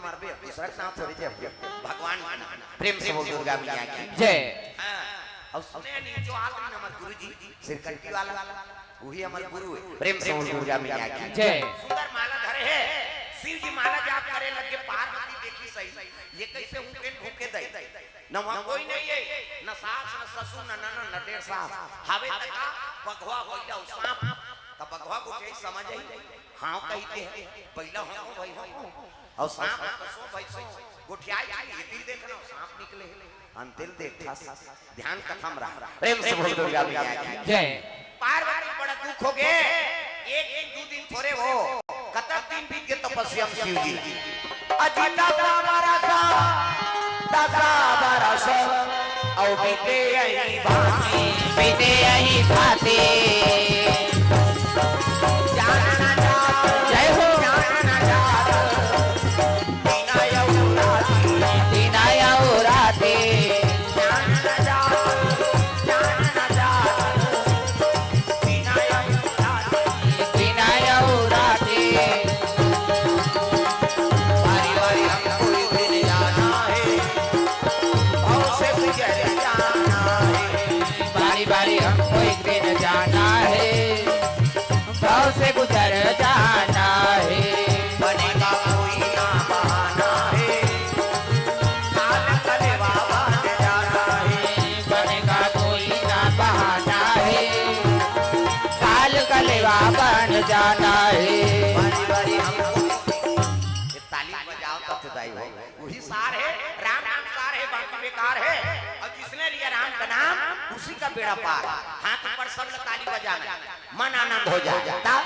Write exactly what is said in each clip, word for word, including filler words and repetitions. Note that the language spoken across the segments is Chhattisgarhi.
मरबे, दूसरा के नाम थोड़ी जपबे, भगवान के नाम। प्रेम से बोल दुर्गा मैया की जय। हाँ, अउ सुने नहीं जो आखिरी हमर गुरु जी सिरकट्टी वाला, वही हमर गुरु है। प्रेम से बोल दुर्गा मैया की जय। सुंदर माला धरे हे, शिव जी माला जाप करे लगे, पार्वती देखी सही, ये कैसे हुकेन भूके दई? न वहाँ कोई नहीं है, न सास, न ससुर, न ननद, न डेढ़ सास। हावे तका बघवा, बइला अउ सांप। त बघवा गोठियाही समझ आई, हाँ कहिथे, बइला हो भाई हो, अउ सांप हो त सो भाई सो। गोठियाही ये तिल देखना, सांप निकले, अंतिल देखथस। ध्यान कथा म रहा। प्रेम से बोल दुर्गा मैया की जय। पार्वती बड़ा दुख हो गे, एक दिन दू दिन थोरे हो, कतक दिन बीत गे तपस्या म शिव जी। अजी दसा बरस, दसा बरस, अउ बीते अही भांति, बीते अही भांति। जय हो। बारी बारी हमको एक दिन जाना है, भव से गुजर जाना है। बनेगा कोई ना बहाना है, काल कलेवा बन जाना है। बनेगा कोई ना बहाना है, काल कलेवा बन जाना है। बारी बारी हमको ये ताली बजाओ तब तो दाई हो। वही सार है, राम नाम सार है, बाकी बेकार है। अउ जिसने लिया राम का नाम, उसी का बेड़ा पार। हाथ ऊपर सब लोग ताली बजाना, मन आनंद हो जाए। तब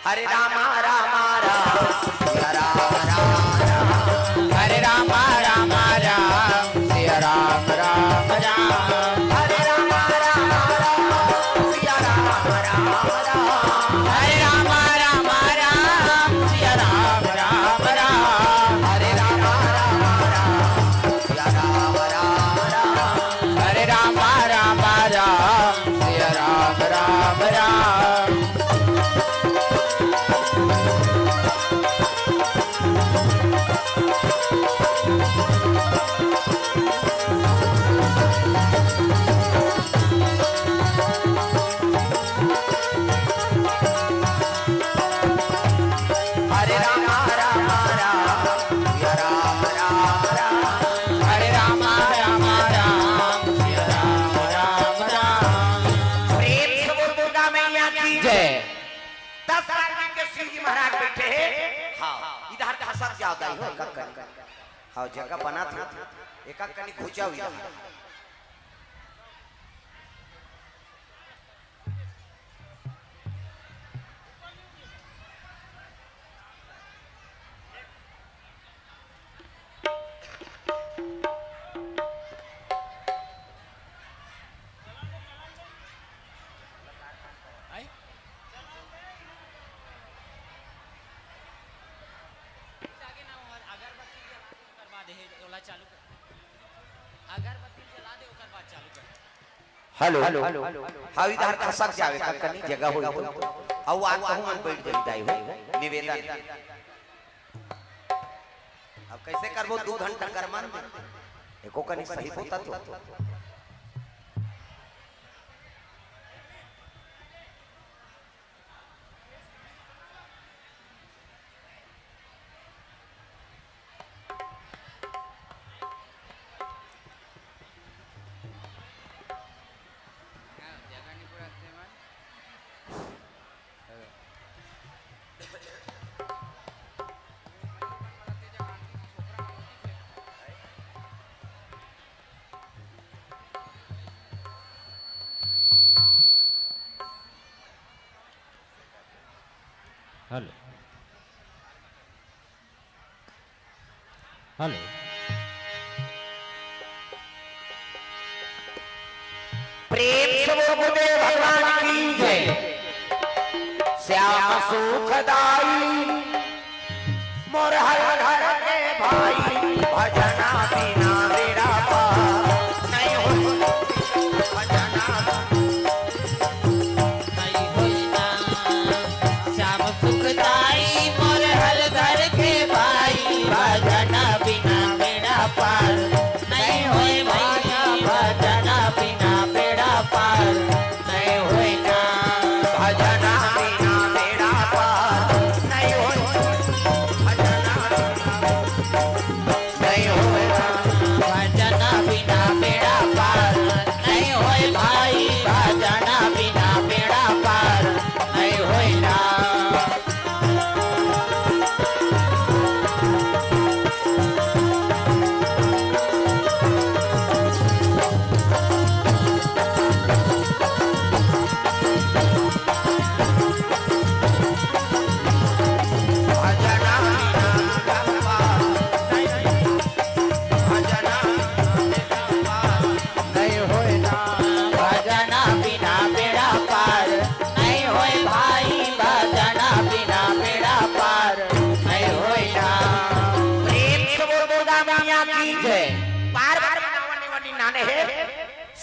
हरे रामा रामा राम, सिया राम राम राम। हरे रामा रामा राम, सिया राम राम राम। हरे रामा रामा राम, सिया राम राम राम। हरे रामा रामा राम, सिया राम राम राम। हरे रामा रामा राम, सिया राम राम राम। हरे रामा रामा राम, सिया राम राम राम। हरे रामा रामा राम, सिया राम राम राम। हरे रामा रामा राम, सिया राम राम राम। प्रेम से बोल दुर्गा मैया की जय। दस बार के शिव जी महाराज बैठे हैं। हाँ, इधर खसक जाओ दाई हो, एक कनी। हाँ, जगह बना था, एक कनी घुचाओ इधर। अगरबत्ती जला दे, ओकर बाद चालू कर। अगरबत्ती जला दे, ओकर बाद चालू कर। हेलो। हाँ, इधर खसक जावे, का कनी जगह होई तो। अउ आ कहूँ मन बैठ जाई दाई हो। निवेदन। अब कैसे करबो, दू घंटा कर मन। एको कनी सही होता तो। हेलो। हेलो। प्रेम से बोल गुरुदेव भगवान की जय। श्याम सुखदाई मोर हर घर के भाई, भजना बिना बेड़ा पार नहीं होई, भजना नहीं होई ना। श्याम सुखदाई मोर हर घर के भाई, भजना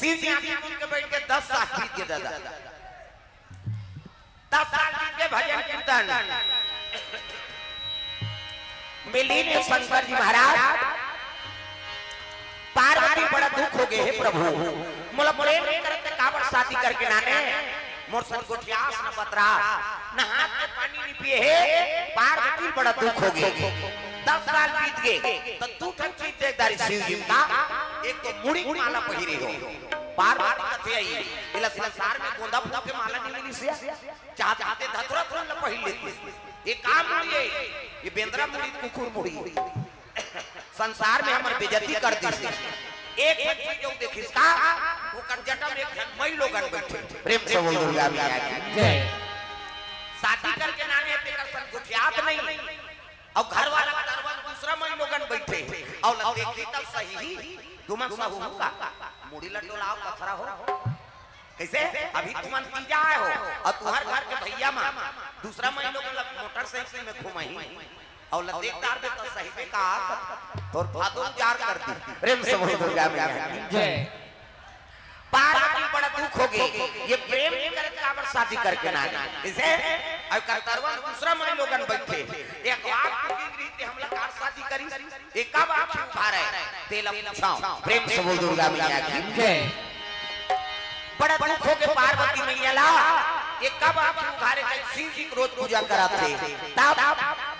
शिव जी आंखी मूंद के बैठ के दस साल बीत गे दादा। दस साल बीत गे भजन कीर्तन। मिली नहीं शंकर जी महाराज। पार्वती बड़ा दुख हो गे, "हे प्रभु, मोला प्रेम करत काबर शादी करके नाने, मोर संग गोठियास न बतरास, न हाथ के पानी नहीं पिए हे।" पार्वती बड़ा दुख हो गे। दस साल बीत गे, तो दू ठन चीज देख डारिस शिव जी का, एक तो मुड़ी के माला पहिरे हो, पार्वती कथे आई, "एला संसार में गोंदा फूल के माला नहीं मिलिस हे।" चाहत चाहते धतुरा फूल ल पहिर लेतिस। ये का मुड़ी हे? ये बेंदरा मुड़ी, कुकुर मुड़ी। संसार में हमर बेइज्जती कर दिस। एक ठन चीज अउ देखिस का, ओकर जटा में एक झन मई लोगन बैठे। प्रेम से बोल दुर्गा मैया की। जय। शादी करके नाने तेकर संग गोठियात नहीं। अउ घर वाला दरवन दूसरा मई लोगन बैठे। अउ ल देखी तब सही, तुमन सहू का? मुड़ी ल डोलाव, पथरा हो। कइसे? अभी तुमन तीजा आए हो अउ तुंहर घर के भइया मन दूसरा मई लोगन ल मोटरसाइकिल में घुमाही अउ ल देख डारबे त सही में का तोर भादो उजार कर दी। प्रेम से बोल दुर्गा मैया की। जय। पार्वती बड़ा दुख हो गे, ये प्रेम नहीं करे काबर शादी करके नाने। कइसे? अउ करतरवन दूसरा मई लोगन बैठे, एक बात की रीति हमला कार शादी करी। एका बात उधार हे, तेला पूछाव। प्रेम से बोल दुर्गा मैया की। जय। बड़ा दुख हो गे पार्वती मैया ला, एका बात उधार हे, शिव जी के रोज पूजा कराथे। तब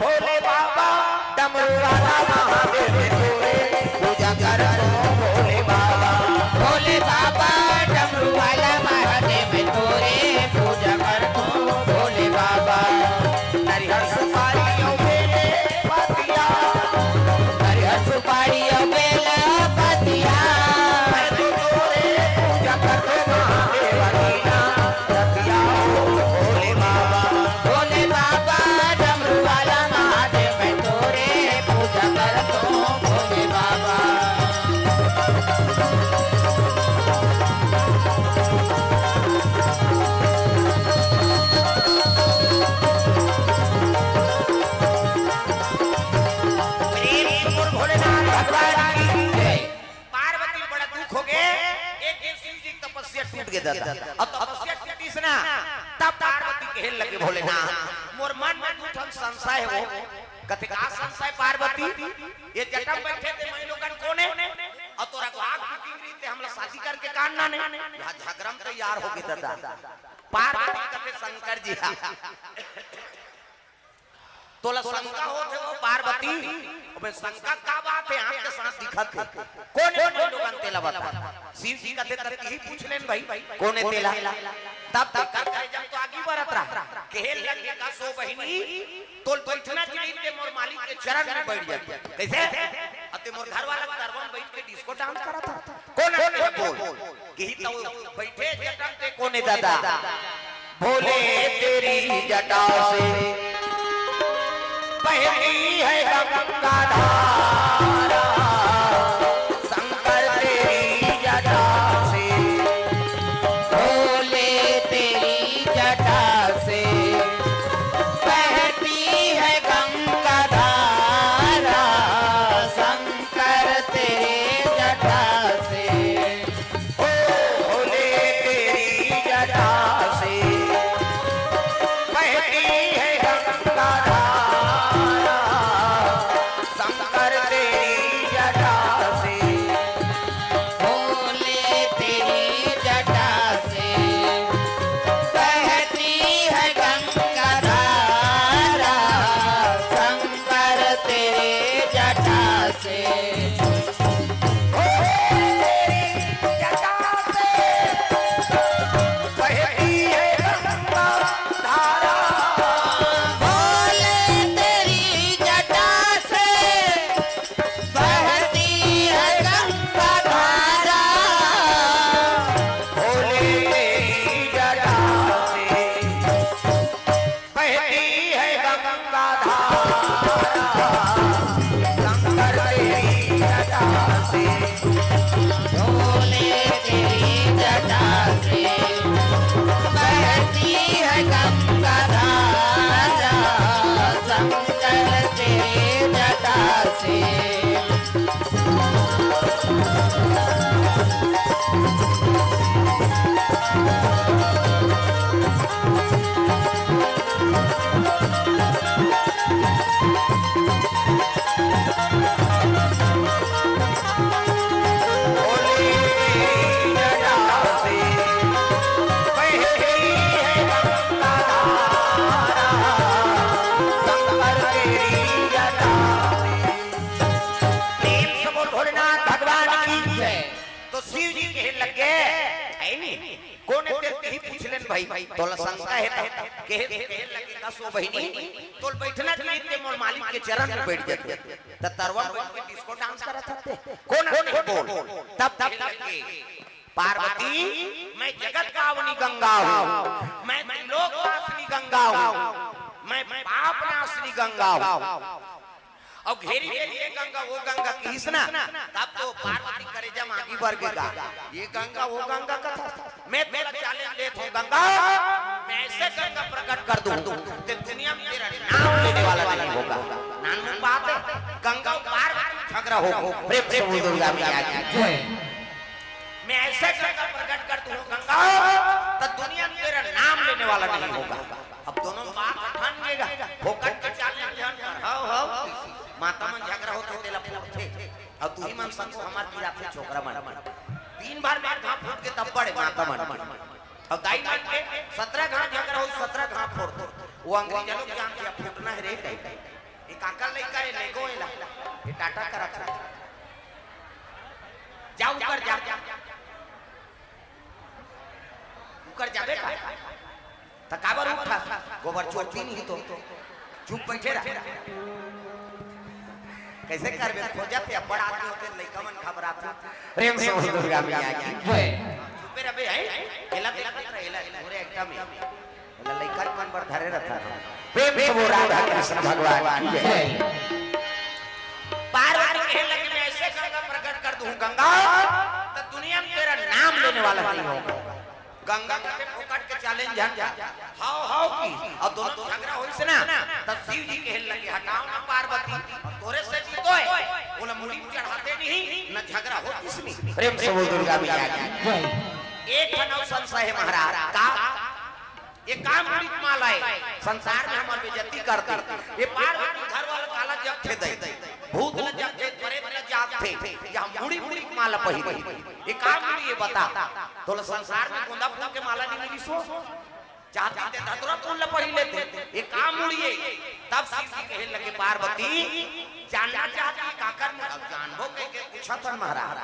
भोले बाबा डमरू वाला महादेव तोरे पूजा करथों भोले बाबा। भोले बाबा डमरू वाला महादेव तोरे पूजा करथों भोले बाबा। नरियर सुपारी अउ बेल पतिया, नरियर सुपारी अउ बेल पतिया। मैं तो तोरे पूजा करथों महादेव दीना रतिया हो भोले बाबा। भोले बाबा डमरू वाला महादेव मैं तोरे पूजा करथों भोले बाबा। प्रेम से बोल भोलेनाथ भगवान की जय। पार्वती बड़ा दुख हो गे, एक दिन शिव जी के तपस्या टूट गे दादा। अब तपस्या टूटिस ना, तब पार्वती कहे लगे, "भोलेनाथ, मोर मन में दू ठन संशय हे।" कथे, "का संशय पार्वती?" "ये जटा में बैठे ते मई लोगन कोन हे? अउ तोर अगवा के किंगरी ते हमला शादी करके कान नाने?" यहाँ झगड़ा में तैयार हो गे दादा। पार्वती कथे, "शंकर जी हा।" तोला शंका होत हे वो पार्वती? अबे शंका का बात हे? आँख के साथ दिखत हे। कोन हे मई लोगन तेला बता। शिव जी कथे, "तब यही पूछ लेन भाई, कोन हे तेला?" तब तेकर करेजा तो आगी बरत रहा। कहे लगे का, "सो बहिनी, तोल बैठना चाहिए ते मोर मालिक के चरण में बैठ जाते।" कइसे? अते मोर घर वाला करवा में बैठ के डिस्को डांस करत हे। कोन हे बोल? कही तो बैठे जटा में ते कोन हे दादा? भोले तेरी जटा से बहती है गंगा धारा, शंकर तेरी जटा से। भोले तेरी जटा से बहती है गंगा धारा, शंकर तेरे जटा से। ओ भोले तेरी जटा से बहती है गंगा धारा, शंकर तेरी जटा से। भोले तेरी जटा से बहती है गंगा धारा, शंकर तेरे जटा से। भोले तेरी जटा से बहती है गंगा धारा। भोले तेरी जटा से बहती है गंगा धारा। भोले तेरी जटा से बहती है गंगा धारा, शंकर तेरी जटा से। भोले तेरी जटा से बहती है गंगा धारा, शंकर तेरी जटा से। प्रेम से बोल भोलेनाथ भगवान की जय। तो शिव जी कहे लग गे, है नी, कोन ए तेला, तिही पूछ लेन भाई, तोला शंका हे त। कहे, कहे लगे का सो बहिनी, तोला बैठना चाहिए ते मोर मालिक के चरण में बैठ जाते। त तरवा में बैठ के डिस्को डांस करत हते। कोन हते बोल? तब कहे लगे, पार्वती, मैं जगत पावनी गंगा हूँ, मैं त्रिलोक वासिनी गंगा हूँ, मैं पाप नाशिनी गंगा हूँ। अउ घेरी घेरी ये गंगा, वो गंगा किहिस ना, तब तो पार्वती करेजा म आगी बर गे गा। ये गंगा, वो गंगा कथा, मैं तोला challenge देत हूँ गंगा, मैं ऐसे गंगा प्रकट कर दूँ, ते दुनिया में तेरा नाम लेने वाला नहीं होगा। नानमुन बात हे, गंगा अउ पार्वती झगरा हो, प्रेम से बोल दुर्गा मैया की जय। मैं ऐसे गंगा प्रकट कर दूँ गंगा, त दुनिया में तेरा नाम लेने वाला नहीं होगा। अब दोनों बात ठान लेगा, फोकट के challenge झन कर। हव, हव। माता मन झगरा होथे, तेला फोड़थे। अउ तुही मन संग हमार पिराथे छोकरा मन। दिन भर में घा फूट के तब बड़े माता मन। अउ दाई मन के सतरा घा झगरा हो, सतरा घा फोड़थे। वो अंग्रेज लोग जानथे, अब फूटना हे रे कहीं। ये काकर लइका रे, लेगो एला। ये टाटा करत हे। जा ऊपर जा। ऊपर जाबे का? त काबर उठा? गोबर चोटी नहीं तो। चुप बैठे रह। कैसे करबे? खोजत हे, बड़ आदमी होथे, लइका मन घबराथे। प्रेम से बोल दुर्गा मैया की जय। चुपे रबे, हैं? एला देखत रह, एला पूरे एकदम ही। एला लइका मन बर धरे रहता है। प्रेम से बोल राधा कृष्ण भगवान की जय। जय। पार्वती कहे लगी, मैं ऐसे गंगा प्रकट कर दूँ गंगा, त दुनिया में तेरा नाम लेने वाला नहीं होगा। गंगा कथे फोकट के challenge झन कर। हव, हव की। अउ दोनों झगरा होइस ना, त शिव जी कहे लगे, हटाओ ना पार्वती, तोरे से जीतो हे, ओला मुड़ी में चढ़ाते नहीं, न झगरा होतिस नहीं। प्रेम से बोल दुर्गा मैया की। जय। एक ठन अउ संशय हे महाराज, का? ये का मुड़ी के माला हे? संसार में हमर बेइज्जती करथे। ये पार्वती घर वाला काला जपथे दई, भूत ल जपथे, प्रेत ल जपथे, या मुड़ी मुड़ी के माला पहिरे। ये का मुड़ी हे बता? तोला संसार में गोंदा फूल के माला नहीं मिलिस हो? चाहते ते धतुरा फूल ल पहिर लेते। ये का मुड़ी हे? तब शिव जी कहे लगे, पार्वती जानना चाहती है काकर मुड़ी? अब जानबो कह के पूछत हन महाराज।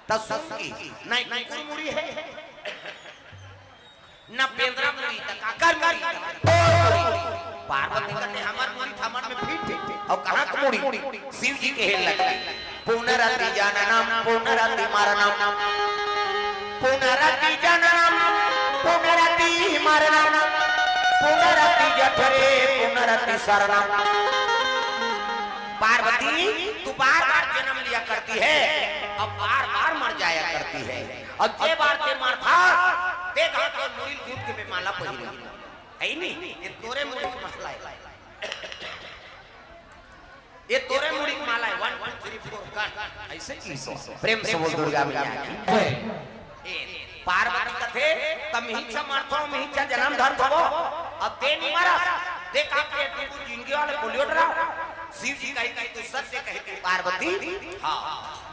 तब सुन की, नहीं, कुकुर मुड़ी हे। न बेंदरा मुड़ी त काकर मुड़ी, त तोर मुड़ी। पार्वती कथे, हमर मुड़ी त हमर में फिट हे। अउ कहाँ के मुड़ी? शिव जी कहे लगे, पुनरपि जननम पुनरपि मरणम, पुनरपि जननम पुनरपि मरणम, पुनरपि जठरे पुनरपि शरणम। पार्वती, तू बार बार जन्म लिया करती है, अब बार बार मर जाया करती है। अब जे बार ते मरथा, ते घात तोर मुड़ी ल गूंथ के मैं माला पहिरे। है नी? ये तोरे मुड़ी के माला हे। ये तोरे मुड़ी के माला हे। One, two, three, four कर। ऐसे की सो। प्रेम से बोल दुर्गा मैया की। जय। ए, पार्वती कथे, त मिहिचा मरथो, मिहिचा जन्म धरथो। अब ते नहीं मरा। ते का के तू जिंदगी वाले बोलियो डरा। शिव जी कहे कि तू सत्य कहे कि पार्वती। हाँ,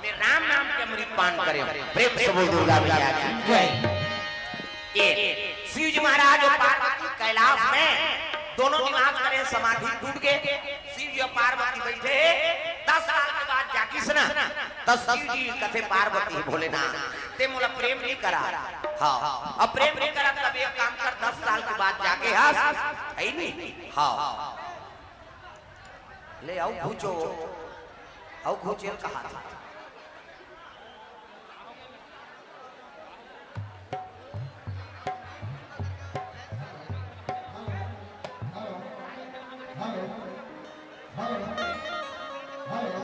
मैं राम नाम के अमृत पान करे। प्रेम से बोल दुर्गा मैया की। जय। ये शिव जी महाराज अउ पार्वती कैलाश में दोनों निवास करे, समाधि टूट गे। शिव जी अउ पार्वती बैठे हे, दस साल के बाद जागिस ना, त शिव जी कथे, पार्वती, भोलेनाथ, ते मोला प्रेम नहीं करा। हाँ, अब प्रेम नहीं करा, तब एक काम कर, दस साल के बाद जागे हस, है नी? हाँ, ले आओ घूचो, आओ घूचेल कहा था। Hello, hello, hello, hello.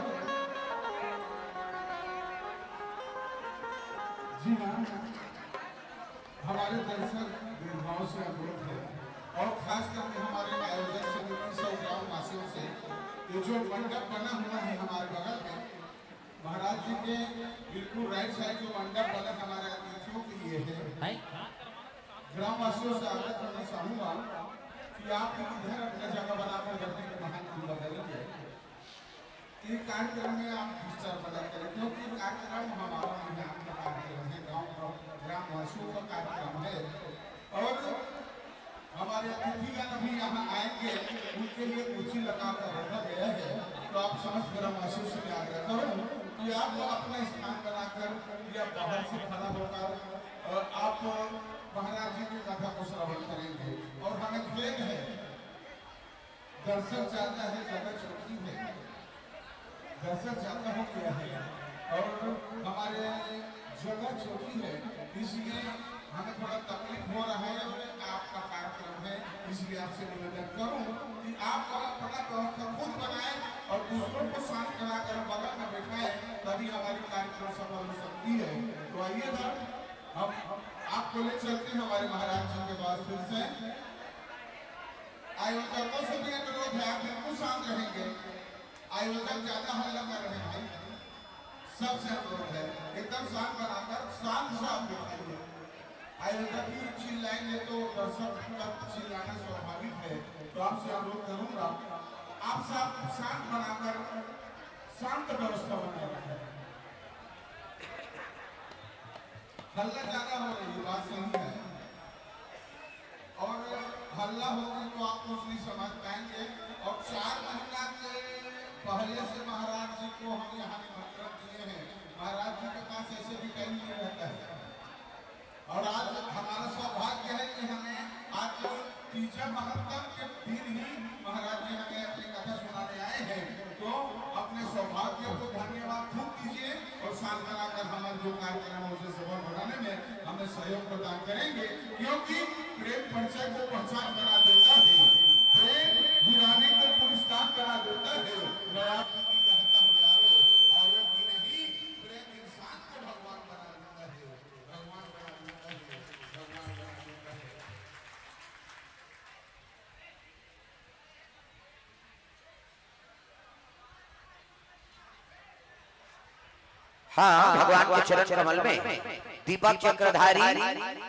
जी हाँ, हमारे दर्शक दीर्घाओं से अनुरोध है और खास करके हमारे आयोजक समिति से और ग्रामवासियों से, ये जो मंडप बना हुआ है हमारे बगल में, महाराज जी के बिल्कुल राइट साइड जो मंडप बना हमारे अतिथियों के लिए है, नहीं? ग्रामवासियों से आग्रह करना चाहूंगा कि आप इधर अपना जगह बनाकर बैठने के महान दिन बदलेंगे। ये कार्यक्रम में आप विचार बना करें, क्योंकि कार्यक्रम हमारा नहीं है, आपका कार्यक्रम है, गांव का, ग्रामवासियों का कार्यक्रम है। और हमारे अतिथिगण अभी यहाँ आएंगे, उनके लिए कुर्सी लगाकर रखा गया है, तो आप समस्त ग्रामवासियों से मैं आग्रह करूँ कि आप अपना स्थान बनाकर या बाहर से खड़ा होकर, अ, आप महाराज जी की कथा को श्रवण करेंगे। और हमें खेद है, दर्शक ज्यादा है, जगह छोटी है, दर्शक ज्यादा हो गया है और हमारे जगह छोटी है, इसलिए हमें थोड़ा तकलीफ हो रहा है। और आपका कार्यक्रम है, इसलिए आपसे निवेदन करूं कि आप अपना व्यवस्था खुद बनाएं और दूसरों को शांत कराकर बगल में बैठाएं, तभी हमारी कार्यक्रम सफल हो सकती है। तो आइए सर, हम आपको ले चलते हैं हमारे महाराज जी के पास फिर से। आयोजकों से भी अनुरोध है, आप बिल्कुल शांत रहेंगे। आयोजक ज्यादा हल्ला कर रहे हैं भाई, सबसे अनुरोध है, एकदम शांत बनाकर शांत से आप दिखाइए। आयोजक भी चिल्लाएंगे तो दर्शक का चिल्लाना स्वाभाविक है, तो आपसे अनुरोध करूंगा, आप सब शांत बनाकर शांत व्यवस्था बनाए रखें। हल्ला ज्यादा हो रही है, बात सही है। और हल्ला होगा तो आप कुछ नहीं समझ पाएंगे। और चार महीना के पहले से महाराज जी को हम यहाँ निमंत्रण दिए हैं। महाराज जी के पास ऐसे भी टाइम नहीं रहता है। और आज हमारा सौभाग्य है कि हमें आज तीजा महात्म के दिन ही महाराज जी हमें अपनी कथा सुनाने आए हैं। तो अपने सौभाग्य को धन्यवाद खूब दीजिए और साथ बनाकर हमारा जो कार्यक्रम है उसे सफल बनाने में हमें सहयोग प्रदान करेंगे, क्योंकि प्रेम परिचय को पहचान बना देता है, प्रेम हीरानी को पुरस्कार बना देता है, नया रहता हो यारो, और वो भी नहीं, प्रेम इंसान को भगवान बना देता है, भगवान बना देता है, भगवान बना देता है। हाँ, भगवान के चरण कमल में दीपक चक्रधारी,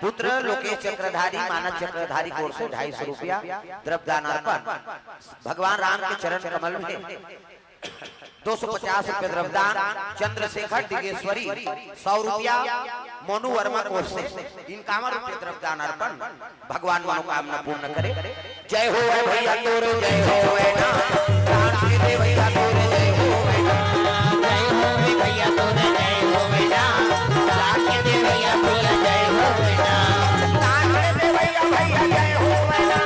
पुत्र लोकेश चक्रधारी, मानस चक्रधारी की ओर से ढाई सौ रुपया द्रव्यदान अर्पण। भगवान राम के चरण कमल में दो सौ पचास रुपये द्रव्यदान, चंद्रशेखर डिगेश्वरी सौ रुपया, मोनू वर्मा की ओर से इक्यावन रुपये द्रव्यदान अर्पण। भगवान मनोकामना पूर्ण करे। जय हो भैया तोरे, जय हो ना। राम के दे भैया तोरे, जय हो ना। जय हो भैया तोरे, जय हो ना। राम के दे भैया तोरे, जय हो ना। राम के दे भैया, भैया, जय हो ना।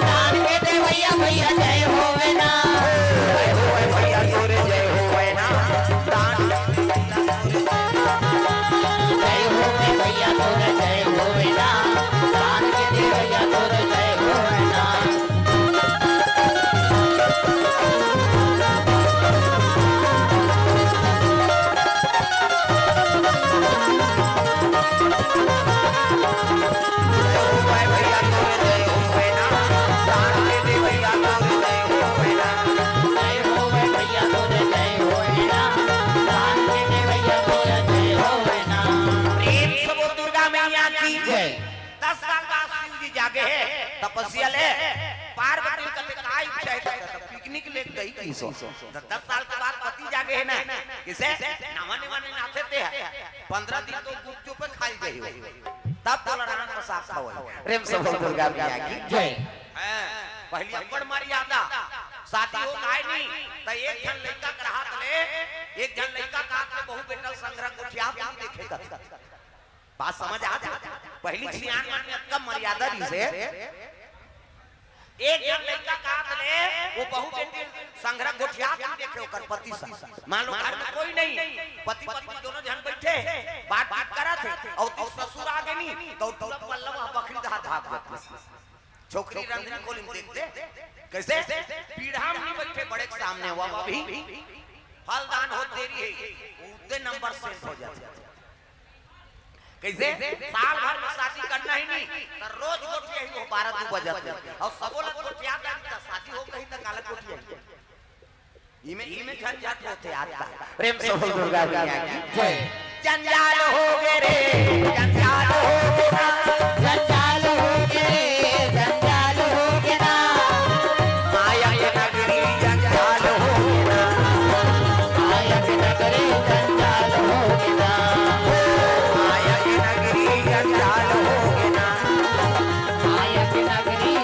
राम के दे भैया, भैया, जय हो ना। जय हो भैया तोरे, जय हो ना। राम जय हो रे भैया तोरे जय हो रे राम, राम के दे भैया तोरे जय हो रे राम। जय हो रे भैया तोरे जय हो रे राम, राम के दे भैया तोरे जय हो रे राम। जय हो रे भैया तोरे जय हो रे राम, राम के दे भैया तोरे जय हो रे राम। प्रेम से बोल दुर्गा मैया की जय। दस साल बाद शिव जी जागे हे तपस्या ले, पार्वती कथे का इच्छा हे, त पिकनिक ले गई किसो। त दस साल के बाद पति जागे हे ना, किसे? नवा नवा नहीं नाथे ते हे। पंद्रह दिन तो गुपचुप खाई गई हो। तब बोला राम प्रसाद खाओ। प्रेम से बोल दुर्गा मैया की जय। हाँ, पहली अब्बड़ मर्यादा, शादी हो काय नहीं, त एक झन लइका के रहत ले, एक झन लइका का हाथ में बहू बेटा संघरा गोठिया नहीं देखे कथे। बात समझ आ जाए। पहली सियान मन में अतका मर्यादा रहिसे। एक झन लइका का हाथ ले, वो बहू बेटी संघरा गोठिया के देखे ओकर पति से। मान लो घर में कोई नहीं, पति पत्नी दोनों झन बैठे, बातचीत करत हे, अउ तू ससुर आगे नहीं, त टूरा पल्लवा बखरी धार भाग जाथे। छोकरी रंधनी कोली में देखथे, कैसे? पीढ़ा में नहीं बैठे, बड़े के सामने हुआ अभी। फलदान हो देरी हे, उतने नंबर सेट हो जाथे। कैसे? साल भर में शादी करना ही नहीं, त रोज गोठिया ही हो, बारह दू बजत हे। अउ सबो ला गोठिया जाही, त शादी हो गई, त काला गोठिया ही। इमे, इमे झंझट होथे आज का। प्रेम से बोल दुर्गा मैया की जय। जंजाल हो गे रे, जंजाल हो गे ना, जंजाल हो गे रे, जंजाल हो गे ना। माया के नगरी जंजाल हो गे ना, माया के नगरी जंजाल हो गे ना, माया के नगरी जंजाल हो गे ना, माया के नगरी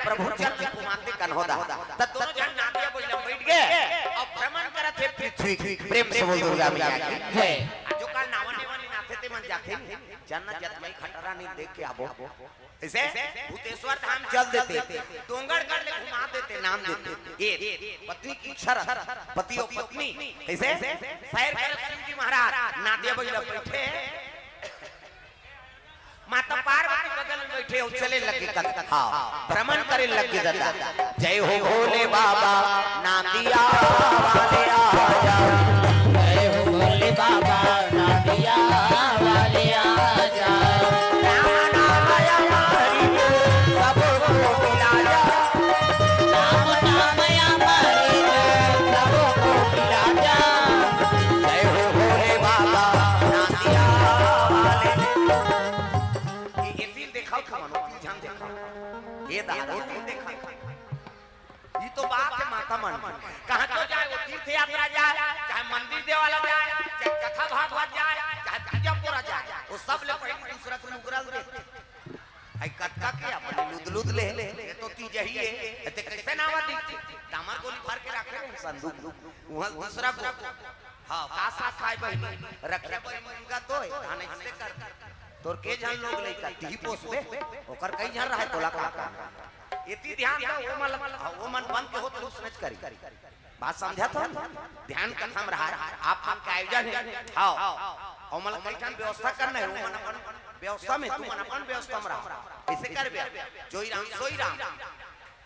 प्रभु चल घुमाते कन्होदा। त दोनों झन नांदिया बइला बइठ गे अउ भ्रमण करत हे पृथ्वी। प्रेम से बोल दुर्गा मैया की जय। जो काल नावा नेवा नइ नाथे ते मन जाथे, चल ना जतमई खटरा नइ देख के आबो। अइसे भूतेश्वर धाम चल देते, डोंगरगढ़ ले घुमा देते, नाम देते। ए पत्नी की इच्छा रहा, पति अउ पत्नी कइसे सैर करत शिव जी महाराज नांदिया बइला बइठे, माता पार्वती बगल में बइठे अउ चले लगे कथा, हाँ, भ्रमण करे लगे दादा। जय हो भोले बाबा, नांदिया वाले आजा। जय हो भोले बाबा, नांदिया वाले आजा। राम नाम अमृत सबको पिला जा। राम नाम अमृत सबको पिला जा। जय हो भोले बाबा, नांदिया वाले। ये, ये तीन देखाओ, कमानो, तीन झन देखाओ। ये दादा, ये तीन देखाओ। ये तो बात है माता मन। कहाँ तो जाए, वो तीर्थ यात्रा जाए, चाहे मंदिर देवाला जाए, चाहे कथा भागवत जाए, चाहे पूजा पोरा जाए, वो सब ले पहले दूसरा को मुकरल दे। आई कतका के अपने लुद लुद ले, ये तो तीज ही है। ते कैसे नावा दी? डामर गोली भर के रखे हैं संदूक। वहाँ दूसरा को, हाँ, का साथ खाए बहिनी, रखे बहिनी मुर्गा तो है, हाँ, नहीं से कर। तोर के झन लोग लइका, तिही पोसबे, ओकर कई झन रहे, तोला का काम? एती ध्यान दो, वो मन, हाँ, वो मन बंद के हो तो उसने करी। बात समझत हो? ध्यान कथम रहा, आप मन के आयोजन है। हाँ, अउ मन कई ठन व्यवस्था करना है, वो मन अपन व्यवस्था में, तू मन अपन व्यवस्था में रहा। ऐसे करबे, जोई राम, सोई राम।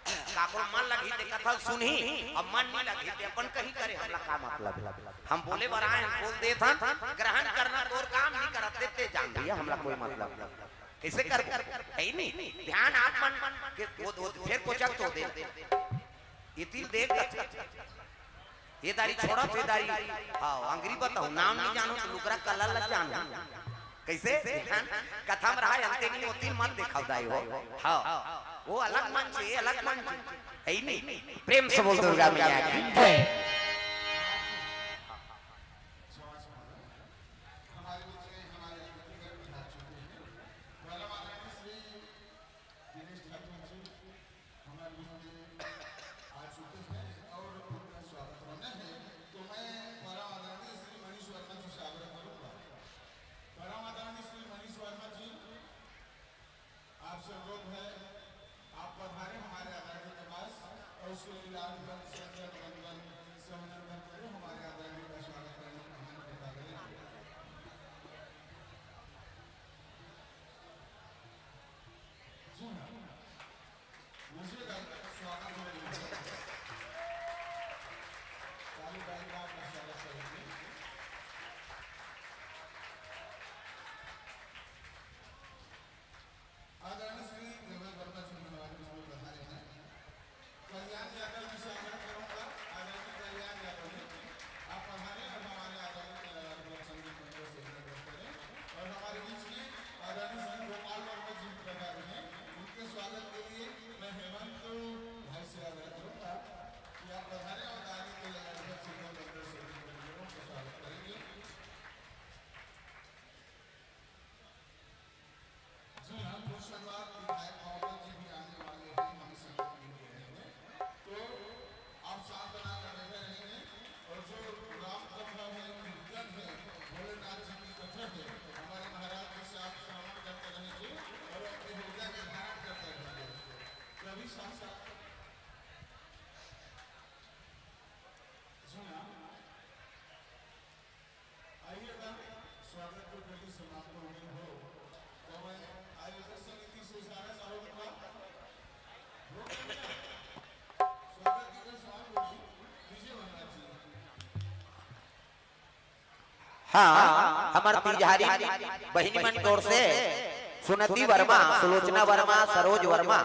काकरो मन लगही ते कथा सुनही, अब मन नहीं लगही ते अपन कहीं करे, हमला का मतलब है? हम बोले बर आए, हम बोल देत हन, ग्रहण करना तोर काम नहीं करत ते, ते जान भैया, हमला कोई मतलब नहीं। कैसे करबो? है ही नहीं। ध्यान आप मन के वो, वो फिर पोचक तो दे। ये तीन देख, ये दारी छोड़ा, ये दारी। हाँ, अंगरी बताओ, नाम नहीं जानो तो लुगरा कलर लग जानो। कैसे? ध्यान कथम रहा, अंते नहीं होती, मन दिखाओ दाई हो। हाँ, वो अलग मंच, ये अलग मंच। है ही नहीं। प्रेम से बोल दुर्गा मैया की जय। हमारे बीच में हमारे पधार चुके हैं। पहला माता श्री दिनेश ठाकुर जी हमारे बीच में आ चुके हैं और उनका स्वागत करना है। तो मैं परम आदरणीय श्री मनीष वर्मा जी से आग्रह करूंगा। परम आदरणीय श्री मनीष वर्मा जी, आपसे अनुरोध है, आप पधारें हमारे आदरणीय के पास और श्री लाल बन, संजय बन, बन, से अनुरोध करें, हमारे आदरणीय का स्वागत करने की हमारी कृपा करें। जी हाँ। मुझे का स्वागत हो रही है। ताली बजाकर आपका स्वागत करेंगे। आदरणीय श्री निर्मल वर्मा जी हमारे बीच में पधारे हैं। कल्याण यादव जी से आग्रह करूंगा, आदरणीय कल्याण यादव जी, आप पधारें और हमारे आदरणीय कल्याण यादव संगीत मंडल से आग्रह करें। और हमारे बीच में आदरणीय श्री गोपाल वर्मा जी पधारे हैं, उनके स्वागत के लिए मैं हेमंत भाई से आग्रह करूंगा कि आप पधारें और आदरणीय कल्याण यादव संगीत मंडल से उनके स्वागत करेंगे। जी हाँ, कुछ समय बाद विधायक महोदय जी भी आने वाले हैं, हमें संगत में भी रहेंगे। तो आप शांत बनाकर बैठे रहेंगे और जो राम कथा है, कीर्तन है, भोलेनाथ जी की कथा है, हमारे महाराज जी से आप श्रवण करते रहेंगे और अपनी ऊर्जा का धारण करते रहेंगे। कभी साक्षात जी हाँ। आइए, अगर स्वागत की प्रति समाप्त हो गई हो, तो मैं आयोजक समिति से इशारा चाहूंगा। स्वागत की प्रति समाप्त होगी। विजय महाराज जी। हाँ, हमर तिजहारी बहिनी मन के ओर से सुनति वर्मा, सुलोचना वर्मा, सरोज वर्मा,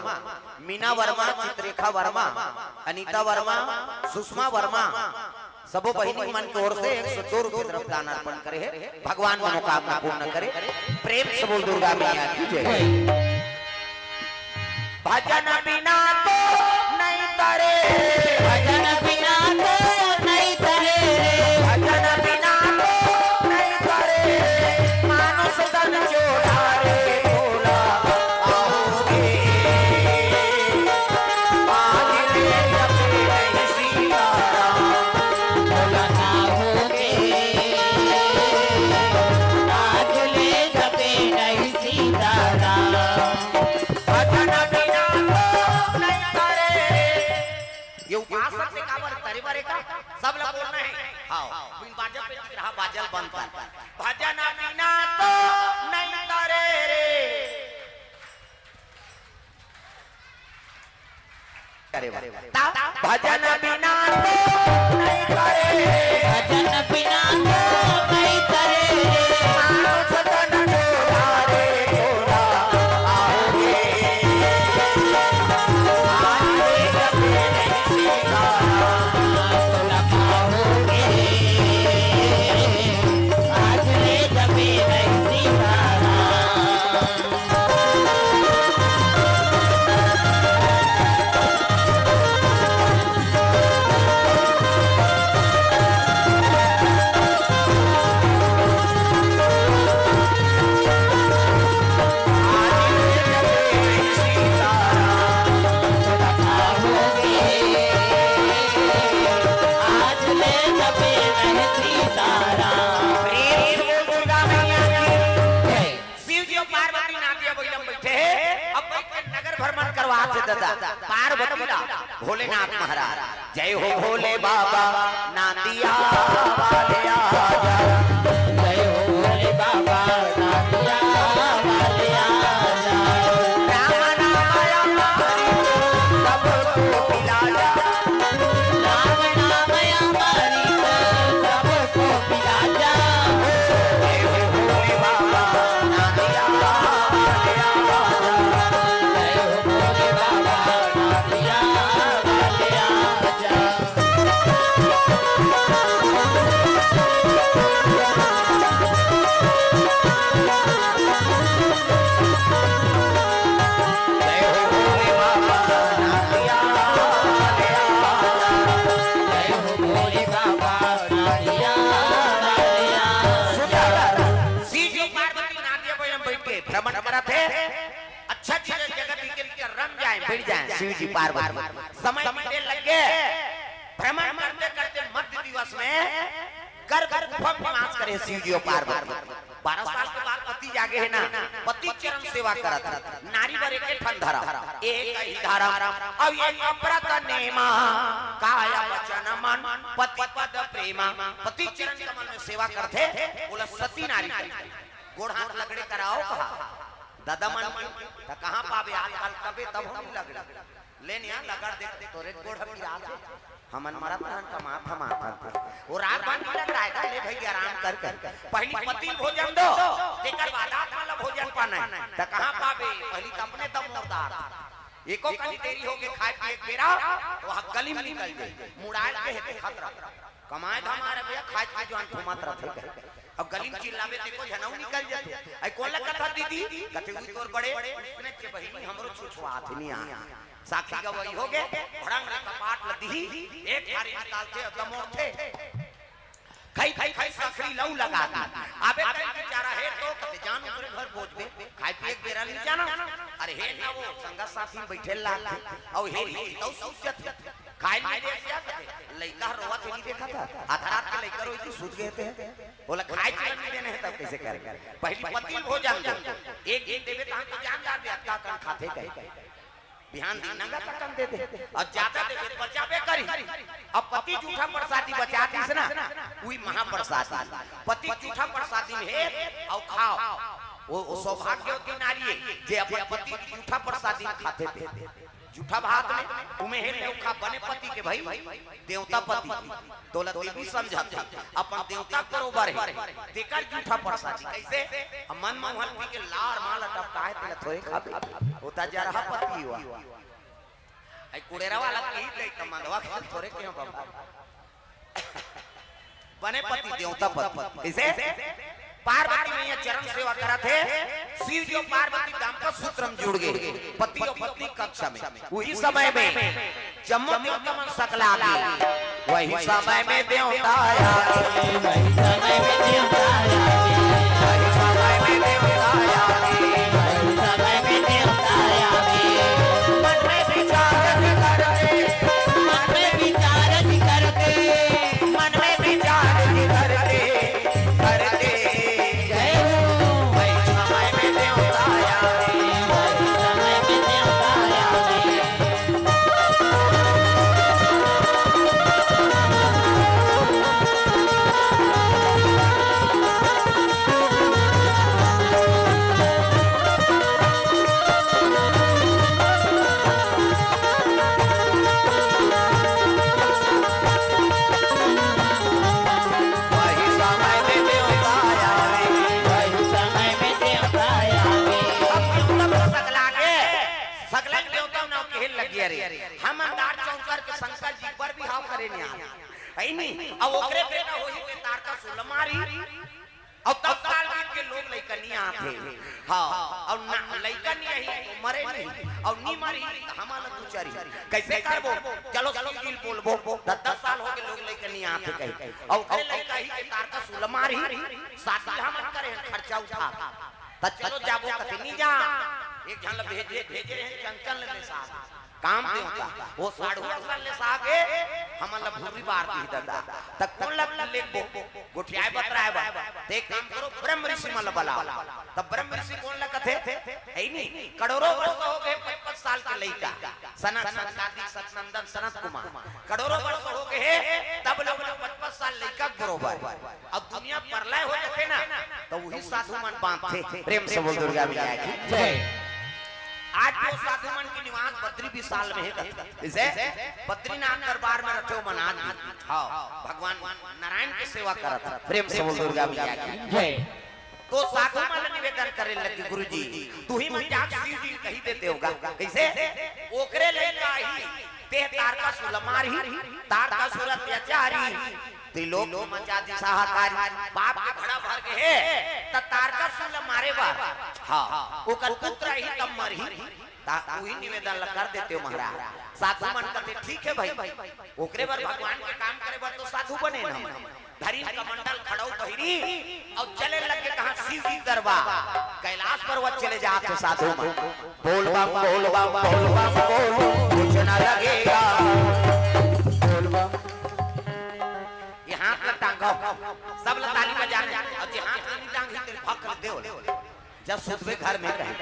मीना वर्मा, चित्रेखा वर्मा, अनीता वर्मा, सुषमा वर्मा, सबो बहिनी मन के ओर से एक सौ दो रुपये द्रव्य दान अर्पण करे हे। भगवान मनोकामना पूर्ण करे। प्रेम से बोल दुर्गा मैया की जय। भजन बिना तो नहीं तरे, भजन बिना तो नहीं तरे, भजन बिना तो नहीं तरे, मानुष तन छोड़ा रे भोला आओगे। अरे बारे का, सब ला बोलना हे। हाँ, बिन बाजल पे रहा, बाजल बंद कर। भजन बिना तो नहीं तरे रे। अरे वाह। ता भजन बिना तो नहीं तरे। भजन बिना तो नहीं तरे। मानुष तन डोला रे डोला, आओ रे। आओ रे, जपे नहीं सीताराम। आज ले जपे नहीं सीताराम। प्रेम से बोल दुर्गा मैया की जय। शिव जी अउ पार्वती नांदिया बइला म बइठे हे। अब बइठ के नगर भ्रमण करवात हे ददा पार्वती ला भोलेनाथ महाराज। जय हो भोले बाबा नांदिया वाले आजा। जय हो भोले बाबा नांदिया वाले आजा। राम नाम अमृत सबको पिला जा। राम नाम अमृत सबको पिला जा। जय हो भोले बाबा नांदिया वाले आजा। जय हो भोले बाबा नांदिया वाले आजा। जय हो भोले बाबा नांदिया वाले आजा। जय हो भोले बाबा नांदिया वाले आजा। सुंदर। शिव जी पार्वती नांदिया बइला म बइठ के भ्रमण करत हे। अच्छा चीज जगत के नीचे रम जाए, बइठ जाए शिव जी पार्वती। समय बीते लग गे। भ्रमण करते करते मध्य दिवस में गर्भ गुफा में निवास करे शिव जी अउ पार्वती। बारह साल के बाद पति जागे हे ना, पति चरण सेवा करत हे। नारी बर एक ठन धरम, एक ही धरम, अउ एक अव्रत नेमा, काय वचन मन, पति पद प्रेमा। पति चरण कमल में सेवा करथे, ओला सती नारी कथे। गोड़ हाथ लगड़े कराओ कहा, ददा मन के, त कहाँ पाबे आजकल, तबे तब हम लगड़े। ले निया लगड़ दे, तोरे गोड़ ह पिरात हे। हमन मरत रहन, कमात हम आथन। वो रात भर नहीं लग रहा है, ले भई आराम कर कर। पहली पति ल भोजन दो, तेकर बाद आत्मा ला भोजन पाना है। त कहाँ पाबे, पहली त अपने दम मुर्दार। एको कनी देरी होगे खाए पिए के बेरा, त वहाँ गली में निकल जाए, मुड़ाए के हे, खतरा। कमाए धमाए रह भैया, खाए के जुआन घूमत रथे कहे। अब गली में चिल्लाबे, देखो झनऊ निकल जाथे। आई कोन ला कथा दीदी? कथे उही तोर बड़े, उसने के बहिनी हमरो छुछुआत नहीं आ। साखी गवई होगे, भड़ंग ले कपाट ल दिही, एक थारी निकालथे, अब दमोरथे। खई, खई, खई, सखरी लऊ लगा दी। अबे तई बेचारा हे तो कथे जान ओकरे घर बोझबे, खाए पिए के बेरा नहीं जाना। अरे हे ना वो संगत साथी में बैठे लागथे, अउ हे नहीं तो सूझ जाथे। खाए नहीं दे सिया कथे, लइका रोवत हे नहीं देखा था, आधा रात के लइका रोई थी, सूझ गए थे। बोला खाए चलन नहीं देने हैं तब कैसे करेंगे? पहली पति ल भोजन दो, एक दिन देवे तहां तो जान जा दे, अतका कन खाथे कहे। बिहान दिन नंगा तकन दे दे, अउ ज्यादा देबे त बचाबे करी। अब पति जूठा प्रसादी बचा दिस ना, उही महाप्रसादी। पति जूठा प्रसादी में हे अउ खाओ, वो, वो सौभाग्यवती नारी हे, जे अपन पति जूठा प्रसादी में खाथे ते। जूठा भात में, उमे हे ले खा बने पति के भई, देवता पति। तोला देवी समझत हे, अपन देवता के बरोबर हे, तेकर जूठा प्रसादी। कैसे? अब मन म हल्दी के लार माला टपकाए, तेला थोड़े खाबे। होता जरहा पति हुआ। आई कुड़ेरा वाला कही दे त मंदवा के थोड़े क्यों बाबा? बने पति देवता पति। कैसे? पार्वती मैया चरण सेवा करत हे, शिव जी अउ पार्वती दाम्पत्य सूत्र में जुड़ गे, पति अउ पत्नी कक्ष में। उही समय में जम्मो देवता मन सकला गे। वही समय में देवता आगे, वही समय में देवता आगे, वही समय में देवता आगे, वही समय में देवता आगे। मन में विचार करके, मन में विचार करके, मन में विचार करके, करते जय हो। वही समय में देवता आगे, वही समय में देवता आगे। करे नइ आत हे। अउ ओकरे बेटा होही के तारकासुर ल मारही। अउ दस साल बीत के लोग लइका नइ आत हे। हाँ, अउ ना, लइका नइ आही, तो मरे नइ, अउ नइ मरही, त हमन ल तू चरही। कइसे करबो? चलो, शिव जी ल बोलबो, त दस साल होगे लोग लइका नइ आत हे कही। अउ ओकरे लइका ही के तारकासुर ल मारही, शादी ल हमन करे हन खर्चा उठा के। त चलो जाबो कथे, नइ जा। एक झन ल भेजे, भेजे रहेन चंचल ल ले साहब। काम देवता, ओ साढ़ू असन ले सागे, हमन ल भुर्री बार दिही ददा। त कोन ल लेगबो? गोठियाए बतराए बर। त एक काम करो, ब्रह्म ऋषि मन ल बलाओ। त ब्रह्म ऋषि कोन ल कथे? हे नी, करोड़ों वर्ष होगे, पचपच साल के लइका। सनक, सनकादिक, सनंदन, सनत कुमार। करोड़ों वर्ष होगे हे, तब ले ओमन पचपच साल लइका के बरोबर। अब दुनिया परलय हो जाथे ना, त उही साधु मन बांचथे। प्रेम से बोल दुर्गा मैया की जय। आज वो साधु मन के निवास बद्री विशाल में हे कथे। जइसे बद्रीनाथ दरबार में रथे, ओमन आज भी, हाँ, भगवान नारायण के सेवा करत हे। प्रेम से बोल दुर्गा मैया की जय। तो साधु मन निवेदन करे लगे, गुरुजी, तुही मन जाके शिव जी ल कहि देते होगा। कइसे? ओकरे लइका ही, ते तारकासुर ल मारही, तारकासुर अत्याचारी, त्रिलोक मचा दिस हाहाकारी, पाप के घड़ा भर गे हे, त तारकासुर ल मारे बर, हाँ, ओकर पुत्र ही तब मरही, त उही निवेदन ल कर देते हो महाराज। साधु मन कथे, ठीक हे भाई, ओकरे बर, भगवान के काम करे बर तो साधु बने न। धरिन कमंडल खड़ऊ पहिरी अउ चले लगे कहाँ? शिव जी दरबार। कैलाश पर्वत चले जात हे साधु मन। बोल बम, बोल बम, बोल बम, बोल, कुछ न लगेगा। बोल बम। ये हाथ ल टांगो, सब ल ताली बजाना हे। अउ जे हाथ ल नइ टांगही, तेला भक ल देव। जब सुतबे घर में कहे,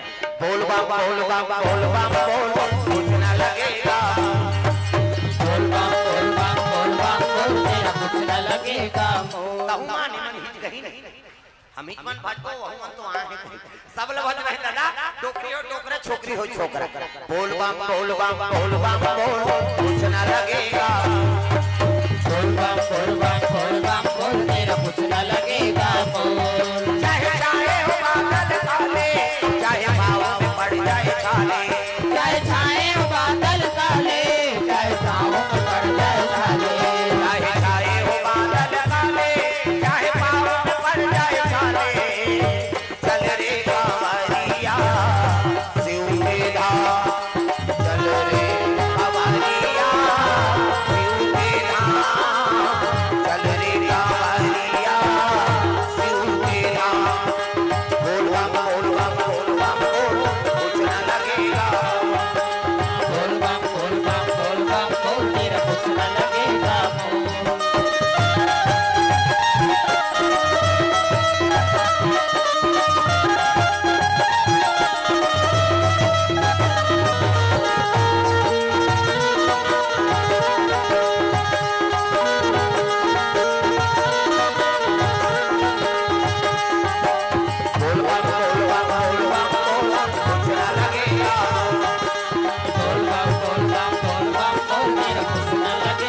बोल बम, बोल बम, बोल बम, बोल, कुछ न लगेगा। बोल बम, बोल बम, बोल बम, बोल, तेरा कुछ न लगेगा मोल। तहु माने मन हिच कहीं नहीं। हम हिच मन भटको, वहु मन तो आहे कहीं। सब ल भटको हे दादा, डोकरी हो डोकरा, छोकरी हो छोकरा। बोल बम, बोल बम, बोल बम, बोल, कुछ न लगेगा। बोल बम, बोल बम, बोल बम, बोल, तेरा कुछ न लगेगा मोल। चाहे छाए हो बादल काले, चाहे पाँव में पड़ जाए छाले। चाहे छाए हो बादल काले, चाहे पाँव में पड़ जाए छाले। चाहे छाए हो बादल काले, चाहे पाँव में पड़ जाए छाले। चल रे कांवरिया, शिव के धाम। चल रे कांवरिया, शिव के धाम। चल रे कांवरिया, शिव के धाम। बोल बम, बोल बम, बोल बम, बोल, कुछ न लगेगा। बोल बम, बोल बम, बोल बम, बोल, तेरा कुछ न लगेगा।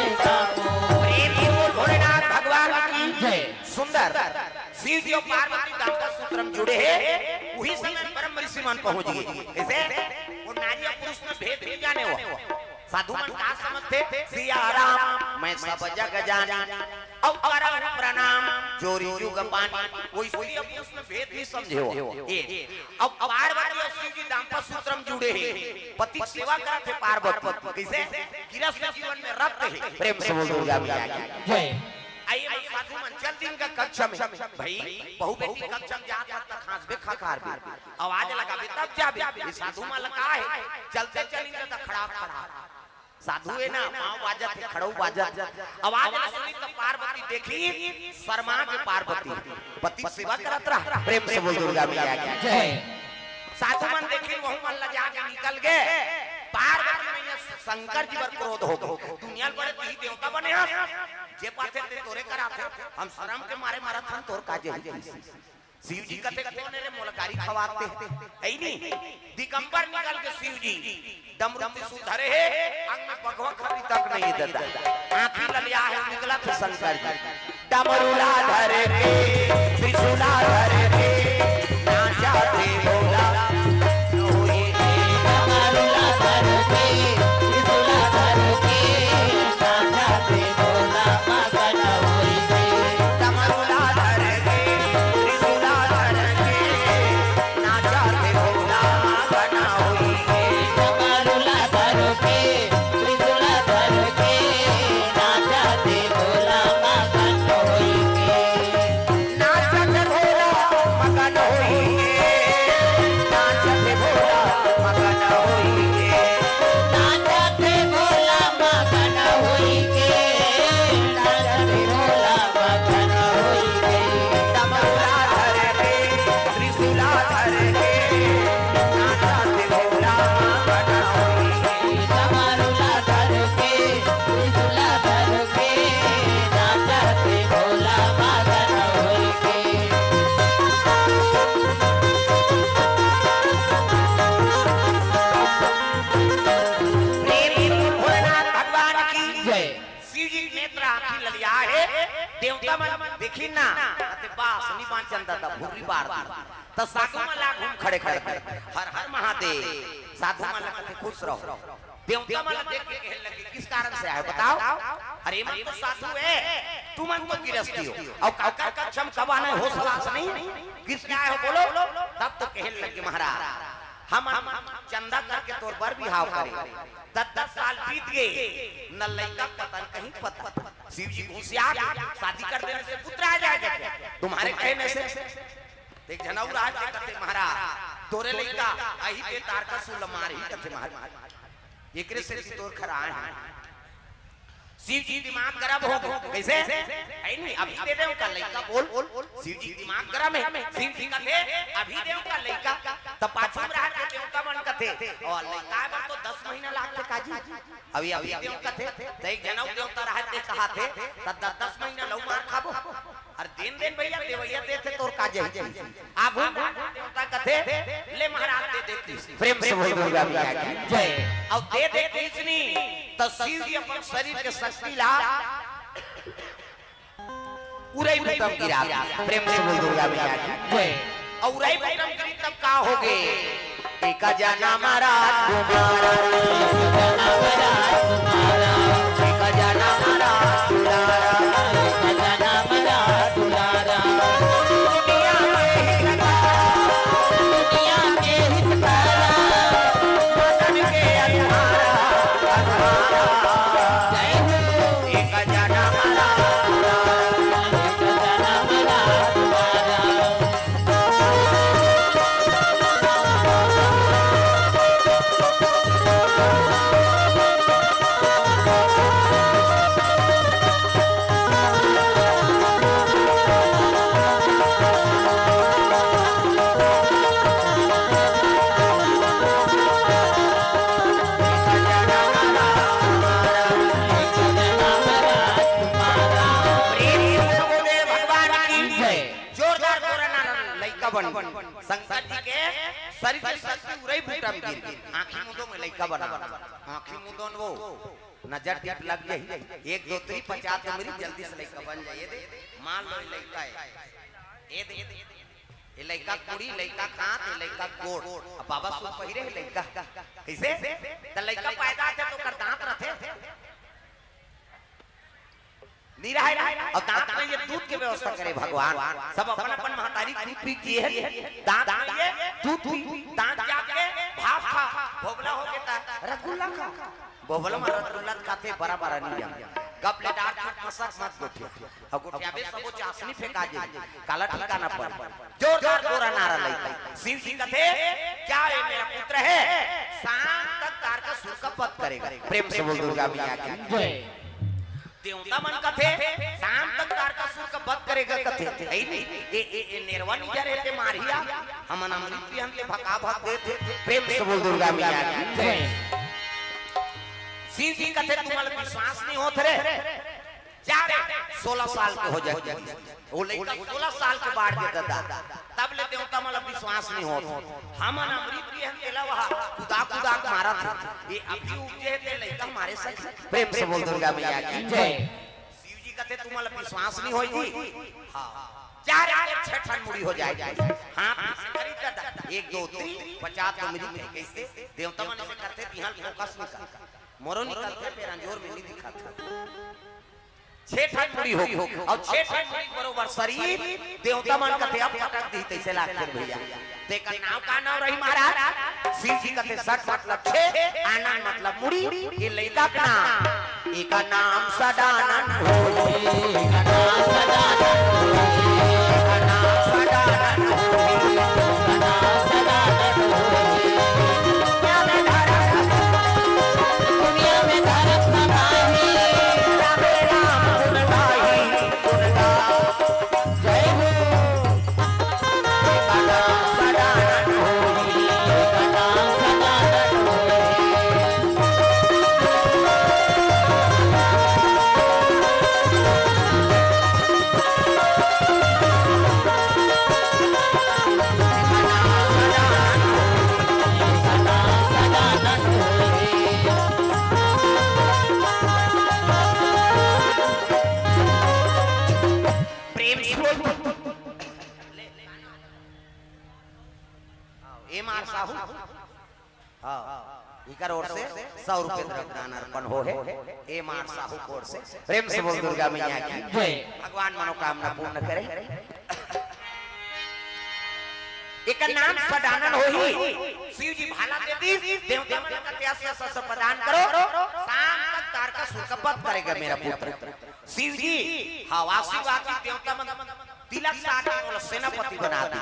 प्रेम से बोल भोलेनाथ भगवान की जय। सुंदर। शिव जी अउ पार्वती दांपत्य सूत्र में जुड़े हे, उही समय ब्रह्म ऋषि मन पहुंच गे। कइसे? वो नारी अउ पुरुष में भेद नइ जाने वो। साधु मन का समझथे? सिया राम मैं सब जग जानी, अउ करहु प्रणाम जोरि जुग पानी। वो स्त्री अउ पुरुष में भेद नइ समझे वो। ए, अउ पार्वती अउ शिव जी दांपत्य सूत्र में जुड़े हे, पति के सेवा करत हे पार्वती। कइसे? गृहस्थ जीवन में रत हे। प्रेम से बोल दुर्गा मैया की जय। आइए साधु मन चल दिन का कक्ष में, भाई, बहू बेटी कक्ष में जात हस त खांसबे खखारबे, आवाज लगाबे तब जाबे। ये साधु मन ल का हे, चलते चलिन त खड़ाक खड़ाक। साधु हे ना, पाँव बाजत हे, खड़ऊ बाजत हे। आवाज ल सुनिस त पार्वती देखिस, शर्मा गे पार्वती। पति के सेवा करत रहा। प्रेम से बोल दुर्गा मैया की जय। साधु मन देखिन, वहू मन लजा के निकल गे। पार्वती मैया शंकर जी बर क्रोध हो गे। दुनिया ल बड़े तिही देवता बने हस, जे पाथे ते तोरे करा आथे। हम शरम के मारे मरत हन, तोर का जही। शिव जी कथे, कोन रे मोला गारी खवाथे? अइ नी, दिगंबर निकल के शिव जी डमरू त्रिशूल धरे हे, अंग में बघवा खरी तक नइ हे ददा। आँखी ललिया हे, निकलत हे शंकर जी। डमरू ला धर के, त्रिशूला धर के, नाचा थे भोला। डमरू ला धर के, त्रिशूला धर के, नाचा थे भोला। जय। शिव जी के नेत्र आँखी ललिया हे, देवता मन देखिन ना, अते बास नी बाँचन दादा, भुर्री बार दी। त साधु मन ला घूम खड़े कर दे, हर हर महादेव। साधु मन ला कथे, "खुश रहो।" देवता मन ला देख के कहे लगे, "किस कारण से आए बताओ?" "अरे, मन तो साधु है, तुमन तो गिरस्ती हो, अउ काकर कक्षम कब आना है, होश हवास नहीं, किस लिए आए हो बोलो?" तब तो कहे लगे, "महाराज, हम, हम चंदा करके तोर बर बिहाव करे, दस दस साल बीत गए, न लइका पता न कहीं पता।" शिव जी घुसिया, "शादी कर देने से पुत्र आ जाएगा क्या तुम्हारे कहने से?" एक झन अउ राज के कथे, "महाराज, तोरे लइका अही ते तारकासुर ल मारही," कथे महाराज। एकरे से तोर खरा आए हे। शिव जी दिमाग गरम हो गए। कैसे? है नहीं, अभी दे दे उनका लइका, बोल। शिव जी दिमाग गरम है। शिव जी कथे, "अभी दे उनका लइका।" तब पाछू में रहा के देवता मन कथे, "और लइका बर तो दस महीना लागथे काजी।" अभी, अभी देव कथे, त एक जनऊ देवता रहते कहाथे, त दस दस महीना लऊ मार खाबो। अरे देन देन भैया, देवैया देथे तोर का जही। आगू देवता कथे, "ले महाराज दे दे किस।" प्रेम से बोल दुर्गा मैया की जय। अउ दे दे किस नी, त शिव जी अपन शरीर के शक्ति ला उरई बुटम गिरा। प्रेम से बोल दुर्गा मैया की जय। अउ उरई बुटम गिरी तब का होगे? एक जनम राजकुमार, एक जनम राजकुमार, एक जनम राजकुमार, एक जनम राजकुमार। दुनिया के हितकारा, दुनिया के हितकारा, मदन के अंधारा, अंधारा। जय हो। एक जनम राजकुमार, एक जनम राजकुमार। प्रेम से बोले भगवान की जय। जोरदार बोरा नारा, लइका बन। शंकर जी के शरीर के शक्ति उरई बूटा में गिर गे। आँखी मुदो में लइका बना। आँखी मुदो न वो नजर टिप लग जाही। एक दो तीन पचास तो मेरी जल्दी से लइका बन जाए। ये दे, मान लो ये लइका है। ये दे, ये लइका कुड़ी, लइका खात, ये लइका गोड़। अब बाबा सूट पहिरे हे लइका। कैसे? त लइका पैदा होथे तो ओकर दांत रथे। नी रहय ना। अउ दांत में ये दूध के व्यवस्था करे भगवान। सब अपन अपन महतारी दूध पी के जिए हे। दांत में ये दूध पी, दांत जाके भाप खा, भोबला होगे त रसगुल्ला खा। भोबला म रसगुल्ला खाथे, बरा बरा नी जाम। गप ले डार चुप मसक मत गोठिया। अउ गोठियाबे सबो चासनी फेंका जे। काला ठिकाना पर। जोरदार बोरा नारा लइका। शिव जी कथे, "क्या ये मेरा पुत्र है? शाम तक तारकासुर का वध करेगा।" प्रेम से बोल दुर्गा मैया की जय। देवता मन कथे, "शाम तक तारकासुर का वध करेगा," कथे। है नी? ए, ए, ए, नेरवा निजा रहे ते मारिया, हमन अमृत पियन ते भका भक देथे। प्रेम से बोल दुर्गा मैया की जय। शिव जी कथे, "तुम्हारा विश्वास नहीं होत रे।" जा रे, सोलह साल के हो जाए। वो लइका सोलह साल के बाढ़ के दादा, तब ले देवता मन ला विश्वास नहीं होत। हमन अमृत पिए हन, तेला वहा कुदा कुदा के मारत हे। ये अभी उपजे हे, ते लइका मारे सक। प्रेम से बोल दुर्गा मैया की जय। शिव जी कथे, "तुम्हारा विश्वास नहीं होई जी?" हाँ। जा रे, छह ठन मुड़ी हो जाए। हाँ, फिर से करी दादा। एक, दो, तीन, पचास तो मिली। कैसे? देवता मन से करथे, बिहान फोकस निकल। मोरो निकलथे, फेर अंजोर में नहीं दिखाथे। छह ठन मुड़ी होगे, अउ छह ठन मुड़ी बरोबर शरीर, देवता मन कथे अब पटक दी, तैसे लागथे भैया। तेकर नाव का नाव रही महाराज? शिव जी कथे सट मतलब छह, आनंद मतलब मुड़ी, ये लइका का नाम, एका नाम सदानंद होई, एका नाम सदानंद होई, एका नाम सदानंद होई, एका नाम सदानंद होई। दुनिया में धरम, दुनिया में धरम कमाई, राम राम गुण गाई। जय हो। इकर ओर से सौ रुपये द्रव्य दान अर्पण हो हे। ए मार साहू ओर से प्रेम से बोल दुर्गा मैया की जय। भगवान मनोकामना पूर्ण करे। एकर नाम सदानन होही। शिव जी भाला दे दी, देवता मन का त्यास से सस प्रदान करो, शाम तक तारकासुर का वध करेगा मेरा पुत्र। शिव जी, हाँ, आशीर्वाद दी, देवता मन तिलक साथ में बोला, सेनापति बना दी।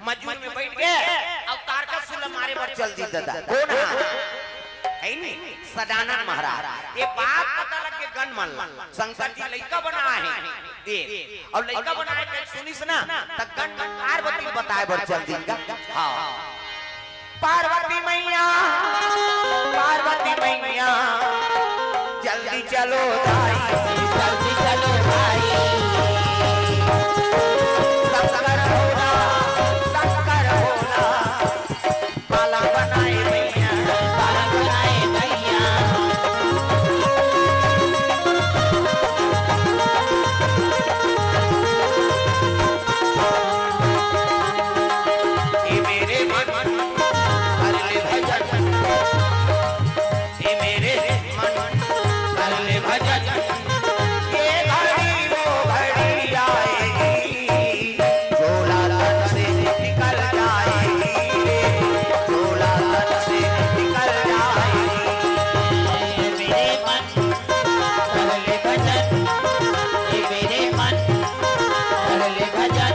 मजूर में बैठ गए, अब तारकासुर मारे बर चल दी दादा। कौन है? है नी? सदानंद महाराज। ये बात पता लग के गन मन ला। शंकर जी लइका बनाए हैं। ये, और लइका बनाए के सुनिस ना, त गन मन पार्वती बताए बर चल दी का। हाँ। पार्वती मैया, पार्वती मैया, जल्दी चलो दाई, जल्दी चलो दाई। शंकर भोला, शंकर भोला, माला बनाए मैया, माला बनाए मैया। हे मेरे मन, कर ले भजन। हे मेरे मन, कर ले भजन। ये घड़ी वो घड़ी आएगी, झोला तन से निकल जाएगी रे, झोला तन से निकल जाएगी। हे मेरे मन, कर ले भजन, हे मेरे मन, कर ले भजन।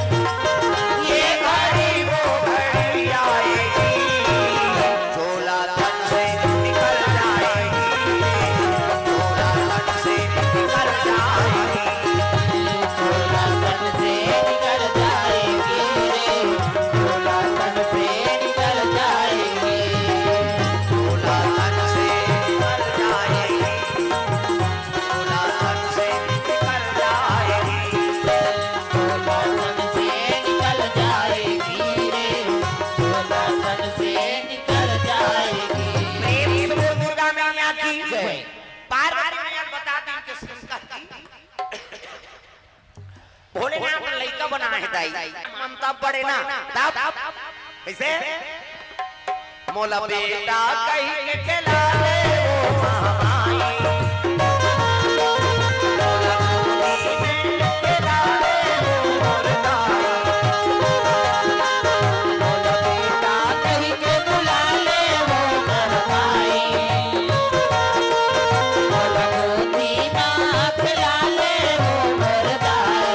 ये घड़ी वो घड़ी आएगी, झोला तन से निकल जाएगी, झोला तन से निकल जाएगी। झोला तन से निकल जाएगी रे, झोला तन से निकल जाएगी, झोला तन से निकल जाएगी। झोला तन से निकल जाएगी। झोला तन से निकल जाएगी रे, झोला तन से निकल जाएगी। प्रेम से बोल दुर्गा मैया की जय। पार्वती मैया बता दी कि शंकर जी भोलेनाथ लइका बना है दाई, ममता बड़े ना, तब कैसे? मोला बेटा कही के खेला ले वो महामाई। मोला गोदी में खेला ले वो मोर दाई। मोला बेटा कही के बुला ले वो मोर भाई। मोला गोदी में खेला ले वो मोर दाई।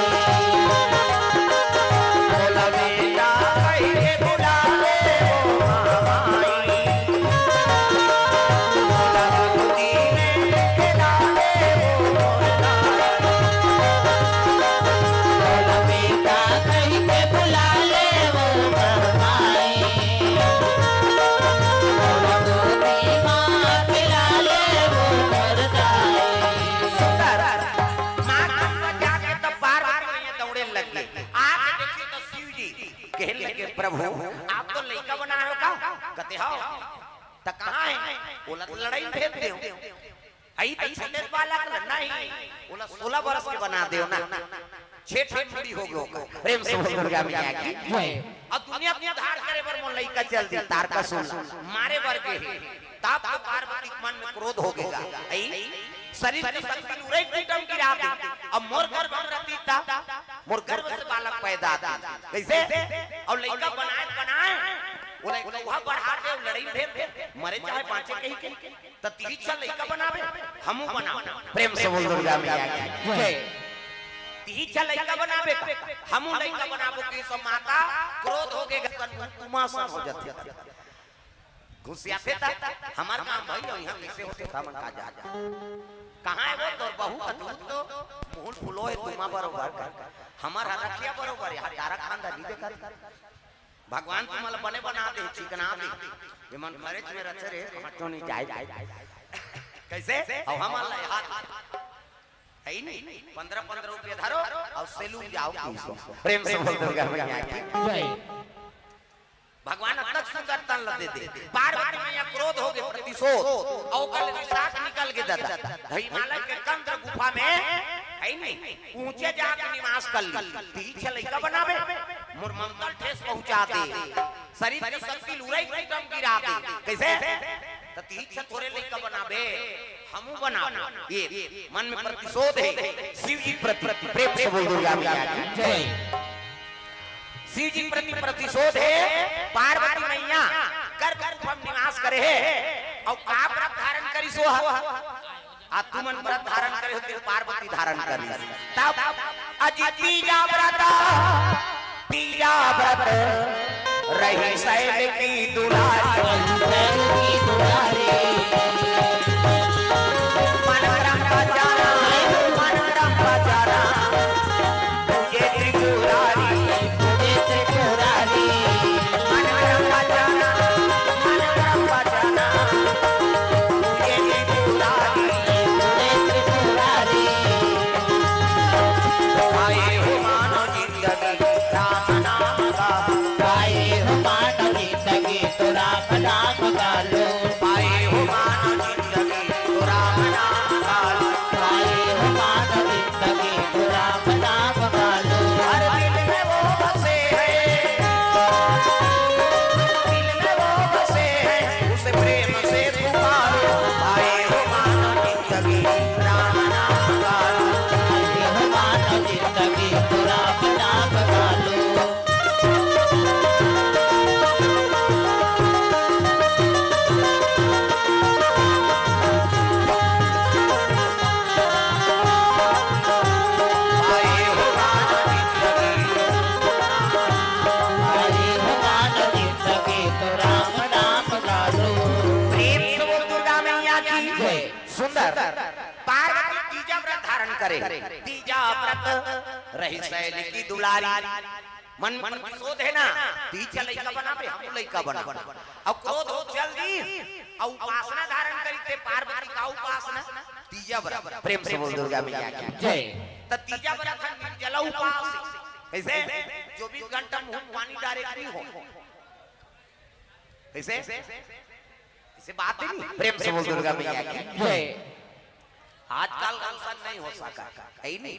मोला बेटा कही के बुला ले वो महामाई। मोला गोदी में खेला ले वो मोर दाई। मोला बेटा कही के बुला ले वो मोर माई। मोला गोदी में खेला ले वो मोर दाई। सुंदर। माँ के ऊपर जाके तब पार्वती मैया दौड़े लग गई। आके देखी तो शिव जी कहने लगे, "प्रभु, आप तो लइका बनाए हो का?" कहते, "हो।" "त कहाँ है?" "बोला तो लड़ाई भेज दे।" "आई तो छठे बालक ल नहीं।" "बोला सोलह बरस के बना दे ना, छह ठन मुड़ी हो गयो का।" प्रेम से बोल दुर्गा मैया की जय। अब दुनिया के उद्धार करे बर मोर लइका चल दी, तारकासुर मारे बर के हे। तब तो पार्वती के मन में क्रोध हो गया, "आई शरीर के शक्ति ल उरई कुटम गिरा दे, अब मोर गर्भ में रहती त मोर गर्भ से बालक पैदा दे।" कैसे? और लइका बनाए बनाए, बोला, "कौहा बढ़ा दे, लड़ई भेज दे, मरे चाहे बाँचे कही के, त तिही छा लइका बनाबे, हमू बनाबो।" प्रेम से बोल दुर्गा मैया की जय। "तिही छा लइका बनाबे का, हमू लइका बनाबो।" कि सब माता क्रोध हो गए, गन तुमा सन हो जाते। घुसियाथे त हमार काम भाई, और यहाँ कैसे होते था मन का जा। "कहाँ है वो तोर बहू?" "अतुत तो मुहुल फुलो है तुमा बरोबर का, हमार हर रखिया बरोबर है, हर तारा खानदानी देखा।" भगवान तुमला बने बना दे, चिकना दे। ये मन खरेच में रचे रे, हटो नहीं जाए। कैसे? और हमार ला हाथ है ही नहीं। पन्द्रह पन्द्रह रुपये धरो और सैलून जाओ, पीसो। प्रेम से बोल दुर्गा मैया की जय। भगवान अतक सुंदर तन ल दे दे। पार्वती मैया क्रोध हो गए, प्रतिशोध, और कल विशाख निकल के दादा। हिमालय के कंदर गुफा में, है नहीं, ऊंचे जाके निवास कर ली। तिही छा लइका बनाबे, मोर ममता ल ठेस पहुंचा दे, शरीर के शक्ति ल उरई कुटम गिरा दे। कैसे? त तीही छे तोरे लइका बनाबे, हमू बनाबो। ये मन में प्रतिशोध हे शिव जी प्रति। प्रेम से बोल दुर्गा मैया की जय। शिव जी प्रति प्रतिशोध हे। पार्वती मैया गर्भ रूप में निवास करे हे। अउ का व्रत धारण करिस हो? आ तुमन व्रत धारण करे हो, तेन पार्वती धारण करिस। तब अजी तीजा व्रत, तीजा व्रत रही सैल की दुलारी। मन क्रम बजाना, मन क्रम बजाना, तुझे त्रिपुरारी, तुझे त्रिपुरारी। मन क्रम बजाना, मन क्रम बजाना, तुझे त्रिपुरारी, तुझे त्रिपुरारी। आए हो मानव जिंदगी राम नाम का, आए हो मानव जिंदगी तो राम नाम का लो। आए हो मानव जिंदगी तो राम नाम का लो। आए हो मानव जिंदगी तो राम नाम का लो। हर दिल में वो बसे हैं, दिल में वो बसे हैं, उसे प्रेम से पुकारो। आए हो मानव जिंदगी राम नाम का लो। आए हो मानव जिंदगी तो राम नाम का लो। प्रेम से बोल दुर्गा मैया की जय। सुंदर। पार्वती तीजा व्रत धारण करे, तीजा व्रत रही सैल की दुलारी। मन, मन क्रोध हे ना, तीजा लइका बनाबे, हमू लइका बनाबो। अउ क्रोध हो जल्दी, अउ उपासना धारण करी ते पार्वती का उपासना, तीजा व्रत। प्रेम से बोल दुर्गा मैया की जय। त तीजा व्रत हे निर्जला उपास। कइसे? चौबीस घंटा मुंह पानी डारे के नहीं हो। कइसे? अइसे बात हे नहीं। प्रेम से बोल दुर्गा मैया की जय। आजकल अइसन नहीं हो सका, हे नहीं?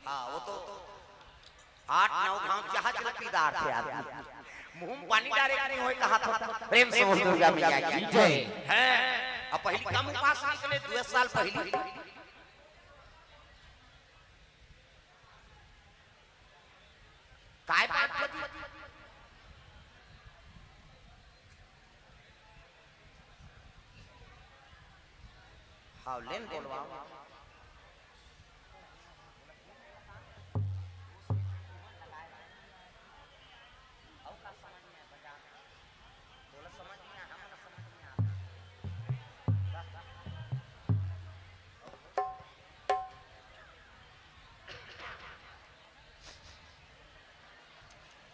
हाँ, वो तो आठ नौ घांव चाह चल पी डारथे आदमी। मुंह में पानी डारे के नहीं होय कहा था। प्रेम से बोल दुर्गा मैया की जय। हैं, अब पहिली कम उपास निकले, दो साल पहिली। काय बात बजी? हाव, लेन बोलवाओ।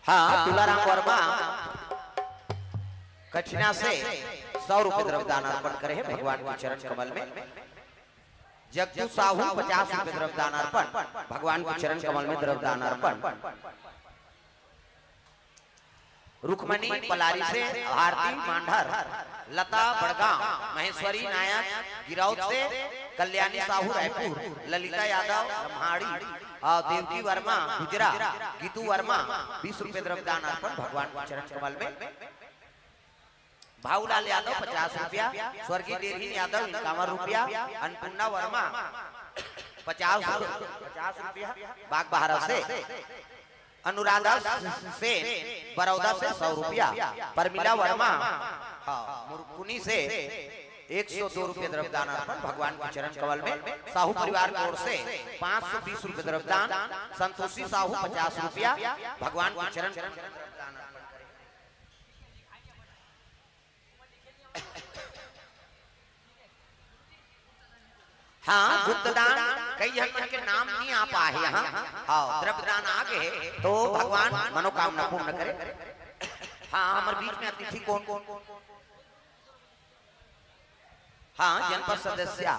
हाँ, तुलाराम वर्मा कछिना से सौ रुपये द्रव्यदान अर्पण करे हे भगवान के चरण कमल में। जगदू साहू पचास रुपये द्रव्यदान अर्पण, भगवान के चरण कमल में द्रव्यदान अर्पण। रुक्मणी पलारी से भारती मांढर, लता बड़गांव, महेश्वरी नायक गिरौद से, कल्याणी साहू रायपुर, ललिता यादव लम्हाड़ी, अउ देवकी वर्मा गुजरा, गीतू वर्मा बीस रुपये द्रव्यदान अर्पण भगवान के चरण कमल में। भाऊलाल यादव पचास रुपया, स्वर्गीय डेरहीन यादव इक्यावन रुपया, अन्नपूर्णा वर्मा पचास, पचास रुपया, बागबहरा से, अनुराधा सेन बरौदा से सौ रुपया, परमिला वर्मा, हाँ, मुरकुनी से एक सौ दो रुपये द्रव्यदान अर्पण भगवान के चरण कमल में, साहू परिवार की ओर से पाँच सौ बीस रुपये द्रव्यदान, संतोषी साहू पचास रुपया, भगवान के चरण हाँ, गुप्तदान, कई झन मन के नाम नहीं आ पाए हे। हाँ, हाँ, द्रव्यदान आ गे हे, तो भगवान मनोकामना पूर्ण करे। हाँ, हमर बीच में अतिथि कौन, कौन, कौन? हाँ, जनपद सदस्य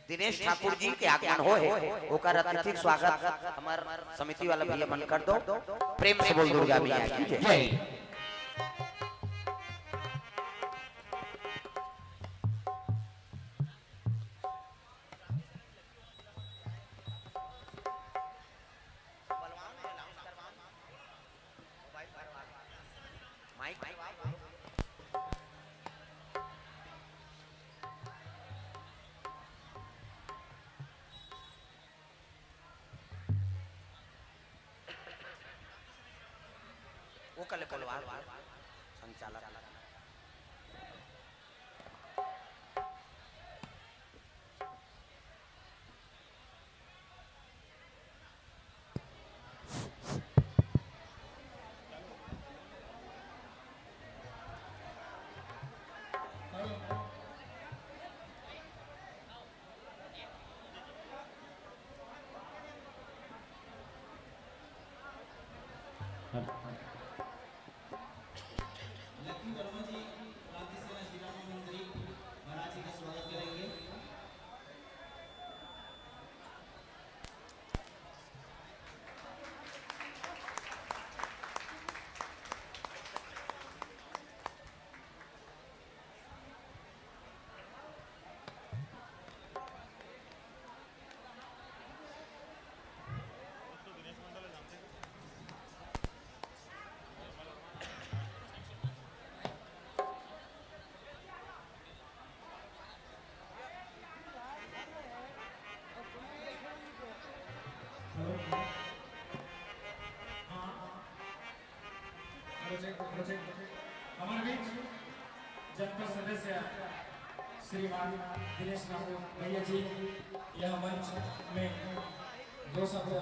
दिनेश ठाकुर जी के आगमन होय हे, ओकर अतिथिक स्वागत हमर समिति वाला भैया मन कर दो। प्रेम से बोल दुर्गा मैया की जय। जय। माइक। कले बोलवा संचालक। लक्की वर्मा जी, क्रांति सेना जिला मंत्री महाराज जी का स्वागत करेंगे। हमारे बीच जनपद सदस्य श्रीमान दिनेश राठौर भैया जी यह मंच में दो शब्द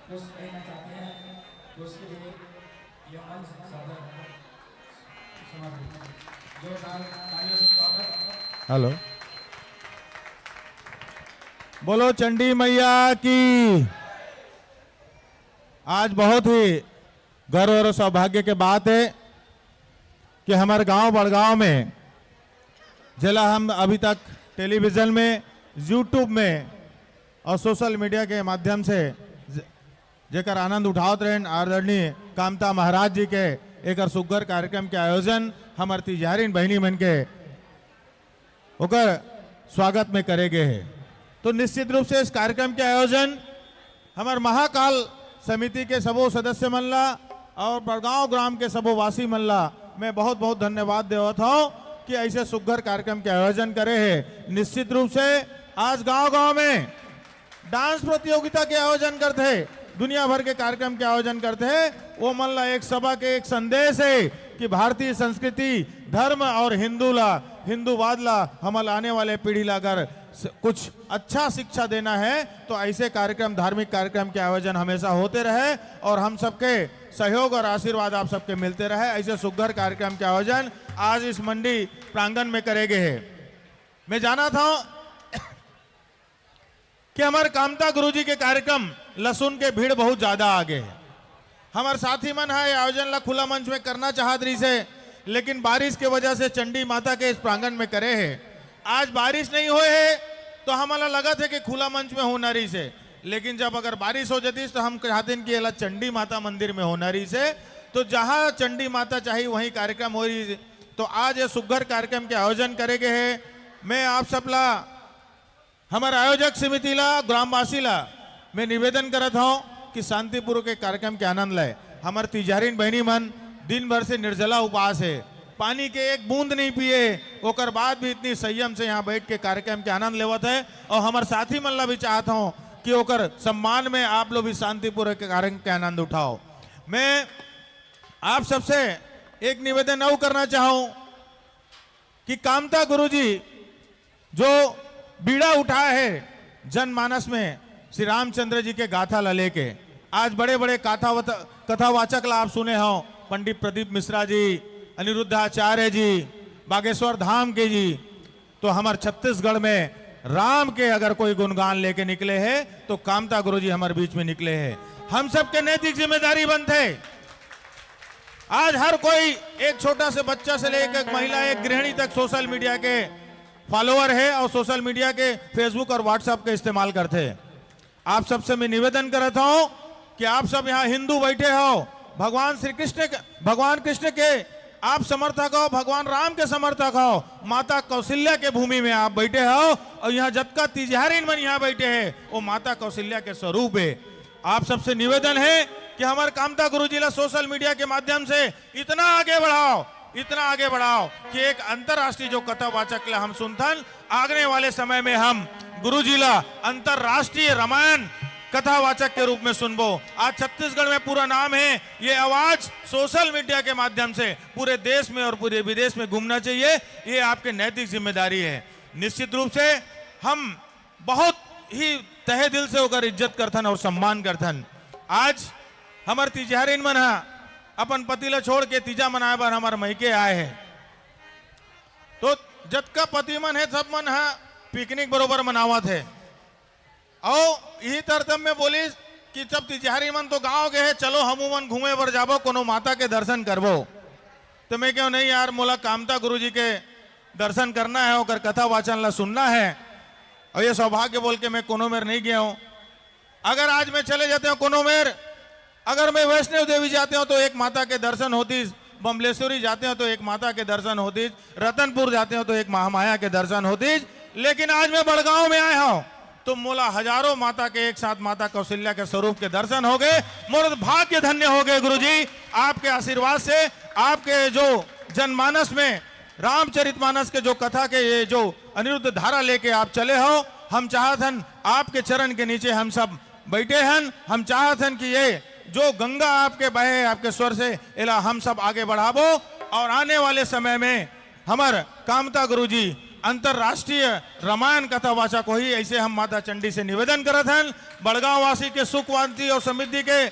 कुछ कहना चाहते हैं, तो उसके लिए यह मंच सादर समर्पित। जोरदार तालियों से स्वागत। हेलो, बोलो चंडी मैया की। आज बहुत ही गर्व और सौभाग्य के बात है कि हमारे गांव बड़गांव में, जेला हम अभी तक टेलीविजन में, YouTube में और सोशल मीडिया के माध्यम से ज-, जेकर आनंद उठावत रहेन, आदरणीय कामता महाराज जी के एकर सुग्घर कार्यक्रम के आयोजन हमर तिजहारिन बहिनी मन के ओकर स्वागत में करे गे हे। तो निश्चित रूप से इस कार्यक्रम के आयोजन हमर महाकाल समिति के सबो सदस्य मन ला और बड़गांव ग्राम के सबो वासी मन ला मैं बहुत बहुत धन्यवाद देवत हूँ कि ऐसे सुग्घर कार्यक्रम के आयोजन करे हे। निश्चित रूप से आज गांव-गांव में डांस प्रतियोगिता के आयोजन करथे, दुनिया भर के कार्यक्रम के आयोजन करथे, वो मन ला एक सबक, एक संदेश हे कि भारतीय संस्कृति, धर्म और हिंदू ला, हिंदूवाद ला हमन ला आने वाले पीढ़ी ला अगर स-, कुछ अच्छा शिक्षा देना है तो ऐसे कार्यक्रम, धार्मिक कार्यक्रम के आयोजन हमेशा होते रहे और हम सबके सहयोग और आशीर्वाद आप सबके मिलते रहे। ऐसे सुग्घर कार्यक्रम के आयोजन आज इस मंडी प्रांगण में करे गे हे। मैं जानत हूँ कि हमर कामता गुरुजी के कार्यक्रम ल सुन के भीड़ बहुत ज्यादा आ गे हे। हमर साथी मन ह ये आयोजन ल खुला मंच में करना चाहत रहिस हे, लेकिन बारिश के वजह से चंडी माता के इस प्रांगण में करे हे। आज बारिश नहीं होए हे, तो हमन ल लगत हे कि खुला मंच में होना रहिस हे, लेकिन जब अगर बारिश हो जातीस, तो हम चाहतेन कि एला चंडी माता मंदिर में होना रहिस हे। तो जहाँ चंडी माता चाही, वहीं कार्यक्रम हो रहिस हे। तो आज ये सुग्घर कार्यक्रम के आयोजन करे गे हे। मैं आप सब ला, हमर आयोजक समिति ला, ग्रामवासी ला मैं निवेदन करत हूँ कि शांतिपूर्वक एक कार्यक्रम के आनंद ले। हमर तिजहारिन बहिनी मन दिन भर से निर्जला उपास हे, पानी के एक बूंद नहीं पिए, ओकर बाद भी इतनी संयम से यहाँ बैठ के कार्यक्रम के आनंद लेवत हे। और हमर साथी मन ला भी चाहत हूँ कि ओकर सम्मान में आप लोग भी शांतिपूर्वक कार्यक्रम के आनंद उठाओ। मैं आप सबसे एक निवेदन और करना चाहूँ कि कामता गुरुजी जो बीड़ा उठाए हे जनमानस में श्री रामचंद्र जी के गाथा ला लेके, आज बड़े-बड़े कथावत-, कथावाचक ला आप सुने हो, पंडित प्रदीप मिश्रा जी, अनिरुद्धाचार्य जी, बागेश्वर धाम के जी, तो हमर छत्तीसगढ़ में राम के अगर कोई गुणगान लेके निकले हे, तो कामता गुरुजी हमर बीच में निकले हे। हम सबके नैतिक जिम्मेदारी बनथे। आज हर कोई, एक छोटा से बच्चा से लेके एक महिला, एक गृहिणी तक सोशल मीडिया के फॉलोअर हे और सोशल मीडिया के Facebook और WhatsApp के इस्तेमाल करथे। आप सबसे मैं निवेदन करत हूँ कि आप सब यहाँ हिंदू बैठे हो, भगवान श्री कृष्ण के, भगवान कृष्ण के आप समर्थक हो, भगवान राम के समर्थक हो, माता कौशल्या के भूमि में आप बैठे हो और यहाँ जतका तिजहारिन मन यहाँ बैठे हे, वो माता कौशल्या के स्वरूप हे। आप सबसे निवेदन हे कि हमर कामता गुरुजी ला सोशल मीडिया के माध्यम से इतना आगे बढ़ाओ, इतना आगे बढ़ाओ कि एक अंतर्राष्ट्रीय जो कथावाचक ला हम सुनथन, आगने वाले समय में हम गुरुजी ला अंतर्राष्ट्रीय रामायण कथावाचक के रूप में सुनबो। आज छत्तीसगढ़ में पूरा नाम है, ये आवाज सोशल मीडिया के माध्यम से पूरे देश में और पूरे विदेश में घूमना चाहिए। ये आपके नैतिक जिम्मेदारी है। निश्चित रूप से हम बहुत ही तहे दिल से ओकर इज्जत करथन और सम्मान करथन। आज हमर तिजहरिन मन ह अपन पति ला छोड़ के तीजा मनाए बर हमर मइके आए हे, तो जतका पति मन हे, सब मन ह पिकनिक बरोबर मनावत हे। अउ इही तरतम में बोलिस कि जब तिजहरी मन तो गांव गे हे, चलो हमू मन घूमे बर जाबो, कोनो माता के दर्शन करबो। तो मैं कहूं, "नहीं यार, मोला कामता गुरुजी के दर्शन करना है, ओकर कथा वाचन ला सुनना है, और ये सौभाग्य बोल के मैं कोनो मेर नहीं गया हूं।" अगर आज मैं चले जाते हूं कोनो मेर, अगर मैं वैष्णव देवी जाते हूं तो एक माता के दर्शन होतीस, बमलेश्वरी जाते हूं तो एक माता के दर्शन होतीस, रतनपुर जाते हूं तो एक महामाया के दर्शन होतीस, लेकिन आज मैं बड़गांव में आए हूं तो मोला हजारों माता के एक साथ माता कौशल्या के स्वरूप के दर्शन हो गए। मोर भाग्य धन्य हो गए गुरुजी, आपके आशीर्वाद से, आपके जो जनमानस में रामचरितमानस के जो कथा के ये जो अनिरुद्ध धारा लेके आप चले हो, हम चाहत हन आपके चरण के नीचे हम सब बैठे हन। हम चाहत हन कि ये जो गंगा आपके बहे, आपके स्वर से, एला हम सब आगे बढ़ाबो और आने वाले समय में हमर कामता गुरुजी अंतर्राष्ट्रीय रामायण कथावाचक होही, ऐसे हम माता चंडी से निवेदन करत हन। बड़गांव वासी के सुख, शांति और समृद्धि के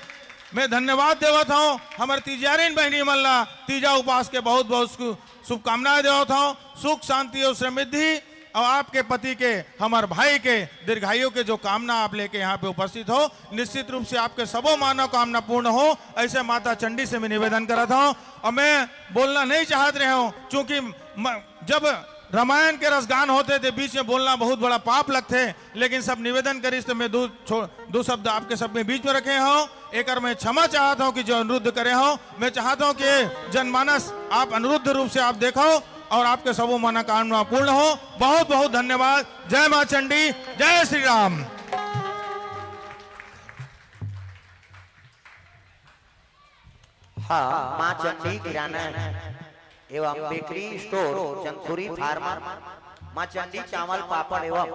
मैं धन्यवाद देवत हूँ। हमर तिजारिन बहिनी मन ला तीजा उपास के बहुत बहुत शु-, शुभकामनाएं देवत हूँ। सुख, शांति और समृद्धि और आपके पति के, हमर भाई के दीर्घायु के जो कामना आप लेके यहाँ पे उपस्थित हो, निश्चित रूप से आपके सबो मनोकामना पूर्ण हो, ऐसे माता चंडी से मैं निवेदन करत हूँ। और मैं बोलना नहीं चाहत रहे हूँ, क्योंकि म-, जब रामायण के रसगान होथे ते बीच में बोलना बहुत बड़ा पाप लगथे, लेकिन सब निवेदन करिस तो मैं दू छो-, दू शब्द आपके सब में बीच में रखे हूँ। एकर मैं क्षमा चाहत हूँ कि जो अनिरुद्ध करे हूँ, मैं चाहत हूँ कि जनमानस आप अनिरुद्ध रूप से आप देखो और आपके सबो मनोकामना पूर्ण हो। बहुत बहुत धन्यवाद। जय माँ चंडी, जय श्री राम। हाँ, माँ चंडी किराना एवं बेकरी स्टोर, जंखुरी फार्मर, माँ चंडी चावल पापड़ एवं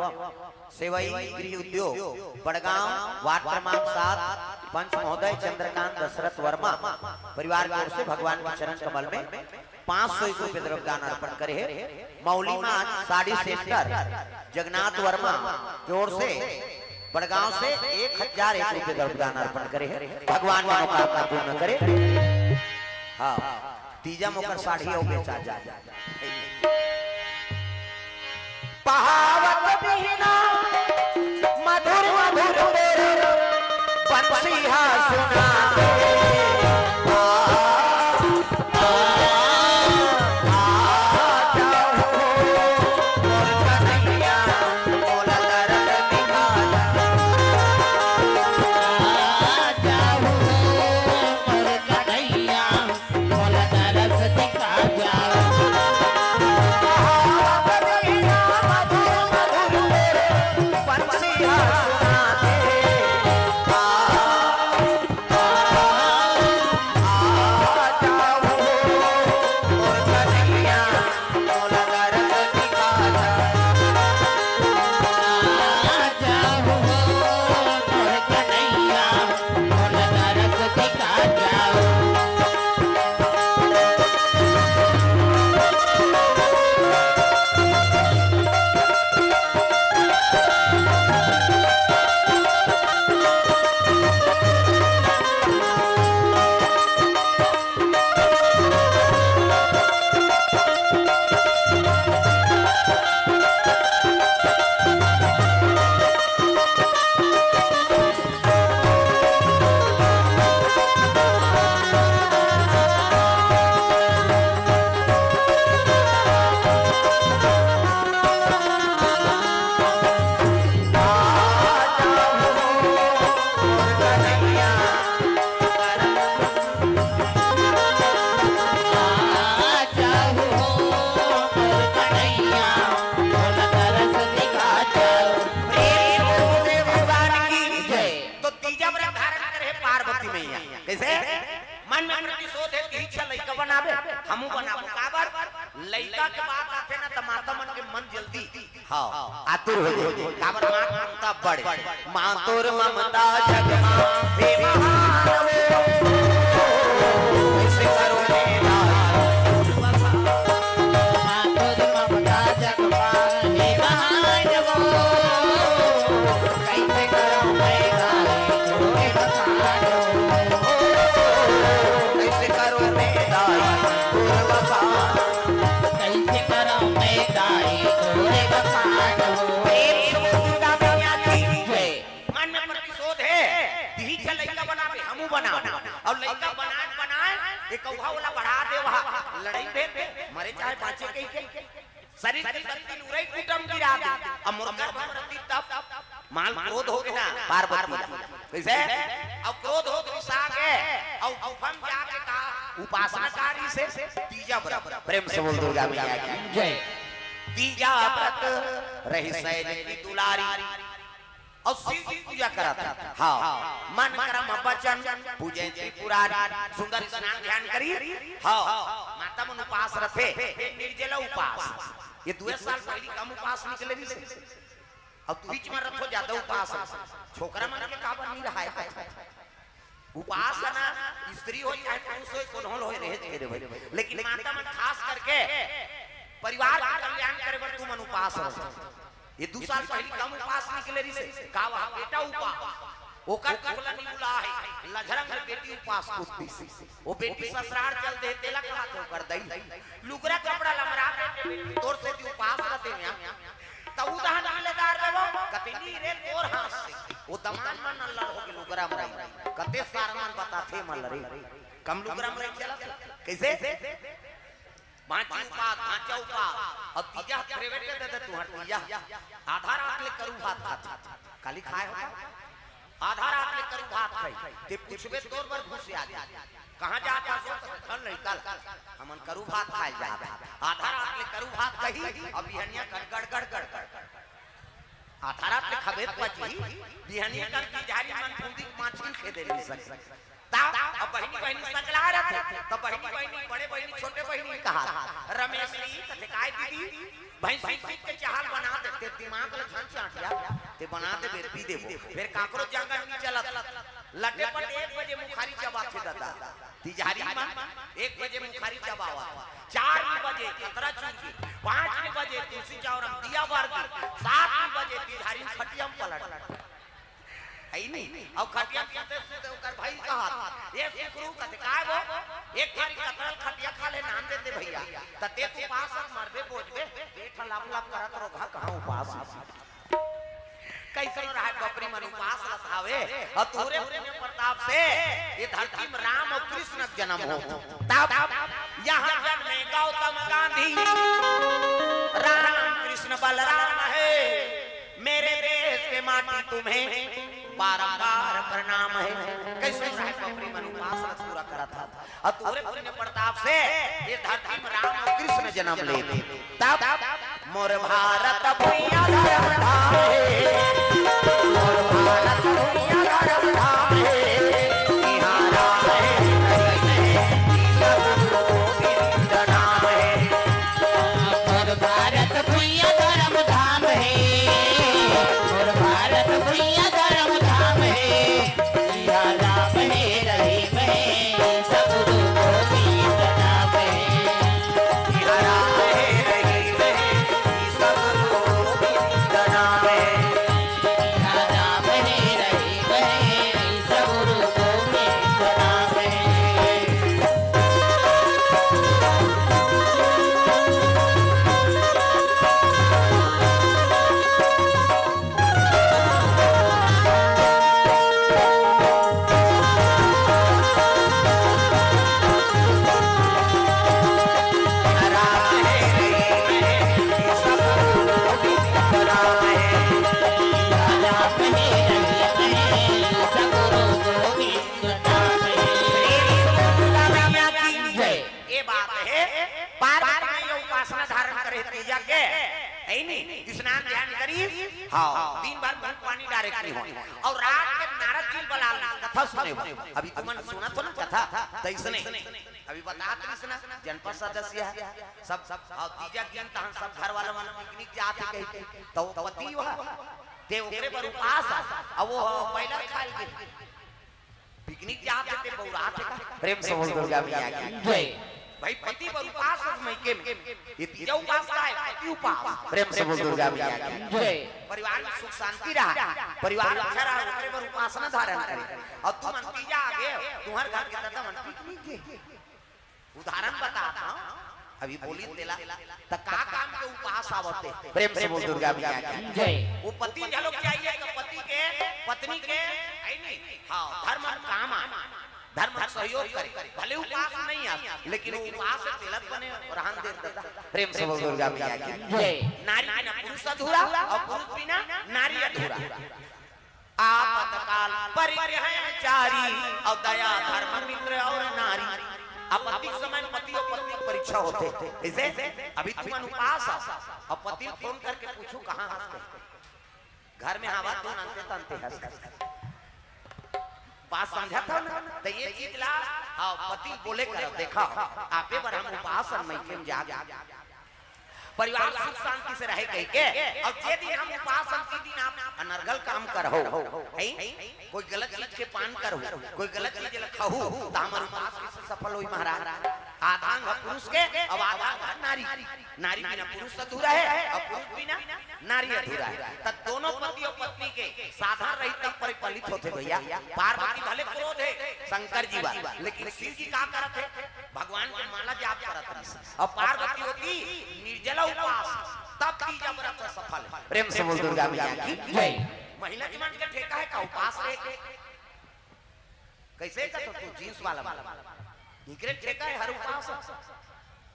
सेवई गृह उद्योग, बड़गांव, वार्ड क्रमांक सात, पंच महोदय चंद्रकांत दशरथ वर्मा परिवार की ओर से भगवान के चरण कमल में पाँच सौ एक रुपये द्रव्यदान अर्पण करे हे। मौली माँ साड़ी सेंटर जगन्नाथ वर्मा की ओर से बड़गांव से एक हजार एक रुपये द्रव्यदान अर्पण करे हे। भगवान मनोकामना पूर्ण करे। हाँ, तीजा मोकर साड़ी हो बेचा जा। पहावत बिहना मधुर मधुर बेर बंसी हा सुना। तो तीजा व्रत धारण करे हे पार्वती मैया। कैसे? मन में प्रतिशोध हे कि इच्छा लइका बनाबे, हमू बनाबो। काबर? लइका के बात आथे ना, त माता मन के मन जल्दी, हाँ, आतुर हो जाए। काबर? माँ ममता पड़े। माँ तोर ममता जग माँ हे महान वो, कैसे करो मैं दाई। माँ तोर ममता जग माँ हे महान वो, कैसे करो मैं दाई, तोरे बखान वो। कैसे करो मैं दाई, तोरे बखान। कैसे करो मैं दाई, तोरे बखान वो। प्रेम से बोल दुर्गा मैया की जय। मन में प्रतिशोध हे, दिही छे लइका बनाबे, हमू बनाबे। अउ लइका बनाए बनाए, ए कौहा ओला बढ़ा दे, वहा लड़ई भेज दे, मरे चाहे बाँचे कहिके। शरीर के शक्ति ल उरई कुटम गिरा दे। अब मोर गर्भ म रहितिस तब, माँ ल क्रोध होगे ना पार्वती ल। कइसे? अब क्रोध होत रिसा गे, अउ गुफा म जाके का उपासना करिस हे, तीजा व्रत। प्रेम से बोल दुर्गा मैया की जय। तीजा व्रत रही सैल की दुलारी। अउ शिव जी पूजा करत हे। हाँ, मन क्रम वचन पूजे त्रिपुरारी। सुंदर स्नान ध्यान करी। हाँ, माता मन उपास रथे, निर्जला उपास। ए दुए साल पहिली कम उपास निकले रिहिसे। अउ बीच म रथो जादा उपास। छोकरा मन के काबर नइ रहय? उपास हे ना, स्त्री हो चाहे पुरुष हो, कोनो होय, रहे के रे भाई। लेकिन माता मन खास करके परिवार के कल्याण करे बर तुमन उपास रहो। ए दू साल पहिली कम उपास निकले रिहिसे, का वहा बेटा उपास, ओकर कुल निमुला हे, लझरंग बेटी उपास कुटती। ओ बेटी ससुरार चल दे, तेला कहा तो कर दई। लुगरा कपड़ा लमरा दे, तोर सेती उपास रथे म्या। त उदहन मिले दार देबो, कते नी रे तोर हाथ से। ओ दमान मन नल्लर होगे लुगरा मरई। कते सार मन बताथे मन रे। कम लुगरा मरई चलत। कइसे? बाँची उपास, बाँचा उपास। अउ तीजा private दे दे तुँहर तीजा। आधा रात ले करू भात खाथे। काली खाय हो का? आधा रात ले करू भात खाई, ते पूछबे तोर बर घुसिया गे। कहाँ जात हस? त कल लइका ल, हमन करू भात खाय जात हन। आधा रात ले करू भात कही, अउ बिहनिया कन गड़ गड़ गड़ गड़। आधा रात ले खबे त बची, बिहनिया कन तिजहारी मन फूंदी माछी ल खेदे रिहिस। ता, अब बहिनी बहिनी सकला रथे, त बहिनी बहिनी, बड़े बहिनी, छोटे बहिनी कहा, रमेश जी, कथे काय दीदी, भैंसी दूध के चाहल बना दे, ते दिमाग ल झन चाटिया, ते बना देबे, पी देबो। फेर काकरो जंगल नइ चलत। लटे पटे एक बजे मुखारी चबाथे ददा। तिजहारी मन एक बजे मुखारी चबावत। चार बजे कतरा चुरगी, पाँच बजे तुलसी चौरा म दिया बर दी, सात बजे तिजहारी खटिया म पलट। हइ नी? अउ खटिया म सुते सुते ओकर भाई कहत, "ए सुकरू," कथे, "काय वो? एक थारी कतरल खटिया खा ले, नाम देते भइया। त ते त उपास मरबे, बोजबे, पेट ह लप लप करत रोगहा, कहाँ उपास?" कइसन रहय बपरी मन उपास रथावे, अउ तोरे पुण्य प्रताप से ए धरती म राम अउ कृष्ण के जनम हो। तब यहाँ जन्मे गौतम गांधी, राम कृष्ण बलराम हे। मेरे देश के माटी तुम्हें बारंबार प्रणाम हे। कइसे उपास बपरी मन उपास ल पूरा करत हस। अउ तोरे पुण्य प्रताप से ए धरती म राम अउ कृष्ण जनम ले। तब मोर भारत भुइयां धर्म धाम हे, मोर भारत भुइयां धर्म धाम हे, इहाँ राम हे, कृष्ण हे, सब गुरु गोविंद नाम हे। मोर भारत भुइयां धर्म धाम हे, मोर भारत भुइयां धर्म धाम हे। इहाँ राम हे, रहीम हे, सब गुरु गोविंद नाम हे। इहाँ राम हे, रहीम हे, सब गुरु गोविंद नाम हे। इहाँ राम हे, रहीम हे, सब गुरु गोविंद नाम हे। ए बात हे, पार्वती मैया उपासना धारण करे तीजा के, हे नी? स्नान ध्यान करी, हाँ, दिन भर मुंह पानी डारे के नहीं हो। अउ रात के नारद जी बला ले, कथा सुने हो। अभी तुमन सुनत हो ना कथा, तइसने। अभी बतात रहिस ना, जनपद सदस्य हे, सब, सब, अउ तीजा दिन तहन सब घर वाला मन picnic जात हे कहिके, त ओ पति वह ते ओकरे बर उपास हस, अउ वो पहिला खाल गे। पिकनिक जात हे ते बउरात हे का? प्रेम से बोल दुर्गा मैया की जय। भाई, पति बर उपास हस मइके में। ये तीजा उपास का हे? पति उपास। प्रेम से बोल दुर्गा मैया की जय। परिवार में सुख शांति रहा, परिवार अच्छा रहा, ओकरे बर उपासना धारण करे। अउ तुमन तीजा आगे, तुम्हर घर के ददा मन पिकनिक गे। उदाहरण बतात हंव, अभी बोलिस तेला, त का काम के उपास आवत हे? प्रेम से बोल दुर्गा मैया की जय। वो पति घलोक चाहिए, त पति के, पत्नी के, है नी? हाँ, धर्म म काम आ, धर्म म सहयोग करे, भले उपास नहीं आ, लेकिन वो उपास तेला बने रहन दे ददा। प्रेम से बोल दुर्गा मैया की जय। नारी बिना पुरुष अधूरा अउ पुरुष बिना नारी अधूरा। आपतकाल परिग्रह चारी, अउ दया धर्म मित्र अउ नारी। आपत्ति समय पति अउ पत्नी के परीक्षा होथे। कइसे? अभी तुमन उपास हव, अउ पति ल फोन करके पूछहू, "कहाँ हस?" घर में हवस, तू नंते तंते हस। बात समझत हव ना? त ये चीज ला, हाँ, पति ल बोले करव, "देखव, आपे बर हम उपास हन, मइके में जाके परिवार सुख शांति से रहे," कहिके। अउ जे दिन हम उपास हन, ते दिन आप अनर्गल काम करहू, हैं? कोई गलत चीज के पान करहू, कोई गलत चीज ल खाहू, त हमर उपास कइसे सफल होही महाराज? आधा अंग ह पुरुष के, अउ आधा अंग ह नारी। नारी बिना पुरुष अधूरा हे, अउ पुरुष बिना नारी अधूरा हे। त दोनों पति अउ पत्नी के साधन रही तब परिपालित होथे भइया। पार्वती भले क्रोध हे शंकर जी बर, लेकिन शिव जी का करत हे? भगवान के माला जाप करत रहिस। अउ पार्वती होती निर्जला उपास, तब तीजा व्रत सफल हे। प्रेम से बोल दुर्गा मैया की जय। महिला के मन के ठेका हे का उपास रहे के? कइसे कथस तू, जींस वाला मन? इकरे ठेका हे हर उपास।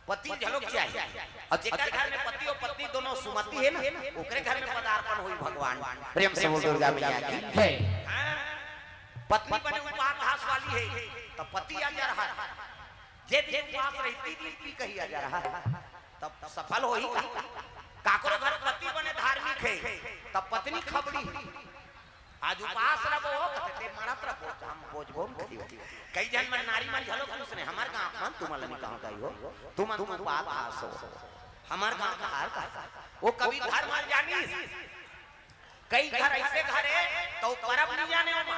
पति घलोक चाहिए। अउ जेकर घर में पति अउ पत्नी दोनों सुमति हे ना, ओकरे घर में पदार्पण होही भगवान। प्रेम से बोल दुर्गा मैया की जय। हाँ, पत्नी बने उपास वाली हे, त पति आ जा रहा हे। जे दिन उपास रही, ते दिन पी कही आ जा रहा हे, तब सफल होही का? काकरो घर पति बने धार्मिक हे, तब पत्नी खबड़ी हे। आज उपास रहिबो, कथे, "ते मरत रहिबो, हम बोझबो नइ करिबो।" कई झन मन नारी मन घलो पूछने, "हमर गांव मन तुमन ल नइ कहंव दाई हो, तुमन तो उपास हव, हमर गांव धार का?" वो कभी धर्म ल जानिस, कई घर अइसे घर हे, त वो परब नइ जाने ओमा,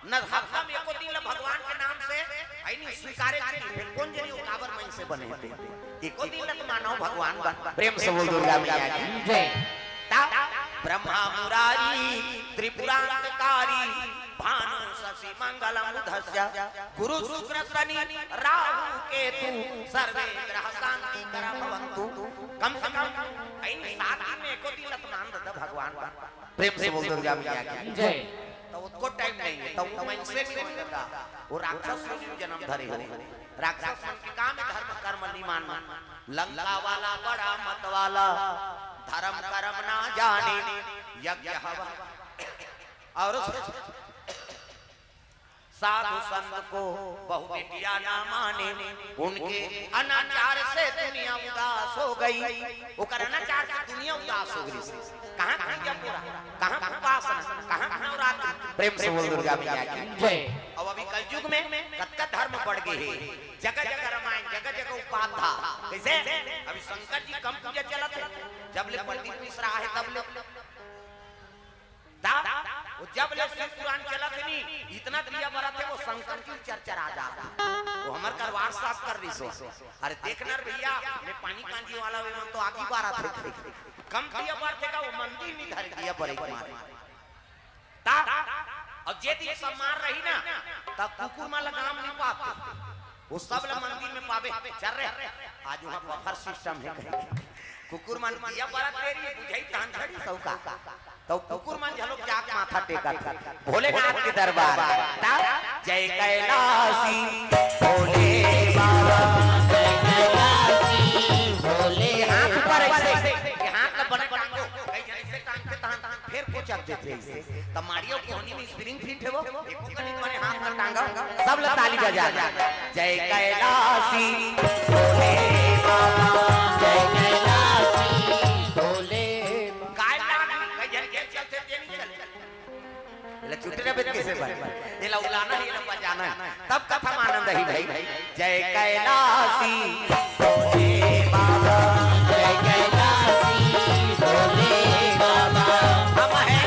न हफ्ता में एको दिन ल भगवान के नाम से, अइ नहीं स्वीकारे जी, फिर कोन जनी वो काबर मन से बने हे ते। एको दिन ल त मानव भगवान बन। प्रेम से बोल दुर्गा मैया की जय। ता ब्रह्मा मुरारी त्रिपुरांतकारी भानु शशि मंगल बुधस्य गुरु शुक्र शनि राहु केतु सर्वे ग्रह शांति कर भवंतु। कम से कम इन सात दिन में एको दिन ल त मान ददा भगवान बन। प्रेम से बोल दुर्गा मैया की जय। त ओतको टाइम नहीं हे, त वो मन से नहीं होता। वो राक्षस योनि में जन्म धरे हो। राक्षस मन के काम हे धर्म कर्म नहीं मानना। लंका वाला बड़ा मत वाला, धर्म कर्म ना जाने, यज्ञ हवन। अउ साधु संत को बहू बेटिया ना माने, उनके अनाचार से दुनिया उदास हो गई। ओकर अनाचार से दुनिया उदास हो गई। कहाँ पूजा पूरा, कहाँ उपासना, कहाँ नवरात्रि? प्रेम से बोल दुर्गा मैया की जय। अब अभी कलयुग में कतका धर्म बढ़ गए हे, जगह जगह रामायण, जगह जगह उपाध्याय। कइसे? अभी शंकर जी कम पूजा चलत हे, जब ले प्रदीप मिश्रा आहे तब ले। ता, वो जब ले शिव पुराण चलत हे नी, इतना दिया बरत हे, वो शंकर जी चरचरा जात हे। वो हमर करवार साफ कर रहिस हो। अरे देख ना रे भइया, मैं पानी कांजी वाला, वे मन तो आगी बारत हे। कम दिया बरत हे का, वो मंदिर में धर दिया बरे के मारे। ता, अउ जे दिन सब मार रही ना, तब कुकुर मन ल गांव नइ पाबे। वो सब ल मंदिर में पाबे। चल रे, आज वहाँ बफर सिस्टम हे कहीं। कुकुर मन दिया बरत देरी, बुझई तहन झड़ी सौका। त कुकुर मन घलोक जाके माथा टेकत हे भोलेनाथ के दरबार। ता जय कैलासी भोले बाबा, जय कैलासी भोले। हाथ ऊपर अइसे, ये हाथ ल बने टांगो, कई झन अइसे टांगथे तहन, तहन फेर कोचक देथे अइसे। त मारियो कोहनी में स्प्रिंग फिट हे वो, एको कनी बने हाथ ल टांगो, सब ल ताली बजा। जय कैलासी भोले बाबा, जय कैलासी भोले बाबा। काय लागी? कई झन के चलथे, ते नइ चलथे। एला चुटरा बेत कइसे बन? एला उलाना हे, एला बजाना हे। तब कथा म आनंद आही भाई। जय कैलासी भोले बाबा, जय कैलासी भोले बाबा। हम हैं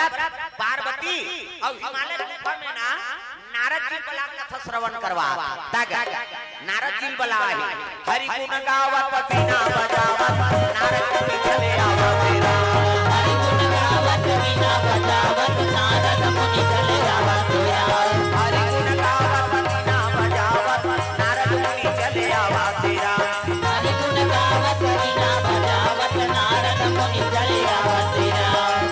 पार्वती अउ हिमालय गुफा में ना नारद जी बला कथा श्रवण करवा। तग नारद जी बला हे, हरि गुण गावत बीना बजावत नारद मुनि चले आवा तेरा। हरि गुण गावत बीना बजावत नारद मुनि चले आवा तेरा। हरि गुण गावत बीना बजावत नारद मुनि चले आवा तेरा। हरि गुण गावत बीना बजावत नारद मुनि चले आवा तेरा।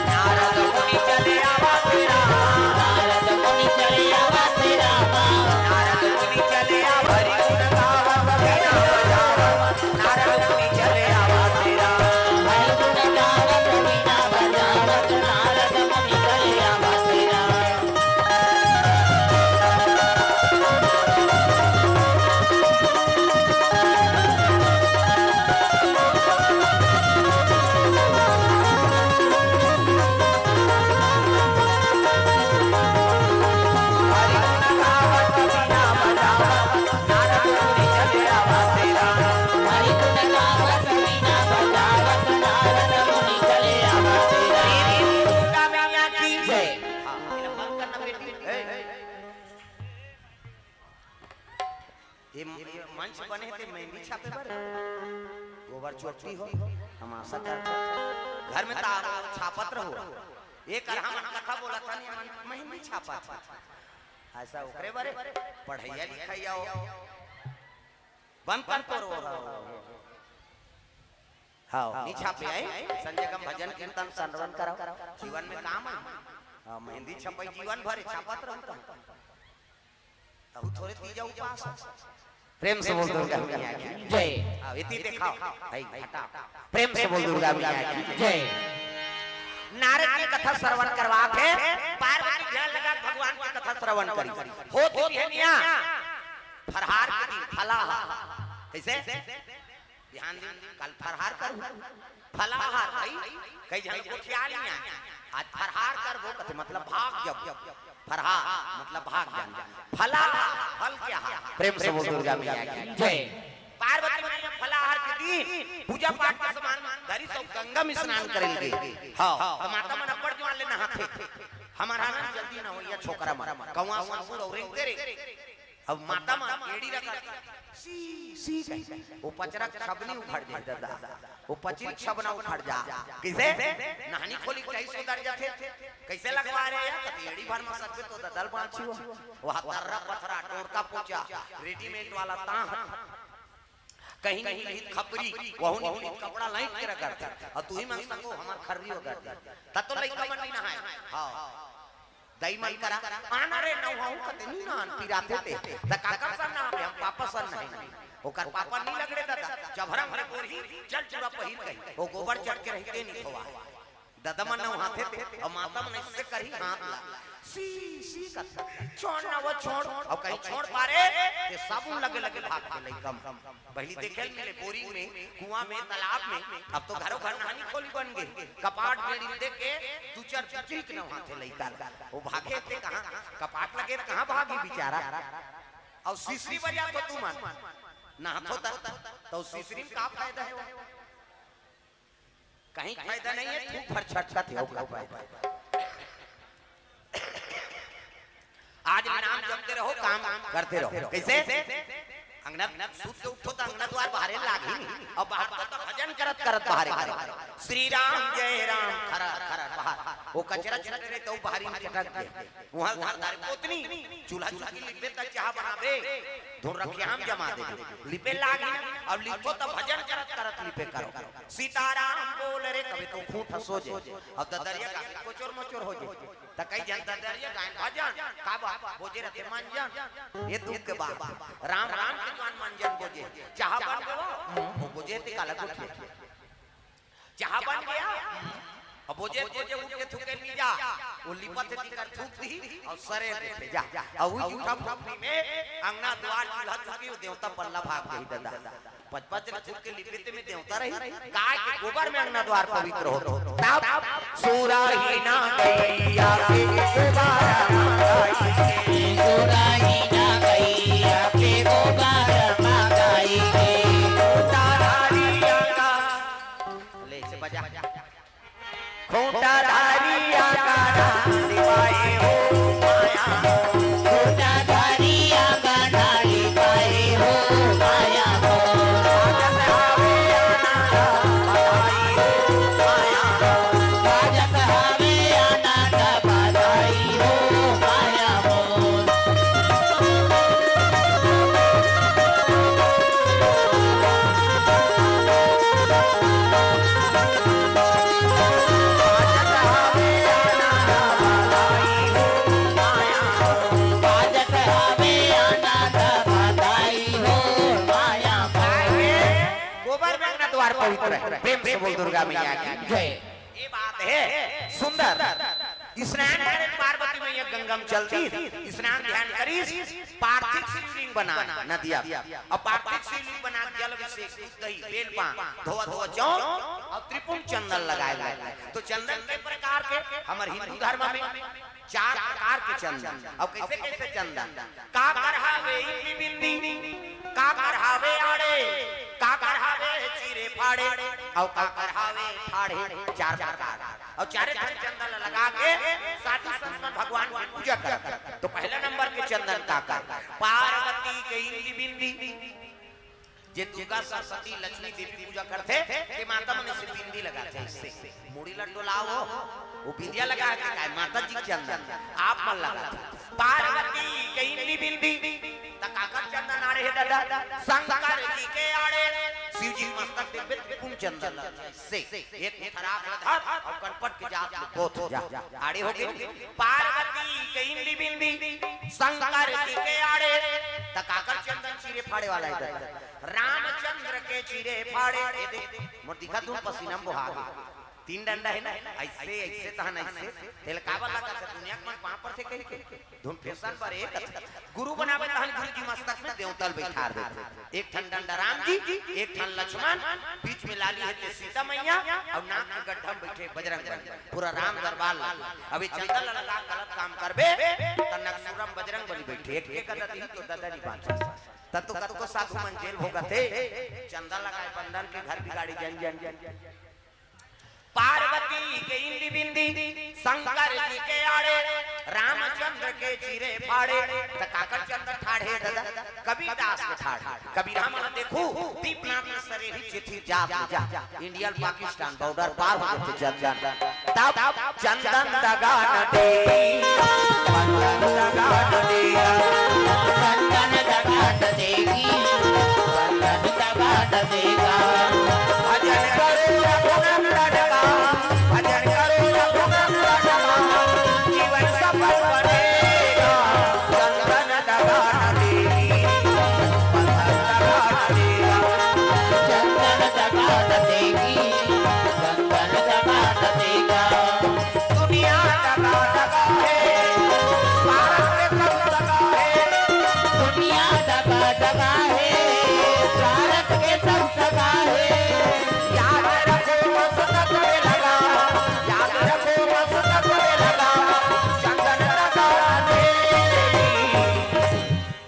नारद मुनि चले आवा तेरा। नारद मुनि चले आवा तेरा। नारद मुनि चले आवा, हरि गुण गावत बीना बजावत नारद मुनि चले आवा तेरा। हरि गुण गावत बीना बजावत नारद मुनि चले आवा तेरा। ये, ये मंच बने हे ते मेहंदी छापे बर। गोबर चोटी हो, तमाशा करत हो। घर में तो छापत रहो। ये कर हमन कथा बोलत हन, ये मन मेहंदी छापत हे। ऐसा ओकरे बारे पढ़ैया लिखैया हो। बंद कर तोर वो। हाँ, नी छापे आए। संजय कम भजन कीर्तन संरवन कराओ। जीवन में काम आए। हाँ, मेहंदी छपाई जीवन भर छापत रहता। तब थोड़े तीजा उपास हो। प्रेम से बोल दुर्गा मैया की जय। आओ, इति देखाओ। भाई, हटा। प्रेम से बोल दुर्गा मैया की जय। नारद जी कथा श्रवण करवा के पार्वती ध्यान लगा भगवान की कथा श्रवण करी। होत बिहनिया फरहार के दिन फलाहार। कैसे? बिहान दिन कल फरहार करू। फलाहार भाई, कई झन गोठियार नहीं आए। आज फरहार करबो कथे, मतलब भाग जब। फरहार, मतलब भाग जान। फलाहार, फल के आहार। प्रेम से बोल दुर्गा मैया की जय। पार्वती मैया फलाहार के दिन पूजा पाठ के सामान धरी सब गंगा में स्नान करे लगे। हाँ, तो माता मन अब्बड़ जुआन ले नहाथे। हमारा ना जल्दी ना होइया छोकरा मन। कौआ संकुर और रेंगते रे। अब माता मन एड़ी रखा, सी, सी कही। वो पचरा छबनी उखड़ जाए दादा। वो पचरी छबना उखड़ जा। कैसे? नहानी खोली कहीं सुधर जाथे। कैसे लगवा रहे हैं? कति एड़ी भर में सकबे तो ददल बाँची हो। वहाँ तर्रा पथरा, डोरका पोचा, रेडीमेड वाला ताह। कहीं नहीं खपरी, वहू नहीं कपड़ा लाइट के रगड़। और तू ही मन संगो हमार खर्री हो गए। तब तो लइका मन नहीं नहाए। हाँ। दई मन करा, "आना रे, नहाहूं कते नी नहान, पिराथे ते।" त काकर सन नहाबे, हम पापा सन नहीं। ओकर पापा नी लगड़े दादा, जबरंग रे बोरही, जल चूड़ा पहिर कही, ओ गोबर चढ़ के रहिते नी धोवा। दादा मन नहाथे ते, अउ माता मन ऐसे करही हाथ ला, "सी, सी," कथे, "छोड़ ना वो, छोड़।" अउ कहीं छोड़ पारे, ते साबुन लगे लगे भाग के लइका मन। पहली देखे ल मिले बोरिंग में, कुआं में, तालाब में, अब तो घरों घर नहानी खोली बन गए। कपाट बेड़ी देख के दू चार चीख नहाथे लइका। वो भागे ते कहाँ? कपाट लगे त कहाँ भागी बिचारा? अउ सिसरी बजा तो तुमन नहाथो त, तो सिसरी में का फायदा है? कहीं फायदा नहीं है, थूक भर छटकत है, ओकर फायदा। आज नाम जपते रहो, काम करते रहो। कैसे? अंगना सूत के उठो त अंगना द्वार बाहरे लागी, अउ बाहर तो, तो भजन करत करत बाहरे करो। श्री राम जय राम, खरा खरा बाहर। वो कचरा छटरे तो बाहरी में चटक गए। वहाँ घर दार पोतनी, चूल्हा चुकी लिपे त चाह बनाबे, धुन रखिया हम जमा दे। लिपे लागी ना, अब लिपो त भजन करत करत लिपे करो। सीताराम बोल रे, कभी तो खूंट सो जे, अब ददरिया का कोचोर मोचोर हो जे। त कई जन ददरिया गायन भजन, का बा, बोजे रथे मंजन। ये दुख के बात। राम राम के जुआन मंजन बोजे। चाह बन गवा, वो बोजे ते काला गुठिया। चाह बन गया। अब बोजे, बोजे उठ के थूके नी जा। वो लिपत हे तिकर थूक दी अउ सरे देथे जा। अउ वो जूठा फूकनी में अंगना द्वार चूल्हा चुकी वो देवता पल्ला भाग गई दादा। पच पच ले थूक के लिपे ते में देवता रही। गाय के गोबर में अंगना द्वार पवित्र हो। तब सुराही ना गैया के गोबर मांगाई के। सुराही ना गैया के गोबर मांगाई के। तारारिया का ले से बजा। खूंटा धारिया का गोबर में अपना द्वार पवित्र है। प्रेम से बोल दुर्गा मैया की जय। ये बात है सुंदर। स्नान करे पार्वती मैया गंगा में चल दी, स्नान ध्यान करी, पार्थिव शिवलिंग बना नदिया। अब पार्थिव शिवलिंग बना के जल अभिषेक, दूध दही, बेल पान, धोआ धोआ चौक और त्रिपुंड चंदन लगाए लगे। तो चंदन के प्रकार के हमर हिंदू धर्म में चार प्रकार के चंदन। अब कैसे कैसे चंदन? काकर हावे इंदी बिंदी, काकर हावे आड़े, काकर हावे चीरे फाड़े, और काकर हावे ठाढ़े। चार प्रकार। और चारे ठन चंदन लगा के साधु संत मन भगवान की पूजा करत। तो पहला नंबर के चंदन काकर? पार्वती के इंदी बिंदी। जे दुर्गा सरस्वती लक्ष्मी देवी पूजा करथे, ते माता मन से बिंदी लगाथे, इससे मुड़ी ला डोलाओ, वो बिंदिया लगा के काय माता जी के चंदन आप मन लगाथे। पार्वती के इंदी बिंदी, त काकर चंदन आड़े हे दादा? शंकर जी के आड़े। शिव जी के मस्तक देखबे, त्रिपुंड चंदन से एक थराक ल धर और कनपट के जात ले बोथ जा। आड़े हो गए। पार्वती के इंदी बिंदी, शंकर जी के आड़े, त काकर चंदन चीरे फाड़े वाला हे दादा? रामचंद्र के चीरे फाड़े। ये देख, मोर दिखा दूं, पसीना में बोहा गे। तीन डंडा है ना, ऐसे, ऐसे तहन ऐसे, तेल काबर लगा के दुनिया के मन पाँव पर से कही के? धुन फेसन बर एक गुरु बनावे तहन गुरु जी मस्तक में देवतल बैठार देथे। एक ठन डंडा राम जी, एक ठन लक्ष्मण, बीच में लाली है ते सीता मैया, और नाक के गड्ढा में बैठे बजरंग बली। पूरा राम दरबार लागे। अभी चंदन लगा गलत काम करबे, त नकसुरम बजरंग बली बैठे। एक, एक गदा दिही तो ददा नहीं बांचे। तब तो कतको साधु मन जेल भोगत हे। चंदन लगाए बंदन के घर बिगाड़ी जन जन। पार्वती के इंदी बिंदी, शंकर जी के आड़े, रामचंद्र के चीरे फाड़े, त काकर चंदन ठाढ़े दादा? कबीर दास के ठाढ़े। कबीर हम देखू, दीपनाथ में सरे ही चिथी जात जा। इंडियन पाकिस्तान बॉर्डर पार हो गए थे चंदन। तब चंदन दगा न दे, चंदन दगा न दे, चंदन दगा न देगी, चंदन दगा न देगा। भजन करो रघुनंदन का, भजन करो रघुनंदन का, जीवन सफल बनेगा। चंदन दगा न देगी, चंदन दगा न देगा, चंदन दगा न देगी, चंदन दगा न देगा। दुनिया दगा दगा है, भारत में सब दगा है। दुनिया दगा दगा है, भारत के सब दगा है। याद रखो मस्त करे लगा, याद रखो मस्त करे लगा, चंदन दगा न देगी।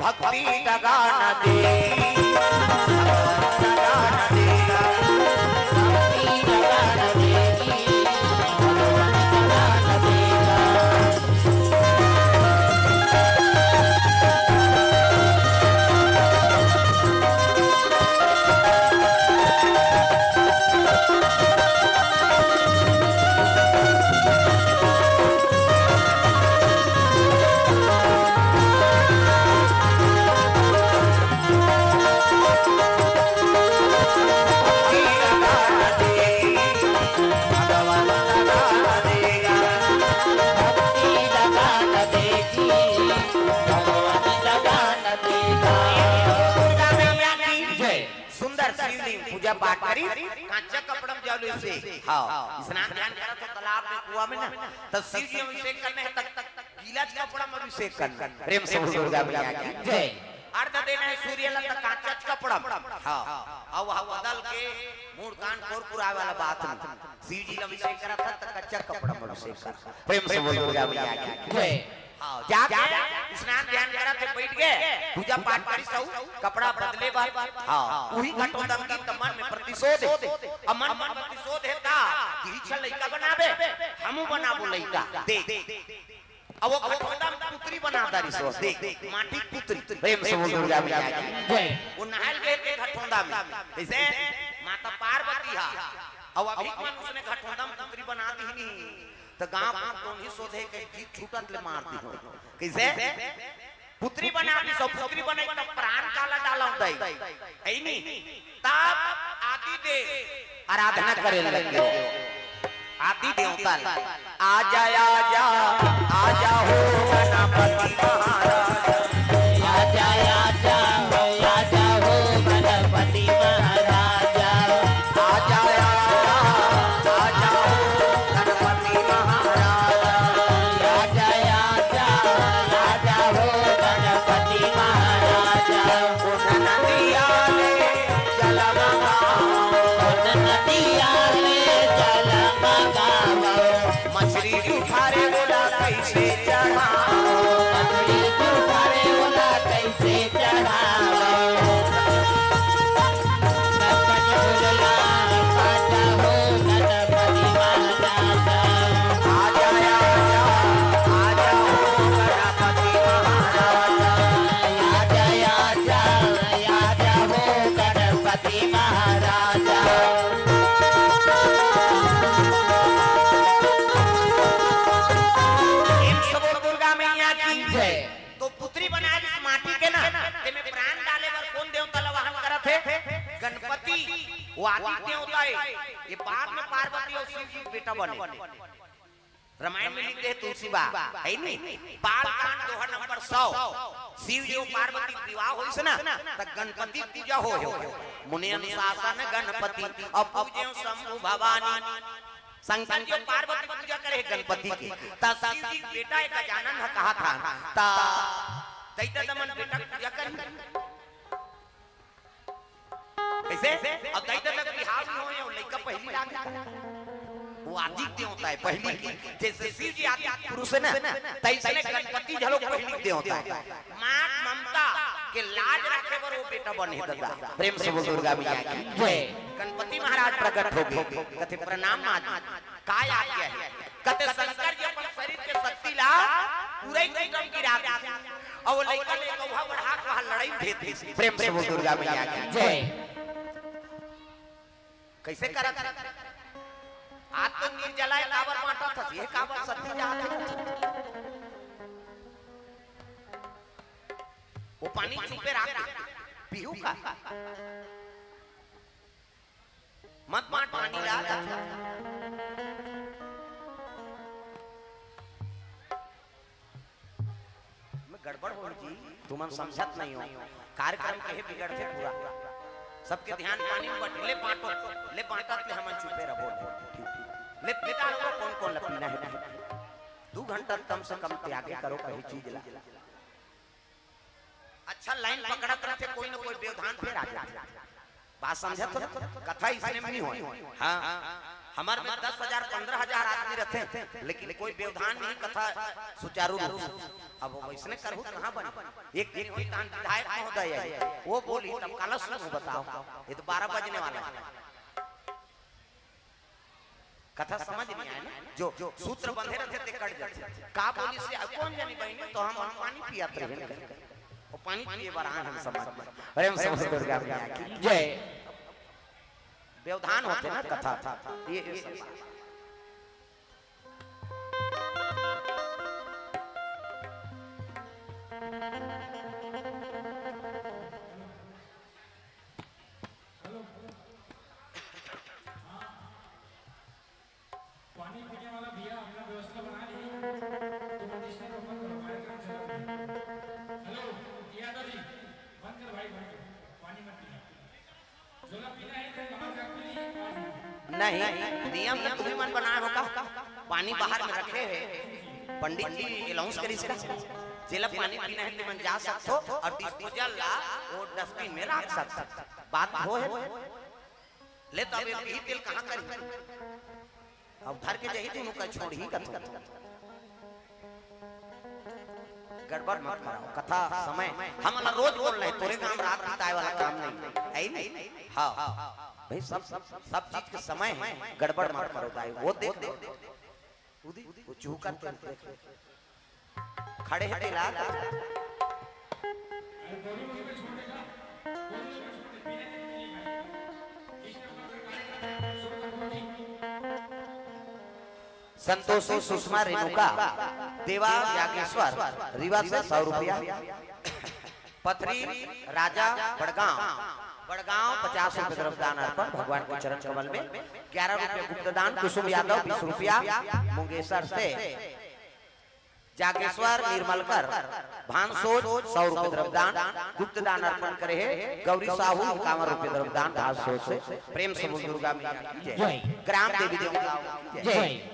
भक्ति दगा न देगी, भगवान दगा न देगा। भक्ति दगा न देगी, भगवान दगा न देगा। दुर्गा मैया की जय। सुंदर शिवलिंग पूजा पाठ करी, कांचा कपड़ा में जाओ ले से। हाँ, स्नान ध्यान करत हो तालाब में, कुआं में ना, तो शिव जी अभिषेक करने हैं तक, तक गीला कपड़ा में अभिषेक करना। प्रेम से बोल दुर्गा मैया की जय। अर्घ देना है सूर्य ला तो कांचा कपड़ा में। हाँ, अब वह बदल के मुड़ कान कोर पुरावे वाला बात नहीं। शिव जी ला अभिषेक करा था तो कच्चा कपड़ा में अभिषेक करा। प्रेम से बोल दुर्गा मैया की जय। हाँ, जाके स्नान ध्यान करत हे, बैठ गए, पूजा पाठ करी, सब कपड़ा बदले बर। हाँ, वही घटोदम की त मन में प्रतिशोध हे। अब मन में प्रतिशोध हे ता, तिही छल लइका बनाबे, हम मुंह बनाबो लइका, देख। अब वो घटोंदा में पुतरी बना डारिस हो, देख, माटी के पुतरी। प्रेम से बोल दुर्गा मैया की। जय। वो नहाय ल गे हे घटोंदा में, कइसे? माता पार्वती हा। अब अभी मनुष्य ने घटोंदा में पुतरी बना दिहिन, त गांव के टोनही सोधे के जीभ छूटत ले मार दिही। कइसे? पुतरी बना दिस हो, पुतरी बनई त प्राण काला डालव दई। हइ नी? तब आदि देव आराधना करे लगे हो। आदि देवता ला, आजा, आजा, आजा हो गणपति महाराज। आजा, आजा, आजा हो गणपति महाराज। आजा, आजा, आजा हो गणपति महाराज। आजा, आजा, आजा हो गणपति महाराज। उठ नदिया ले जल मंगाओ। उठ नदिया ले जल मंगाओ। मछरी उठारे ओला कइसे चढ़ाओ? मछरी उठारे ओला कइसे चढ़ाओ? गणपति बुलला, आजा हो गणपति महाराज। आजा, आजा, आजा हो गणपति महाराज। आजा, आजा, आजा हो गणपति महाराज। प्रेम से बोल दुर्गा मैया की जय। तो पुतरी बना दिस माटी के ना, तेमे प्राण डाले बर कोन देवता ला वाहन करत हे? गणपति। वो आदि देवता हे। ये बाद में पार्वती अउ शिव जी के बेटा बने। रामायण में लिख दे तुलसी बा, हइ नी? बाल कांड दोहा नंबर सौ। शिव जी अउ पार्वती के विवाह होइस ना, त गणपति पूजा होय हे। मुनि अनुशासन गणपति, अब पूजे शंभु भवानी। शंकर जी अउ पार्वती पूजा करे हे गणपति के, त शिव जी के बेटा एक गजानन ह कहा था, त दई ददा मन बेटा के पूजा करही। कइसे? अब दई ददा के बिहाव नइ होय, अउ लइका पहिली लागे। वो आदि देवता हे, पहिली के। जइसे शिव जी आदि पुरुष हे ना, तइसने गणपति घलो पहिली देवता हे। माँ ममता के लाज राखे बर वो बेटा बने हे ददा। प्रेम से बोल दुर्गा मैया की जय। गणपति महाराज प्रकट हो गे, कथे, "प्रणाम माँ जी।" काय आज्ञा हे? कथे, "शंकर जी अपन शरीर के शक्ति ला पूरा ही कुटम गिरा दे।" अउ वो लइका ले कौहा बढ़ा के वहाँ लड़ई भेज दे। प्रेम से बोल दुर्गा मैया की जय। कइसे करत हे? आज तो निर्जला हे, काबर बांटत हस? ये काबर सती जात हे? वो पानी चुपे राख दे। पीहू का? मत बांट पानी ला। मैं गड़बड़ हो जी, तुमन समझत नहीं हो। कार्यक्रम के बिगड़थे पूरा। सबके ध्यान पानी में बटे, ले बांटो, ले बांटत ले हमन चुपे रहो। ले पिता रहो, कौन कौन ला पीना हे? दू घंटा कम से कम त्यागे करो कहीं चीज ला। अच्छा लाइन पकड़त रहिथे, कोई न कोई व्यवधान फेर आ जाथे। बात समझत हो ना? कथा अइसने में नहीं होय। हाँ, हमर में दस हजार, पन्द्रह हजार आदमी रहिथे, लेकिन कोई व्यवधान नहीं, कथा सुचारू रूप से। अब वइसने करहू त कहाँ बने? एक दिन होही तहन विधायक महोदय आही, वो बोलही तब काला सुनहू बताओ। ये तो बारह बजने वाला हे। कथा समझ नहीं आय ना, जो सूत्र बंधे रहिथे ते कट जाथे। का बोलिस हे, कोन जनी बहिनी, तो हम, हम पानी पियत रहे ना। वो पानी पिए बर आन हम समझ में। प्रेम से बोल दुर्गा मैया की जय। व्यवधान होथे ना कथा। ये, ये सब। पानी पीने वाला भैया अपना व्यवस्था बना लिए। तुम डिस्टर्ब मत करो, कार्यक्रम चल रहा है। हेलो, यादव जी, बंद कर भाई, बंद कर। पानी मत पीना। झोला पीना है तो बाहर जाके पी लीजिए, पानी। नहीं, नियम तो तुम्ही मन बनाए हो का? पानी बाहर में रखे हे, पंडित जी अनाउंस करिस का? जेला पानी पीना हे, तुमन जा सकथो अउ डिस्पोजल ला वो डस्टबिन में रख सकथो। बात होय हे। ले तो अब ये पीही तेल कहाँ करी? अब धर के जही दुनों का छोड़ही कथो। गड़बड़ मत कराओ, कथा समय हमन ला रोज बोलना हे, तोरे गांव रात बिताए वाला काम नहीं हे, हे नहीं? हाँ, भाई सब, सब, सब चीज के समय हे, गड़बड़ मत करो दाई, वो देख लो। वो चूहू का तेल देख। खड़े हे तेला। संतोषी, सुषमा, रेणुका, देवा, यागेश्वर, रीवा से सौ रुपया। पथरी, राजा, बड़गांव, बड़गांव पचास रुपये द्रव्यदान अर्पण भगवान के चरण कमल में, ग्यारह रुपये गुप्तदान, कुसुम यादव बीस रुपया, मुंगेसर से जागेश्वर निर्मलकर भानसोज सौ रुपये द्रव्यदान गुप्तदान अर्पण करे हे, गौरी साहू इक्यावन रुपये द्रव्यदान भानसोज से। प्रेम से बोल दुर्गा मैया की जय। जय। ग्राम देवी देवता की जय। जय।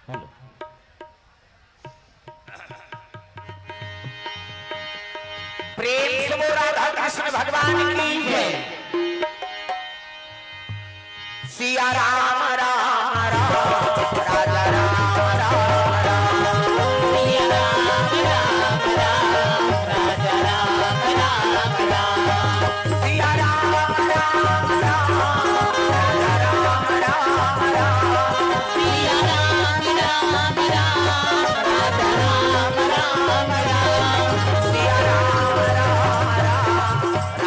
हेलो। प्रेम से बोल राधा कृष्ण भगवान की जय। सिया राम राम राम, राजा राम राम राम, सिया राम राम राम, राजा राम राम राम, सिया राम राम राम, राजा राम राम राम, सिया राम राम राम, राजा राम राम राम, सिया राम राम राम,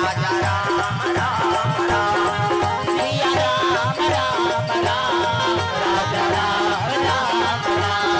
राजा राम राम राम, सिया राम राम राम, राजा राम राम राम। सिया राम राम राम, राजा राम राम राम।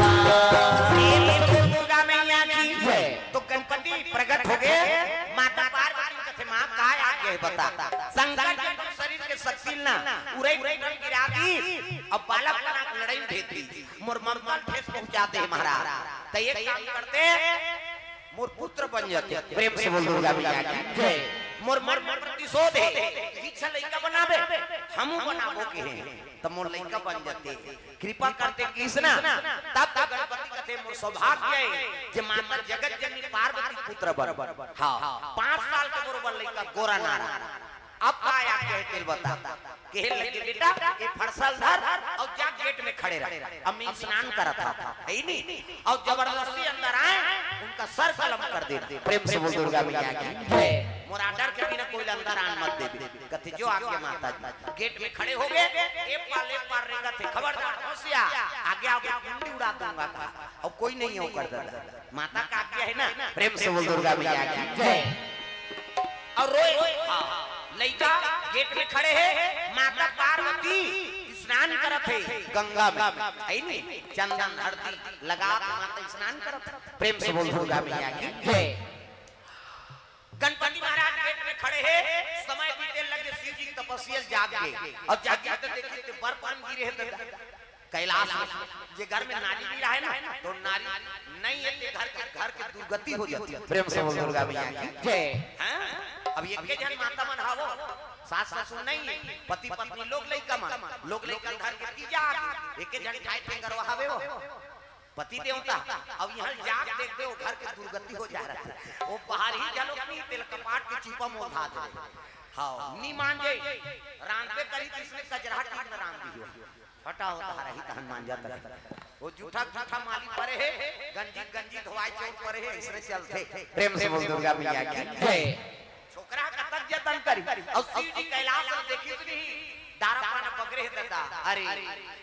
प्रेम से बोल दुर्गा मैया की जय। तो गणपति प्रगट हो गए, माता पार्वती कथे, "माँ, काय आज्ञा हे बता?" शंकर जी अपन शरीर के शक्ति ना उरई उरई गिरा दी, अब बालक बना के लड़ई में भेज दी, मोर ममता ल ठेस पहुंचा दे महाराज। तो एक काम करते, मोर पुत्र बन जाते। प्रेम से बोल दुर्गा मैया की जय। मोर मन में प्रतिशोध हे, इच्छा लइका बनाबे, हमू बनाबो के हे, त मोर लइका बन जाते। कृपा करते कृष्णा, तब तो गणपति कथे मोर सौभाग्य हे जे माता जगत जननी पार्वती पुत्र बन। हाँ, पाँच साल के बरोबर लइका गोरा नारा। अब का आज्ञा हे तेला बता। कहे लगे, "बेटा, ये फरसा ल धर अउ जा गेट में खड़े रह, अब मैं स्नान करत हंव, हे नी?" अउ जबरदस्ती अंदर आए, उनका सर कलम कर देना। प्रेम से बोल दुर्गा मैया की जय। मोर order के बिना कोई अंदर आन मत देबे। कथे, "जो आज्ञा माता जी।" गेट में खड़े हो गए, ए पार ले पार रेंगत हे, "खबरदार, होशियार, आगे आओगे, गुंडी उड़ा दूंगा," कहा। अउ कोई नहीं हे ओकर दादा। माता का आज्ञा हे ना, प्रेम से बोल दुर्गा मैया की जय। अउ रोए, हाँ, लइका गेट में खड़े हे, माता पार्वती स्नान करत हे गंगा में, हे नी, चंदन हरदी लगा के माता स्नान करत हे। प्रेम से बोल दुर्गा मैया की जय। गणपति महाराज गेट में खड़े हे, समय बीते लगे, शिव जी तपस्या जाग गए, अउ जाग के तो देखे तो बर्फ पानी गिरे हे दादा। कैलाश में जे घर में नारी भी रहे ना, तो नारी नहीं हे, तो घर के, घर के दुर्गति हो जाती हे। प्रेम से बोल दुर्गा मैया की जय। हाँ? अब एके झन माता मन हावो, सास ससुर नहीं हे, पति पत्नी लोग लइका मन, लोग लइका घर के तीजा आगे, एके झन ठाई ठेंगरवा हावे वो। पति देवता, अब इहाँ जाग देख दे, वो घर के दुर्गति हो जा रहा हे। वो बाहर ही घलो नहीं, तेला कपाट के चीपा मोल धा दे। हाँ, नी मान जाए, रांधबे करी त इसने कजरहा टीन में रांध दियो। हटाओ, तहारा ही तहन मान जाता हे। वो जूठा, जूठा माली परे हे, गंजी, गंजी धोवाई चौक परे हे, इसने चलते। प्रेम से बोल दुर्गा मैया की जय। छोकरा कतक जतन करी, अउ शिव जी कैलाश में देखिस नहीं, दारा पाना बगरे हे दादा। अरे,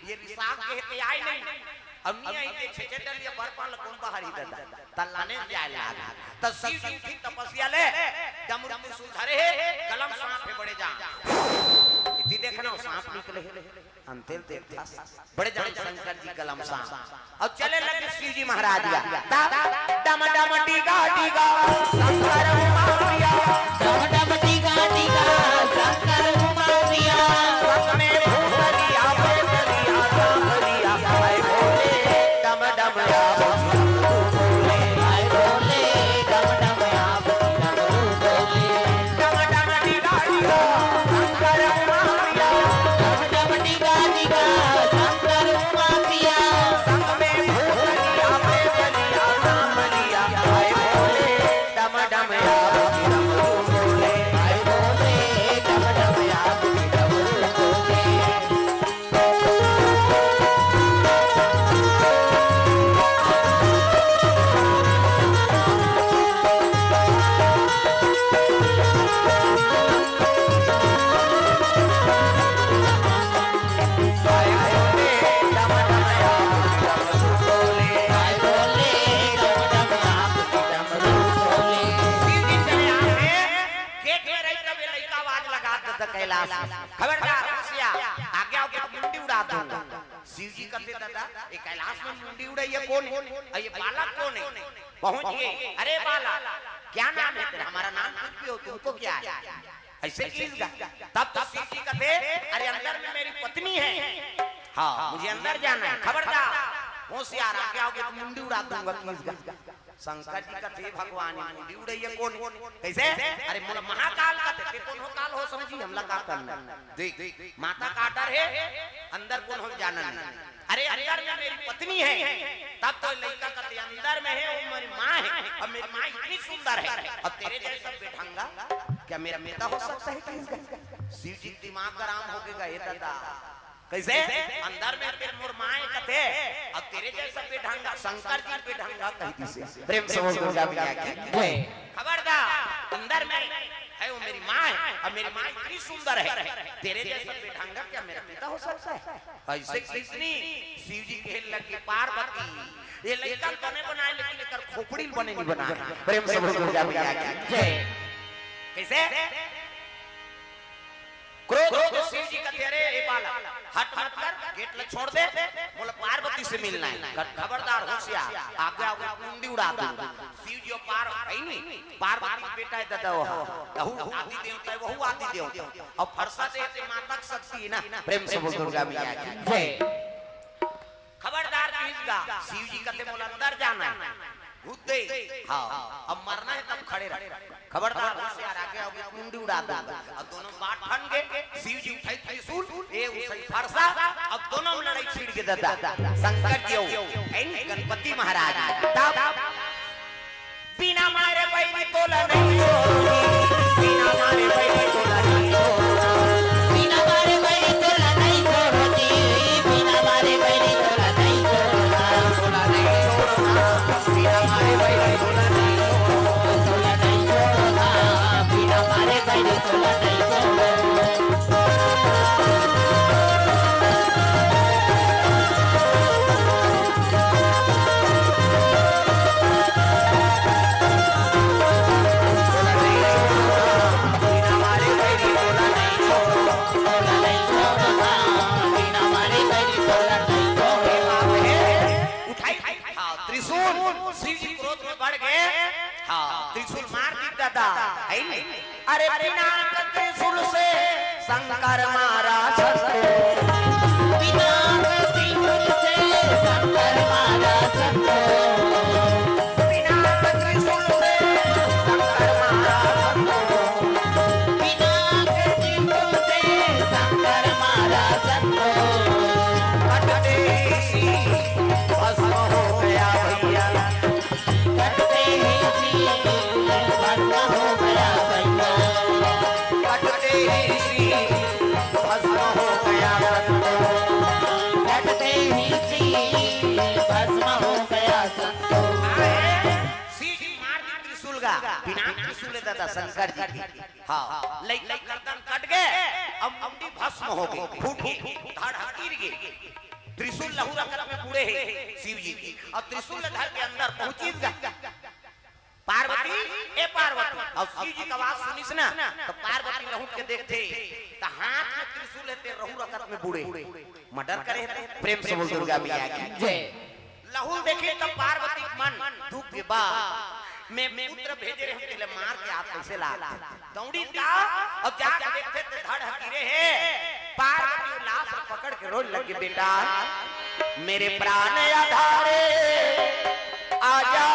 ये रिसाव के हे ते आए नहीं, अउ नहीं आई ते छेछे डलिया बर्फ पान ल कोन बाहर ही दादा, त लाने जाए लाग। त शिव जी उठी तपस्या ले, डमरू त्रिशूल धरे हे, गला म सांप हे बड़े जान। इति देखना, सांप निकले हे। अंतेल देवता बड़े जान शंकर जी गला म सांप। अउ चले लगे शिव जी महाराज का। ता डम डम डीगा डीगा शंकर उमा प्रिया। डम डम डीगा डीगा शंकर उमा प्रिया। सपने भूतरिया प्रेतरिया सांवरिया हाय भोले। डम डम कथे, "दादा, ये कैलाश में मुंडी उड़इया कोन हे? अउ ये बालक कोन हे?" पहुंच गे, "अरे बालक, क्या नाम है तेरा?" "हमारा नाम कुछ भी हो, तुमको क्या है?" अइसे किहिस गा। तब तो शिव जी कथे, "अरे अंदर में मेरी पत्नी है, हाँ, मुझे अंदर जाना है, खबरदार, होशियार, आगे आओगे तो मुंडी उड़ा दूंगा," किहिस गा। शंकर जी कथे, "भगवान, ये मुंडी उड़इया कोन?" कइसे? "अरे मोला महाकाल कथे।" "ते कोन हो काल हो समझी, हमला का करना?" देख, माता का डर हे, अंदर कोन हो जाना नहीं। "अरे अंदर में मेरी पत्नी है।" तब तो लइका कथे, "अंदर में है, वो मेरी माँ है, और मेरी माँ इतनी सुंदर है, और तेरे जैसा बेढंगा क्या मेरा पिता हो सकता है?" किहिस गा। शिव जी के दिमाग गरम हो गे, "ए दादा, कइसे? अंदर में तेरे मोर माय कथे, अउ तेरे जैसा बेढंगा, शंकर जी बेढंगा कहि दिसे।" प्रेम से बोल दुर्गा मैया की जय। "खबरदार, अंदर में है वो मेरी माँ है, और मेरी माँ इतनी सुंदर है, तेरे जैसा बेढंगा क्या मेरा पिता हो सकता है?" अइसे किहिस नी, शिव जी कहे लगे, "पार्वती, ये लइका ल बने बनाए, लेकिन एकर खोपड़ी ल बने नहीं बनाए।" प्रेम से बोल दुर्गा मैया की जय। कइसे? क्रोध होके शिव जी कथे, "अरे ए बालक, हट मत कर, गेट ल छोड़ दे, मोला पार्वती से मिलना है। खबरदार, होशियार, आगे आओगे मुंडी उड़ा दूंगा।" शिव जी पार है नहीं, पार्वती के बेटा है दादा, वो, वहू आदि देवता है, वहू आदि देवता, अउ फरसा देह ते माता के शक्ति है ना। प्रेम से बोल दुर्गा मैया की जय। खबरदार किहिस गा, शिव जी कथे, "मोला अंदर जाना है, घुस दे, हाँ, अब मरना है तब खड़े रह, खबरदार, होशियार, आगे आओगे मुंडी उड़ा दूंगा।" अब दोनों बाट ठन गे, शिव जी उठाई त्रिशूल, ए उठाई फरसा, अब दोनों में लड़ाई छिड़ गे दादा। शंकर जी अउ, ऐन गणपति महाराज, तब बिना मारे बैरी तोला नहीं छोड़ों जी, बिना मारे बैरी तोला नहीं छोड़ों। बिना मारे बैरी तोला नहीं छोड़ों जी, बिना मारे बैरी तोला नहीं छोड़ों। तोला नहीं छोड़ों, बिना मारे बैरी तोला नहीं छोड़ों। तोला नहीं छोड़ों, बिना मारे बैरी तोला नहीं छोड़ों। उठाई, हाँ, त्रिशूल, शिव जी क्रोध में बढ़ गए। हाँ, त्रिशूल मार दी दादा, है नी? अरे पिनाक त्रिशूल से शंकर मारा संतो। पिनाक त्रिशूल से शंकर मारा संतो। पिनाक त्रिशूल से शंकर मारा संतो। पिनाक त्रिशूल से शंकर मारा संतो। कटते ही भस्म हो गया भैया। कटते ही शीश भस्म हो गया संतो। कटते ही शीश भस्म हो गया संतो। कटते ही शीश भस्म हो गया संतो। शिव जी मार दी त्रिशूल गा, पिनाक त्रिशूल हे दादा शंकर जी के। हाँ, लइका गर्दन कट गे, अब मुंडी भस्म हो गे, फूट गे, धड़ ह गिर गे। त्रिशूल लहू रकत में बूड़े हे शिव जी के, अउ त्रिशूल धर के अंदर पहुंचिस गा। पार्वती, ए पार्वती, अउ शिव जी के आवाज सुनिस ना, त पार्वती लहुट के देखथे, त हाथ में त्रिशूल हे, ते लहू रकत में बूड़े, मर्डर करे हे। प्रेम से बोल दुर्गा मैया की जय। लहू ल देखिस त पार्वती के मन दुख गे, बा, मैं पुत्र भेजे रहेंव, तेला मार के आप कइसे ला? दौड़िस गा, अउ जाके देखथे ते धड़ ह गिरे हे। पार्वती लाश ल पकड़ के रोए लगे, बेटा, मेरे प्राण आधारे आजा,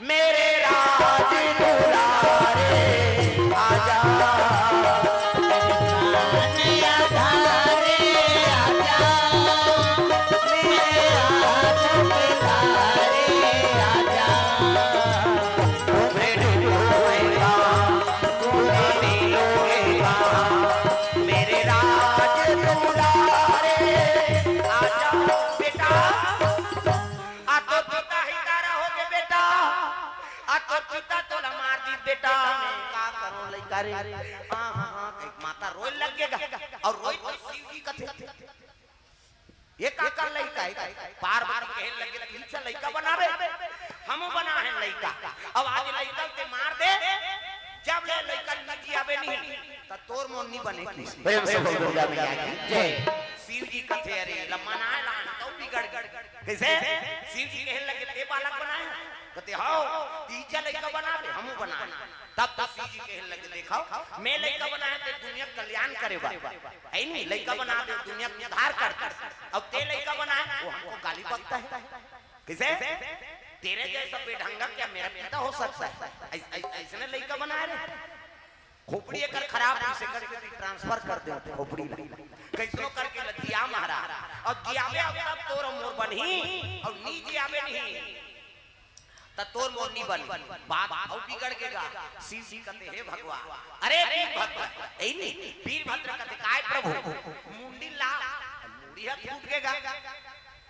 मेरे राज दुलारे आजा। मेरे प्राण आधारे आजा, मेरे राज दुलारे आजा। घूमे डुबोएगा, घूमे मिलोएगा, मेरे राज दुलारे आजा। बेटा, आ तोर पिता ही तारा हो गे बेटा, आ तोर पिता तोला मार दी बेटा, मैं का करूं लइका रे? हाँ, हाँ, हाँ, कहि माता रोए लगे गा, अउ रोए तो शिव जी कथे, ये का कर लइका हे? पार्वती कहे लगे, "पीछे लइका बनाबे, हमू बनाहेन लइका, अउ आज लइका ल ते मार दे, जब ले लइका ल नइ जियाबे नहीं, त तोर मोर नइ बने।" प्रेम से बोल दुर्गा मैया की जय। शिव जी कथे, "अरे, ला बनाए ला, तो बिगड़ गए। कैसे? शिव जी कहे लगे, "ते बालक बनाए?" कहते, "हव।" "तीजा लइका बना दे, हमू बनाए।" तब तो शिव जी कहे लगे, "देखव, मैं लइका बनाए ते दुनिया के कल्याण करे बर, है नी? लइका बना दे, दुनिया के उद्धार कर दे। अब ते लइका बनाए, वो हमको गाली बकता है।" कैसे? "तेरे जैसा बेढंगा क्या मेरा पिता हो सकता है?" ऐस-, ऐस-, ऐसने लइका बनाए रे। खोपड़ी एकर खराब होइस, एकर सेती ट्रांसफर कर दे खोपड़ी ला। कैसनो करके ल जिया महाराज। अब जियाबे अब तब तोर मोर बनही, अब नी जियाबे नहीं, त तोर मोर नी बनी। बात अउ बिगड़ गे गा। शिव जी कहते, "हे भगवान, अरे वीरभद्र," ऐ नी, वीरभद्र कहते, "काय प्रभु?" मुंडी ला, मुड़ी ह फूट गे गा।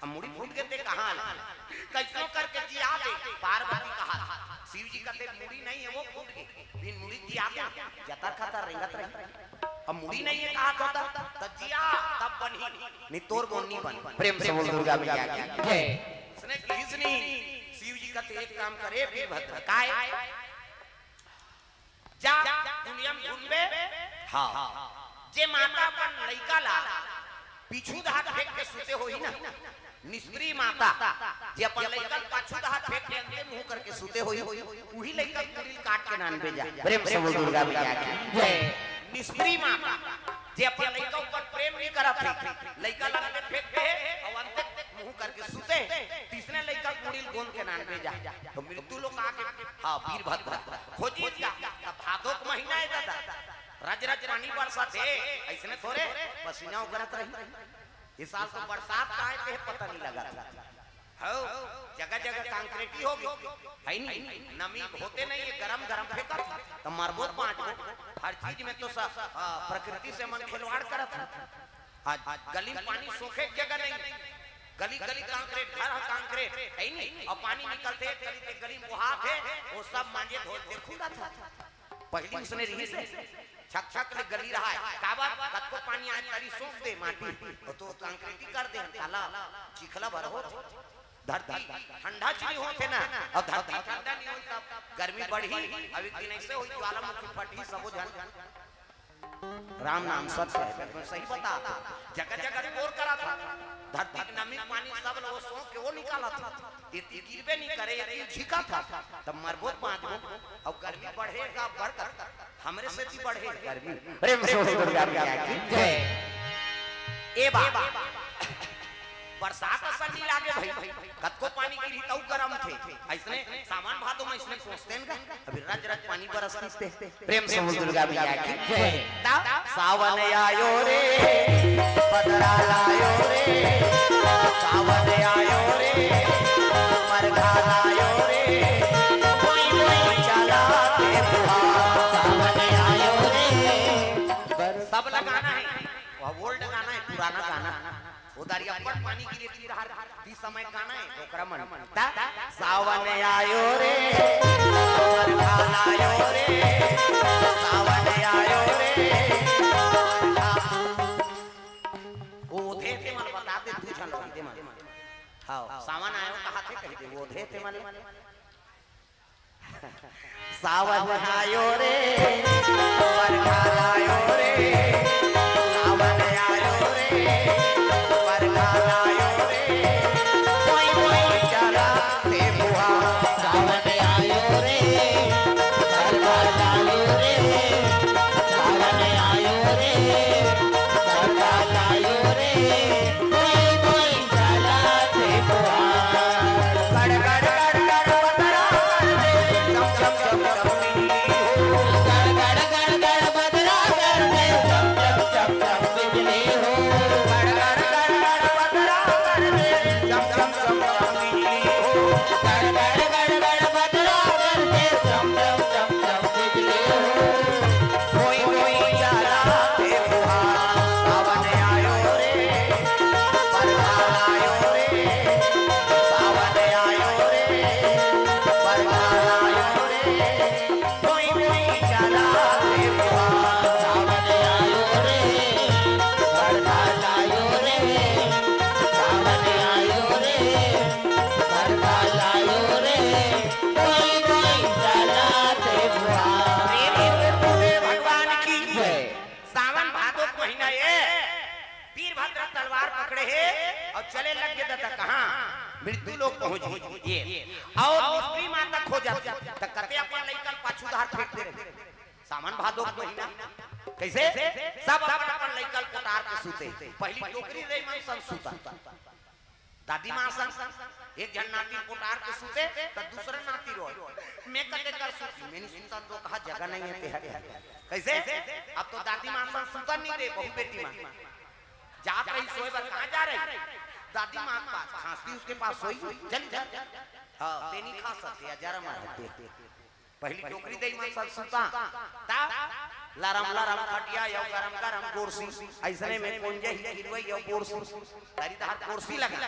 अब मुड़ी फूट गे ते कहाँ ले? कैसनो करके जिया दे, पार्वती कहा था। शिव जी कहते, "मुड़ी नहीं है, वो फूट गे।" बिन मुड़ी जिया दे, जतर खतर रेंगत रही। अब मुड़ी नहीं है कहा तो तब, तब जिया, तब बनही। नहीं तोर मोर नी बन। प्रेम से बोल दुर्गा मैया की जय। इसने किस नहीं, शिव जी कहते, "एक काम करे वीरभद्र, काय?" जा, दुनिया में घूमबे। हाँ। जे माता अपन लइका ला पीछू डहर फेंक के सुते होही ना, निष्प्रिय माता, जे अपन लइका ला पाछू डहर फेंक के अंते मुंह करके सुते होही, उही लइका के मुड़ी काट के नानबे जा। प्रेम से बोल दुर्गा मैया की जय। निष्प्रिय माता, जे अपन लइका ऊपर प्रेम नहीं करत हे, लइका ला अंते फेंक दे हे, अउ अंते मुंह करके सुते हे, तइसने लइका के मुड़ी ल गोंद के नानबे जा। तो मृत्यु लोक आके, हाँ, वीरभद्र खोजिस गा, तब भादो के महीना हे दादा, रज रज पानी बरसत हे, अइसने थोरे पसीना उगरत रही। इस साल तो बरसात का हे, ते पता नहीं लगा था। हव, जगह जगह कंक्रीटी हो गे, है नी? नमी होते नहीं हे, गरम गरम फेंकत हे, त मरबो त बाँचबो। हर चीज में तो स-, आ, प्रकृति से मन खिलवाड़ करत हे। आज गली में पानी सोखे के जगह नहीं, गली गली कंक्रीट, घर ह कंक्रीट, है नी? अउ पानी निकलथे, गली ते गली बोहात हे, वो सब मांजे धोए ते खुंदत हे। पहिली उसने रिहिस हे, छक छक ले गली रहाय, काबर? कतको पानी आए, तरी सोख दे माटी, अउ तो कंक्रीटी कर दे, काला चिखला भर होत। धरती ठंडा चीनी होत हे ना, अउ धरती ठंडा नहीं होई तब गर्मी बढ़ही। अब एक दिन ऐसे होई, ज्वालामुखी फटही, सबो झन राम नाम सत्य हे, बिल्कुल सही बतात हे। जगह जगह रिपोर्ट करत हे, धरती के नमी पानी सब ल वो सोख के वो निकालत हे। एती गिरबे नहीं करे, एती झिकत हे, तब मरबो त बाँचबो। अउ गर्मी बढ़ेगा, बढ़, हमरे सेती बढ़े गर्मी। प्रेम से बोल दुर्गा मैया की जय। ए बा, बरसात असन नहीं लागे भाई, कतको पानी गिरही तउ गरम थे। अइसने सावन भादो में अइसने पहुँचते हैं का? अभी रज रज पानी बरसती थे। प्रेम से बोल दुर्गा मैया की जय। तब सावन आयो रे, बदरा लायो रे, सावन आयो रे, मरघा लायो रे, कोई कोई चला के बुआ। सावन आयो रे। सब लगाना है, वो ओल्ड गाना है, पुराना गाना। उधारी अब्बड़ पानी गिरे तीर हर, ती समय गाना हे, ओकरा मन। ता, सावन आयो रे, बरखा आयो रे, सावन आयो रे। ओधे ते मन बता दे, तू झन बता दे मन। हाँ, सावन आयो कहा थे कह दे, ओधे ते मन। सावन आयो रे, बरखा आयो रे, सावन आयो रे, बरखा आयो रे, कोई कोई चला ते बुआ। सावन आयो रे, बरखा आयो रे, सावन आयो रे, बरखा आयो रे, कोई कोई चला ते बुआ। गड़ गड़ गड़ गड़ बदरा गड़ दे, चम चम चम चम बिजली हो। गड़ गड़ गड़ गड़ बदरा गड़ दे, चम चम चम चम बिजली हो। गड़ गड़ गड़ गड़ बदरा गड़ दे, चम चम चम चम बिजली हो। गड़ गड़ गड़ गड़ बदरा गड़ दे, चम चम चम चम बिजली हो। कोई कोई चला ते बुआ। सावन आयो रे, बरखा आयो रे, सावन आयो रे, बरखा आयो रे, कोई कोई चला रे बुआ। सावन आयो रे, बरखा आयो रे, सावन आयो रे, बरखा आयो रे, चले लग गे त कहाँ? मृत्यु लोक पहुँच गे। अउ स्त्री माता खोजत त कते अपन लइका ल पाछू डहर फेंक दे रहे। सावन भादो के महीना। कइसे? सब अपन अपन लइका ल पोटार के सुते। पहिली डोकरी दई मन सन सुता। दादी माँ सन एक झन नाती पोटार के सुते, त दूसरा नाती रोय। मैं कते कर सुती, मैं नहीं सुता तो कहा जगह नहीं है तेहर। कइसे? अब तो दादी माँ सन सुता नहीं दे, बहू बेटी मन। जात रही सोए बर, कहाँ जा रही? दादी माँ के पास, खांसती उसके पास सोई, चल जा। हाँ, ते नहीं खा सकते, या जरा मार हटे। पहिली डोकरी दई मन सब सुता, ता लरम लरम खटिया, यो गरम गरम गोरसी, अइसने में कोंजे ही किरवई यो गोरसी, तरी डहर गोरसी लगा,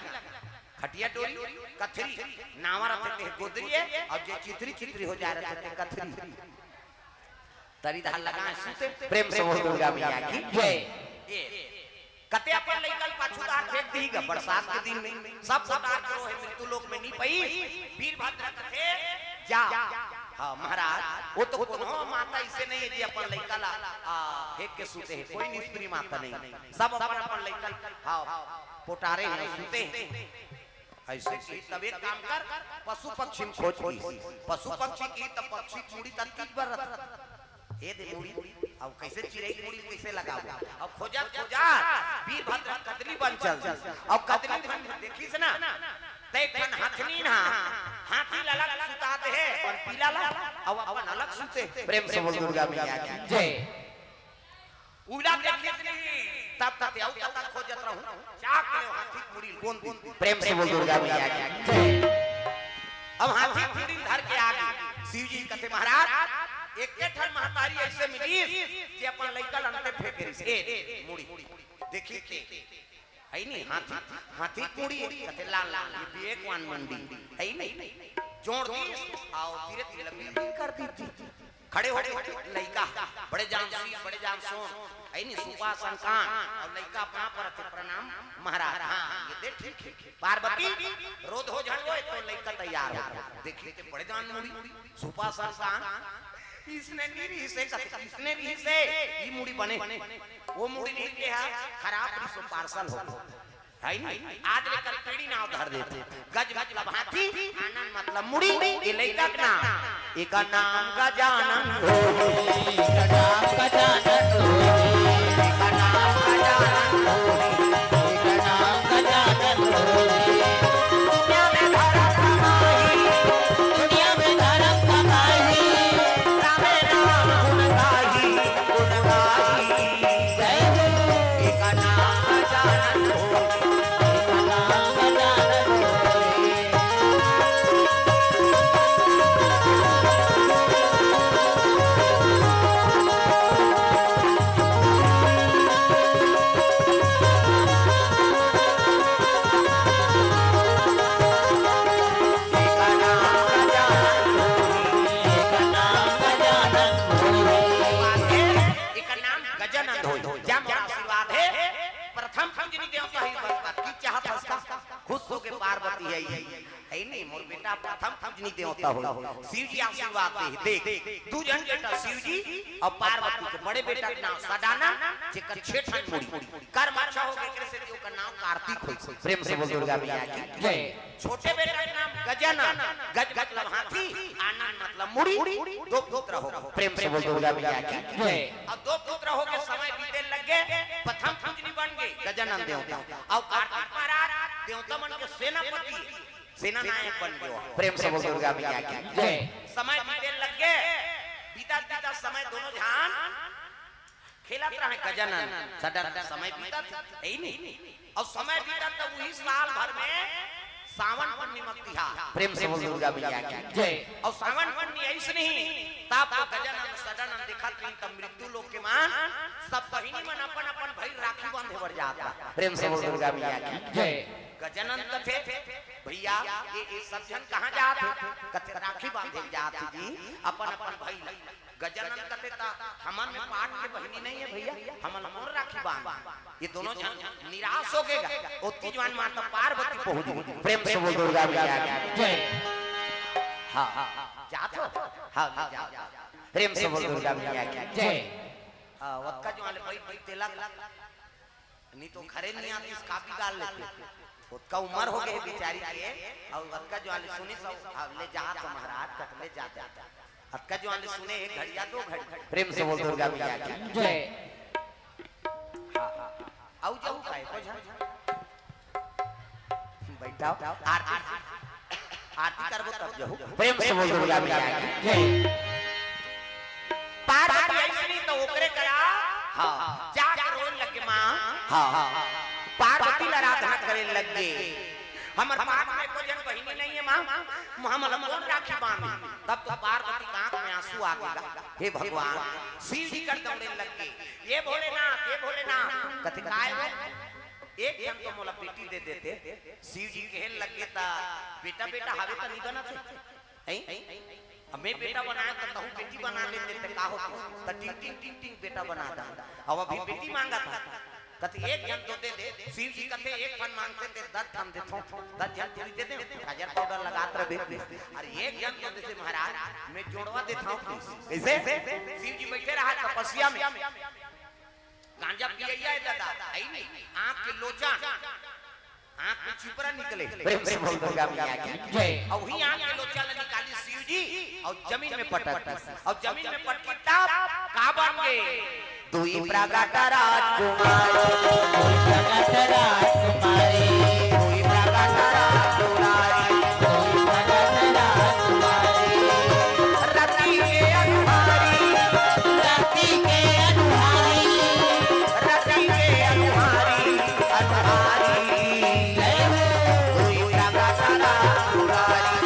खटिया डोरी, कथरी, नावा रथे ते गोदरी ए, अउ जे चितरी चितरी हो जाय रथे ते कथरी। तरी डहर लगा सुते। प्रेम से बोल दुर्गा मैया की जय। ये कते अपन लइका ल पाछू डहर फेंक दिही गा, बरसात के दिन में सब पोटार के रोहे, मृत्यु लोक में नहीं पई। वीरभद्र कथे, जा। हाँ महाराज, वो तो कोनो माता अइसे नहीं है जे अपन लइका ला, आ, फेंक के सुते हे, कोई निष्प्रिय माता नहीं, सब अपन अपन लइका ल, हाँ, पोटारे हैं, सुते हैं। अइसे कि तब एक काम कर, पशु पक्षी में खोज की, पशु पक्षी की तब पक्षी के मुड़ी तत्तीज बर रथे। ए दे मुड़ी, अब कइसे चिरई के मुड़ी कइसे लगाबो? अब खोजत खोजत वीरभद्र कदली बन चल दी। अब कदली बन देखिस ना, त एक ठन हथनीन हा, हाथी ल अलग सुता दे हे, अपन पीला ला, अब अपन अलग सुते। प्रेम से बोल दुर्गा मैया की जय। उला देखिस नहीं, तब तक अउ कतक खोजत रहूं, चाक ले हाथी के मुड़ी ल गोंद दी। प्रेम से बोल दुर्गा मैया की जय। अब हाथी के मुड़ी ल धर के आ गे। शिव जी कथे, महाराज, एके ठन महतारी अइसे मिलिस, जे अपन लइका ल अंते फेंके रिहिस। ए, मुड़ी, देखिस ते, हइ नहीं, हाथी, हाथी के मुड़ी, कथे, लान, लान, ये विवेकवान मंडी, हइ नहीं, जोड़ दिस, अउ तीरे तीरे ल बिल्डिंग कर दिस जी। खड़े हो गे लइका, बड़े जान सील, बड़े जान सोन, हइ नहीं, सुपासन कान, अउ लइका अपना पर थे, प्रणाम महाराज। हाँ, ये दे ठीक हे। पार्वती, रो धो झन होय, तो लइका तैयार हो। देखिस ते बड़े जान मुड़ी, सुपासन कान, इसने नहीं रिहिसे, कथे, इसने रिहिसे, ई मुड़ी बने। वो मुड़ी नहीं के हा, खराब रिहिस, वो पार्सल हो। हइ नहीं? आज लेकर पीढ़ी नाव धर देथे। गज मतलब हाथी, आनन मतलब मुड़ी, ये लइका के नाम। एकर नाम गजानन होही। एकर नाम गजानन होही। एकर नाम गजानन होही। एकर नाम गजानन होही। दुनिया में धरम कमाही। दुनिया में धरम कमाही। रामे नाम गुण गाही। जय हो। एकर नाम गजानन होही, एकर नाम गजानन होही। एकर नाम गजानन होही, एकर नाम गजानन होही। एकर नाम गजानन होही। जा मोर आशीर्वाद हे, प्रथम पूजनी देवता ही बस बात की चाहत हस का? खुश होके पार्वती हे, हइ नहीं, मोर बेटा प्रथम पूजनी देवता होही। शिव जी आशीर्वाद दे, देख, दू झन बेटा शिव जी अउ पार्वती के, बड़े बेटा के नाम सदानंद, जेकर छे ठन मुड़ी, कर्म अच्छा होगे, एकरे सेती ओकर नाम कार्तिक होइस। प्रेम से बोल दुर्गा मैया की जय। छोटे बेटा के नाम गजानन, गज मतलब हाथी, आनन मतलब मुड़ी, दो पुत्र हो। प्रेम से बोल दुर्गा मैया की जय। अउ दो पुत्र होगे समय बीते लग गे, प्रथम पूजनी बन गे गजानन देवता, अउ कार्तिक महाराज देवता मन के सेनापति, सेना नायक बन गे। प्रेम से बोल दुर्गा मैया की जय। समय बीते लग गे, बीतत बीतत समय दोनों झन खेलत रहे गजानन, सडन समय बीतत, हइ नहीं? अउ समय बीतत त उही साल भर में सावन पूर्णिमा तिहार। प्रेम से बोल दुर्गा मैया की जय। अउ सावन पूर्णिमा अइसने ही, तब तो गजानन सडानन देखत रहिन, त मृत्यु लोक के मन, सब बहिनी मन अपन अपन भई राखी बांधे बर जात रहा। प्रेम से बोल दुर्गा मैया की जय। गजानन कथे, भइया, ये, ये सब झन कहाँ जात हे? कथे, राखी बांधे जात हे जी, अपन अपन भई। गजानन कथे, त हमन में पाट के बहिनी नहीं हे भइया, हमन ला कोन राखी बांध? ये दोनों झन निराश होगे गा। ओतकी जुवार माता पार्वती पहुंच गे। प्रेम से बोल दुर्गा मैया की जय। हाँ, हाँ, हाँ, जात हो? हाँ, हाँ, जात, जात। प्रेम से बोल दुर्गा मैया की जय। हाँ, ओतका जुवार ले बइठ बइठ तेला, नहीं तो घरे नहीं आतिस, का बिगाड़ लेते। ओतका उमर हो गे बिचारी के, अउ अतका जुवान ले सुनिस, अउ ले जात हो महाराज, कत ले जात। अतका जुवान ले सुने, एक घड़िया, दो घड़ी। प्रेम से बोल दुर्गा मैया की। जय। हाँ, हाँ, हाँ। अउ जाऊ का एको झन? बइठाव। आरती, आरती करबो तब जाऊ। प्रेम से बोल दुर्गा मैया की। जय। पार्वती अइसनी त ओकरे करा, हाँ, जाके रोए लगे माँ। हाँ, हाँ। पार्वती ल आराधना करे लगे। हमर पास में एको झन बहिनी नइ हे माँ, हमला कोन राखी बांधही? तब तो पार्वती के आंख में आंसू आ गे। हे भगवान, शिव जी कर दौड़े लगे, ये भोलेनाथ, ये भोलेनाथ। कथे काय हो? एक झन तो मोला बेटी दे देते। शिव जी कहे लगे, त बेटा, बेटा हवे त नइ बनत हे। हैं? अब मैं बेटा बनाय त तहूँ बेटी बना लेते, त का होत? त टिंग, टिंग, टिंग, टिंग बेटा बना दा। अब अभी बेटी मांगत हे। कथे एक झन तो दे दे। शिव जी कथे एक ठन मांगते ते दस ठन देथों, दस झन पूरी दे दे, काजर पाउडर लगात रहे। अरे एक झन तो दे दे महाराज, मैं जोड़वा देथों। कइसे? शिव जी बइठे रहय तपस्या में। गांजा पियइया हे दादा, हइ नहीं? आंख के लोचन, आंख में चिपरा निकले। प्रेम से बोल दुर्गा मैया की। जय। अउ उही आंख के लोचन ल निकालिस शिव जी, अउ जमीन में पटक दिस। अउ जमीन में पटकी तब का बन गे? दुई प्रगट राजकुमारी। प्रगट राजकुमारी। दुई प्रगट राजकुमारी। दुई प्रगट राजकुमारी। रति के अनुहारी। रति के अनुहारी। रति के अनुहारी, अनुहारी। जय हो। दुई प्रगट राजकुमारी।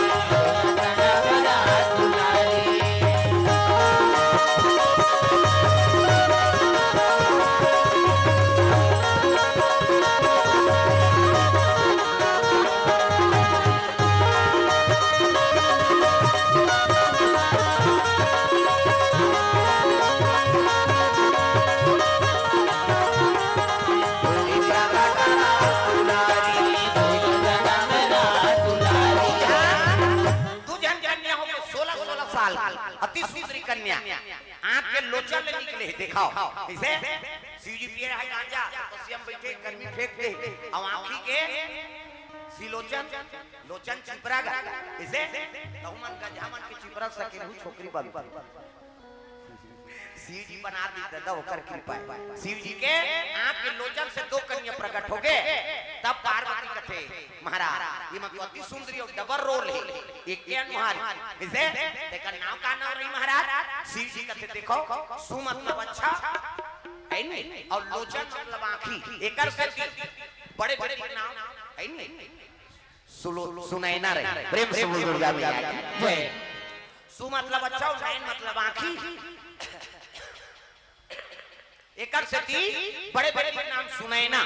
दू झन कन्या हो गे, सोलह सोलह साल, अति सुंदरी कन्या, आंख के लोचन ले निकले हे, देखाव। कइसे? शिव जी पिए रहय गांजा, तपस्या में बइठे, गर्मी फेंक दे, अउ आंखी के सिलोचन, लोचन चिपरा गे। कइसे? तहू मन गजहा मन के चिपरा सकेलहू छोकरी बन। शिव जी बना दिस दादा, ओकर कृपा हे। शिव जी के आंख के लोचन से दो कन्या प्रगट हो गे। तब पार्वती कथे, महाराज, ये मन तो अति सुंदरी अउ डबल रोल हे, एके अनुहारी। कइसे? तेकर नाव का नाव रही महाराज? शिव जी कथे, देखो, सु मतलब अच्छा, हइ नहीं? अउ लोचन मतलब आंखी, एकर सेती बड़े बेटी के नाव, हइ नहीं? सुलो-, सुनैना रही। प्रेम से बोल दुर्गा मैया की। जय। सु मतलब अच्छा अउ नैन मतलब आंखी। एकर सेती बड़े बेटी के नाम सुनैना।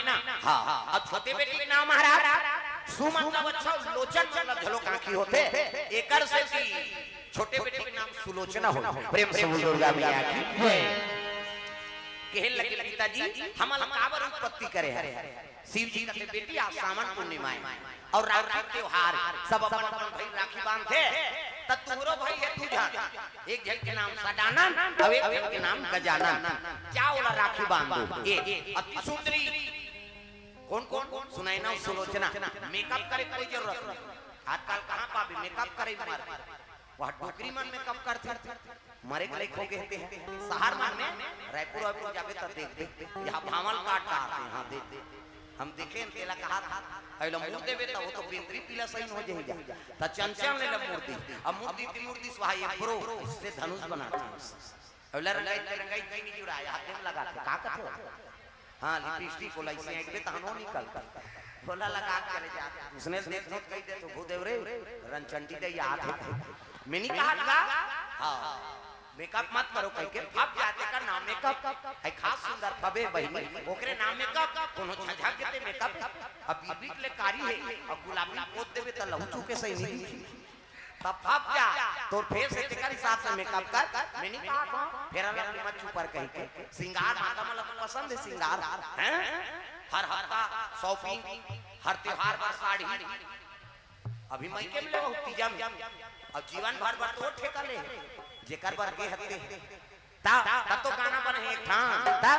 हाँ, अउ छोटे बेटी के नाम महाराज सु मतलब अच्छा, लोचन मतलब झलोक आंखी होथे। एकर सेती छोटे बेटी के नाम सुलोचना हो। प्रेम से बोल दुर्गा मैया की। जय। कहे लगे, पिताजी, हमला काबर उत्पत्ति करे हरव? शिव जी कथे, बेटी, आज सावन पूर्णिमा हे अउ राखी त्योहार, सब अपन अपन भाई राखी बांधथे, त तुंहरो भाई हे दू झन, एक झन के नाम सदानंद अउ एक झन के नाम गजानंद। जा ओला राखी बांध दो। ए, अति सुंदरी, कोन कोन? सुनैना अउ सुलोचना। मेकअप करे कोई जरूरत नहीं। आजकल कहाँ पाबे मेकअप करे मर वह डोकरी मन मेकअप करथे, मरे के लइक हो गे हे। शहर मन में, रायपुर वायपुर जाबे त देखबे, यहाँ भांवल काट डारथे, हाँ, देख, देख। हम देखेन, तेला कहा था, अइला मूड़ देबे त वो तो बेंदरी पीला सही हो जाही जा। त चंचल ले ला मूड़ दी, अब मूड़ दी ती मूड़ दी स्वाहा ये ब्रो, इससे धनुष बनाथे। अइला रंगाई, रंगाई जी नहीं जुड़ा, हाथे में लगाथे, का कथे हो? हाँ, लिपस्टिक ओला अइसे एकबे तहनो निकल। ओला लगा के चले जा। उसने देख देख कहि दे तो भूदेव रे, रंचंडी दे याद हे। मैं नहीं कहा था? हाँ। मेकअप मत करो कहिके, फब जाथे का नाम मेकअप। है खास सुंदर फबे बहिनी, ओकरे नाम मेकअप। कोनो झझक के ते मेकअप। अब बीबी के ले कारी हे, अब गुलाबी पोत देबे त लहू चूके सही नहीं। तब फब जा, तोर फेस हे तेकर हिसाब से मेकअप कर। मैं नहीं कहा था, फेरा लवली मत छुपर कहिके। सिंगार माता मन ला तो पसंद हे सिंगार, हैं? हर हफ्ता शॉपिंग, हर त्योहार बर साड़ी। अभी मइके में लेवहू तीजा में, अब जीवन भर बर तो ठेका ले, जेकर बर गे हते। ता, ता तो गाना बने हे एक ठन। ता,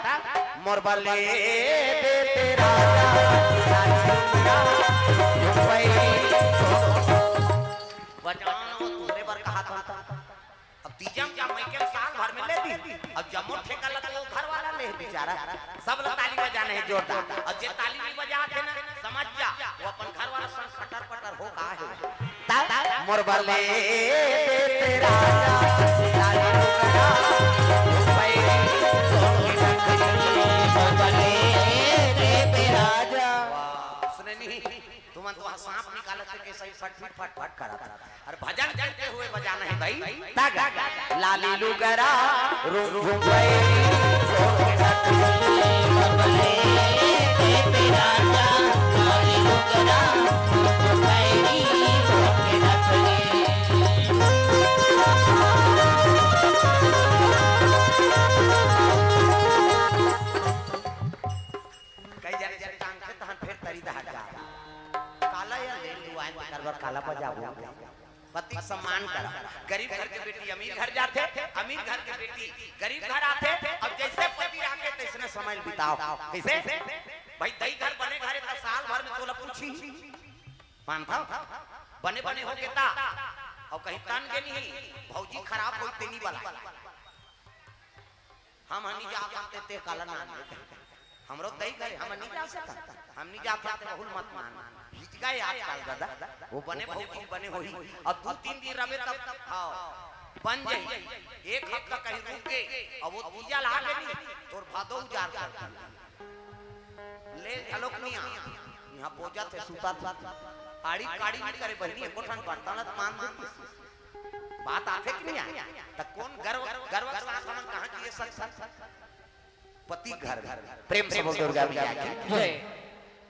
मोर बर ले दे ते राजा, लाली लुगरा, मुंबई। बजाओ ना, वो तोरे बर कहा था। अब तीजा म का मइके ल साल भर में ले दी। अब जम्मो ठेका ल तो वो घर वाला ले बिचारा। सब ल ताली बजाना हे जोरदार। अउ जे ताली नइ बजात हे ना, समझ जा, वो अपन घर वाला संग खटर पटर हो गा हे। ता, मोर बर ले दे ते राजा, लाली लुगरा, मुंबई, सोन के टकरी, मोर बर ले दे ते राजा। वाह, सुने नहीं, तुमन तो वहाँ सांप निकालत हे, कैसे ही फट, फट, फट, फट करत हे। अरे भजन करते हुए बजाना हे भाई। ता गा, लाली लुगरा, रुम, रुम, भाई, सोन के टकरी, मोर बर ले दे ते राजा, लाली लुगरा, रुम, रुम, भाई, सोन के टकरी। कई जने से टांगथे तहन फेर तरी दहक जा। काला या ले लुआइन कर बर काला बजाबो। पति के सम्मान करा। गरीब घर के बेटी अमीर घर जाथे, अमीर घर के बेटी गरीब घर आथे। अब जैसे पति राखे तैसने समय बिताओ। कैसे? भाई दई घर बने घरे त साल भर में तोला पूछी। मानथव? बने बने हो गे ता। अउ कहीं तन गे नहीं, भौजी खराब होई तेनी वाला। हम हनी जात हन ते, ते काला नान ले। हमरो दई घरे, हम नहीं जा सकत। हम नहीं जात हन ते बहुल मत मान। हिचका हे आजकल दादा, वो बने भौजी बने होही। अब दू तीन दिन रबे तब, हाँ, बन जाही। एक हफ्ता कहीं रुक गे, अब वो तीजा ला गे नहीं, तोर भादो उजार कर दी। ले घलोक नहीं आ। यहाँ बोजा थे, सुता था। आड़ी काड़ी नहीं करे बहिनी, एको ठन बर्तन ल त मान देती। बात आथे कि नहीं आए? त कौन गर्व, गर्व के साथ हमन कहाँ जिए सकथन? पति घर। प्रेम से बोल दुर्गा मैया की। जय।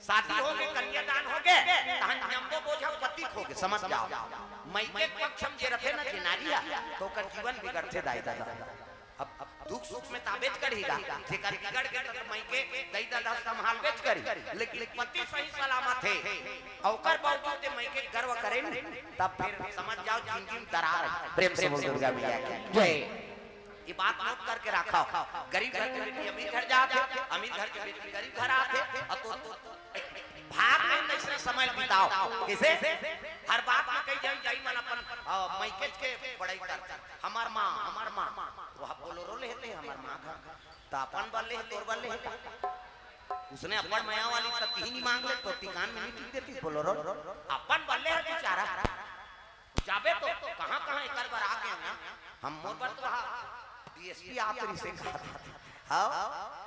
शादी हो गे, कन्यादान हो गे, तहन जम्मो बोझा पति हो गे, समझ जाओ। मइके पक्ष में जे रथे ना, जे नारी ह, तो ओकर जीवन बिगड़थे दाई ददा। अब, अब दुख सुख में ताबेच करही गा, जेकर बिगड़ गे त मइके दई ददा संभालबेच करही, लेकिन पति सही सलामत हे, अउ ओकर बावजूद जे मइके गर्व करे न, तब फिर समझ जाओ जिंदगी में दरार हे। प्रेम से बोल दुर्गा मैया की। जय। ये बात नोट करके रखव। गरीब घर के बेटी अमीर घर जात हे, अमीर घर के बेटी गरीब घर आत हे, अउ तो, तो भाग में कैसे समय बिताओ, कैसे? हर बात में कई जन दाई मन अपन, अ, मइकेच के बड़ाई करथे। हमर माँ, हमर माँ, वो बोलोरो ले हे ते हमर माँ घर, त अपन बर ले हे, तोर बर ले हे। उसने अपन मया वाली त तिही नहीं मांग ले, तो तिकान में नहीं टिक देती बोलोरो। अपन बर ले हे बेचारा। जाबे तो कहाँ-कहाँ एकर बर आ गे ना। हम मोर बर तो हा डीएसपी आप रिसे कहा था। हाँ?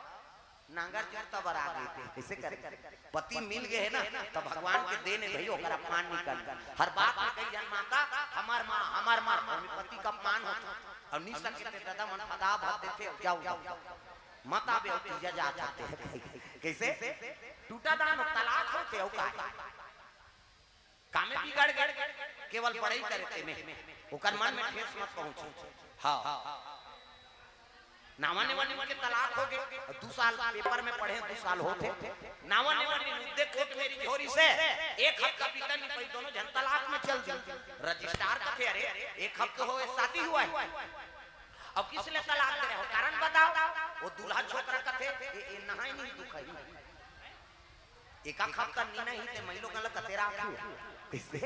नांगर जोत बर आ गे ते, कइसे करे? पति मिल गे हे ना, त भगवान के देन हे भई, ओकर अपमान नहीं करना। हर बात में कई जन माता, "हमर माँ, हमर माँ," अउ पति का अपमान होथे। अउ नहीं सके ते ददा मन फदा भर देथे, "जाओ, जाओ, जाओ। मत आबे, अउ तीजा जात हते।" कइसे? टूटा दान तलाक होथे, अउ का? कामे बिगड़ गे, केवल बड़ई करे तेमे, ओकर मन में ठेस मत पहुंचे। हाँ, नावा नेवा नीन के तलाक हो गे, दू साल पेपर में पढ़े, दू साल होथे, नावा नेवा नीन उद्दे कोर्ट में रिझोरी से एक हफ्ता बीता नहीं पाई, दोनों झन तलाक में चल दी। रजिस्ट्रार कथे, "अरे, एक हफ्ता होए शादी हुआ है, अब किस लिए तलाक दे रहे हो, कारण बताओ।" वो दूल्हा छोकरा कथे, "ए, ए नहाए नहीं दुखाई।" एका खपता नी नहाही ते मइलो गला कतेरा आखी। कइसे?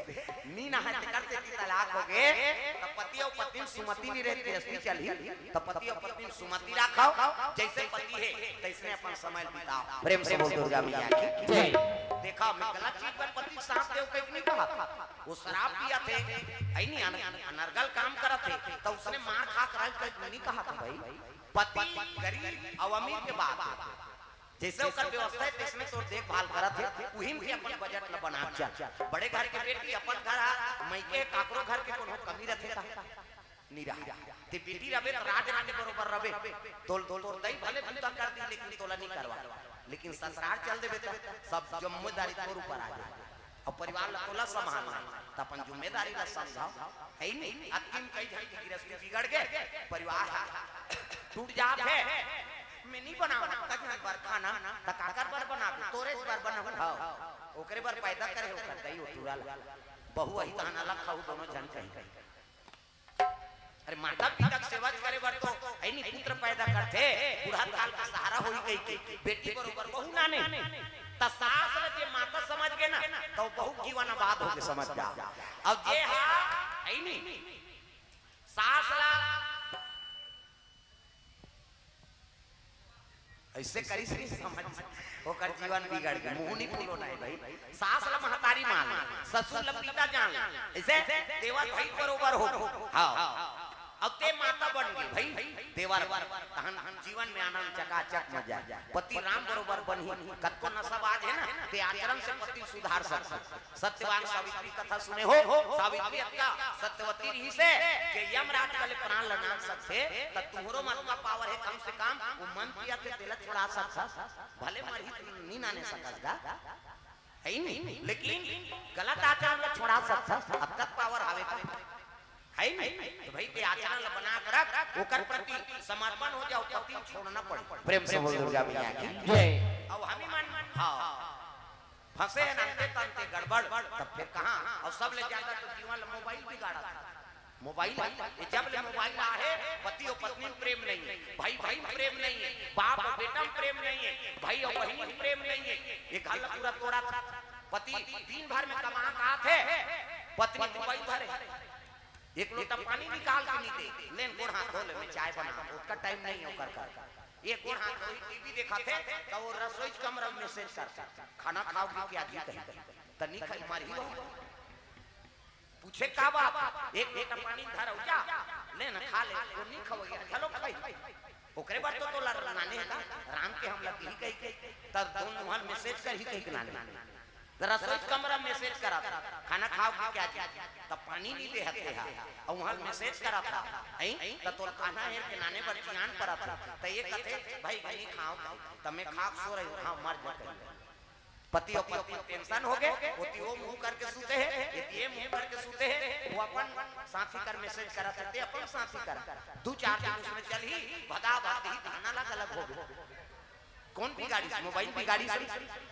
नी नहाय तेकर सेती तलाक हो गे। त पति अउ पत्नी म सुमति नी रहे, गृहस्थी चलही। त पति अउ पत्नी म सुमति राखव, जइसे पति हे, तइसने अपन समय बिताव। प्रेम से बोल दुर्गा मैया की। जय। देखा, मैं गलत चीज बर पति के साथ देव कहिके नी कहा। वो शराब पियत हे, अइ नी अन-, अनर्गल काम करत हे, त उसने मार खा के रह कहिके नी कहा था भाई। पति गरीब अउ अमीर के बात हे। जइसे ओकर व्यवस्था हे, तइसने तोर देखभाल करत हे, उही म के अपन बजट ल बना चल। बड़े घर के बेटी अपन घर हा, मइके काकरो घर के कोनो कमी रथे का? नी रहा। ते बेटी रबे त राज रानी बरोबर रबे। तोल, तोल, तोर दई भले बूता कर दी, लेकिन तोला नी करवा। लेकिन ससुरार चल देबे त सब जिम्मेदारी तोर ऊपर आ जाए। अउ परिवार ल तोला संभालना हे, त अपन जिम्मेदारी ल समझव। हे नी? अतकी म कई झन के गृहस्थी बिगड़ गे, परिवार ह टूट जात हे। मैं नी बनावंव, त झन बर खाना, त काकर बर बनाबे? तोरेच बर बनाहूं। हव, ओकरे बर पैदा करे हो, ओकर दई ओ टूरा ल। बहू अही तहन अलग खाहू, दोनों झन कहीं। अरे, माता पिता के सेवा करे बर तो, है नी, पुत्र पैदा करथे, बूढ़ा काल के सहारा होही कहिके, बेटी बरोबर बहू लाने। त सास ल जे माता समझ गे ना, त बहू जीवन आबाद होगे, समझ जा। अब जे हा, है नी, सास ला ऐसे करिस नी, समझ, ओकर जीवन बिगड़ गे। मुंह नी फूलो ना हे भाई। सास ला महतारी मान, ससुर ला पिता जान, ऐसे देवर भाई बरोबर हो। हाँ। अब ते माता बन गे भाई, देवर, तहन जीवन में आनंद चकाचक मजा। पति राम बरोबर बनही, कतको नशाबाज हे ना, ते आचरण से पति सुधार सकथे। सत्यवान सावित्री कथा सुने हो, सावित्री अतका सत्यवती रहिसे, जे यमराज कले प्राण ल नाम सकथे, त तुहरो म अतका पावर हे, कम से कम वो मन किया थे तेला छोड़ा सकथस, भले मरही त नी नाने सकस गा, है नी? लेकिन गलत आचरण ल छोड़ा सकथस, अतका पावर हावे का, है नी? त भाई के आचरण ल बना के रख, ओकर प्रति समर्पण हो जाओ, पति छोड़ना पड़े। प्रेम से बोल दुर्गा मैया की जय। अब हमी मन, हाँ। फंसे हे नंते तंते गड़बड़, तब फिर कहाँ? अउ सबले ज्यादा तो जीवन ल मोबाइल बिगाड़त हे। मोबाइल, ये जब ले मोबाइल आहे, पति अउ पत्नी में प्रेम नहीं हे, भाई भाई में प्रेम नहीं हे, बाप अउ बेटा में प्रेम नहीं हे, भाई अउ बहिनी में प्रेम नहीं हे। ये घर ल पूरा तोड़त हे। पति दिन भर में कमा के आथे, पत्नी मोबाइल धरे। एक लोटा पानी निकाल के नी दे, लेन गोड़ हाथ धो ले, मैं चाय बना, ओतका टाइम नहीं हे ओकर कर। ये गोड़ हाथ धोही, टीवी देखत हे, त वो रसोई कमरा में मैसेज करथे, "खाना खाओगी क्या जी?" कही, "त नी खाई, मरही हो।" पूछे, "का बात?" "एक लोटा पानी धर अउ जा, लेन खा ले।" "वो नी खवई, घलो खाई।" ओकरे बर तो तोला नाने हे का, राम के हमला दिही कहिके, त दोनों हन मैसेज करही कहिके नाने। त रसोई कमरा मैसेज करत हे, "खाना खाओगी क्या जी?" त पानी नी दे हते हा, अउ वहाँ मैसेज करत हे, हैं? त तोर कहना हेर के नाने बर जियान परत हे। त ये कथे, "भाई, नी खाओ, भाई।" त मैं खा के सो रही हूँ, हाँ, मर जा कहीं। पति अउ पत्नी टेंशन हो गे, ओती वो मुंह करके सुते हे, एती ये मुंह करके सुते हे, वो अपन साथी कर मैसेज करत हे, ते अपन साथी कर। दू चार दिन उसमें चलही, भदा भदी धाना ला गलत हो गे। कौन बिगाड़िस? मोबाइल बिगाड़िस।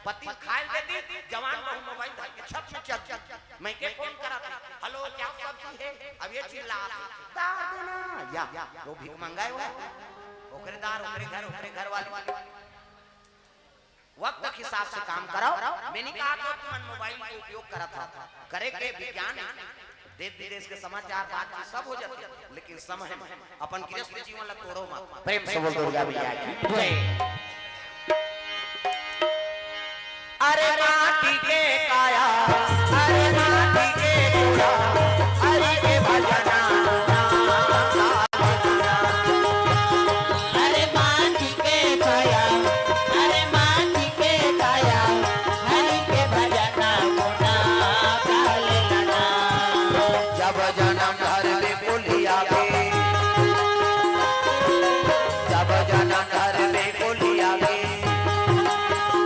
पति खाए ल दे दी, जवान बहू मोबाइल धर के छत में चढ़ दी। मैं के फोन करत हे, "हेलो, क्या सब्जी है?" अब ये चिल्लात हे, "दार देना।" या, या, वो भीख मंगाए हुआ हे। ओकरे दार, ओकरे घर, ओकरे घर वाली। वक्त के हिसाब से काम करव। मैं नी कहत हों तुमन मोबाइल के उपयोग करत हव, करे के विज्ञान हे। देश विदेश के समाचार, बातचीत सब हो जाथे, लेकिन समय में अपन गृहस्थ जीवन ला तोड़ो मत। प्रेम से बोल दुर्गा मैया की जय। अरे माटी के काया, अरे माटी के चूड़ा, हरि के भजना। अरे माटी के काया, अरे माटी के काया, हरि के भजना गुना गाले लना। जब जनम धरबे कोलिया में, जब जनम धरबे कोलिया में,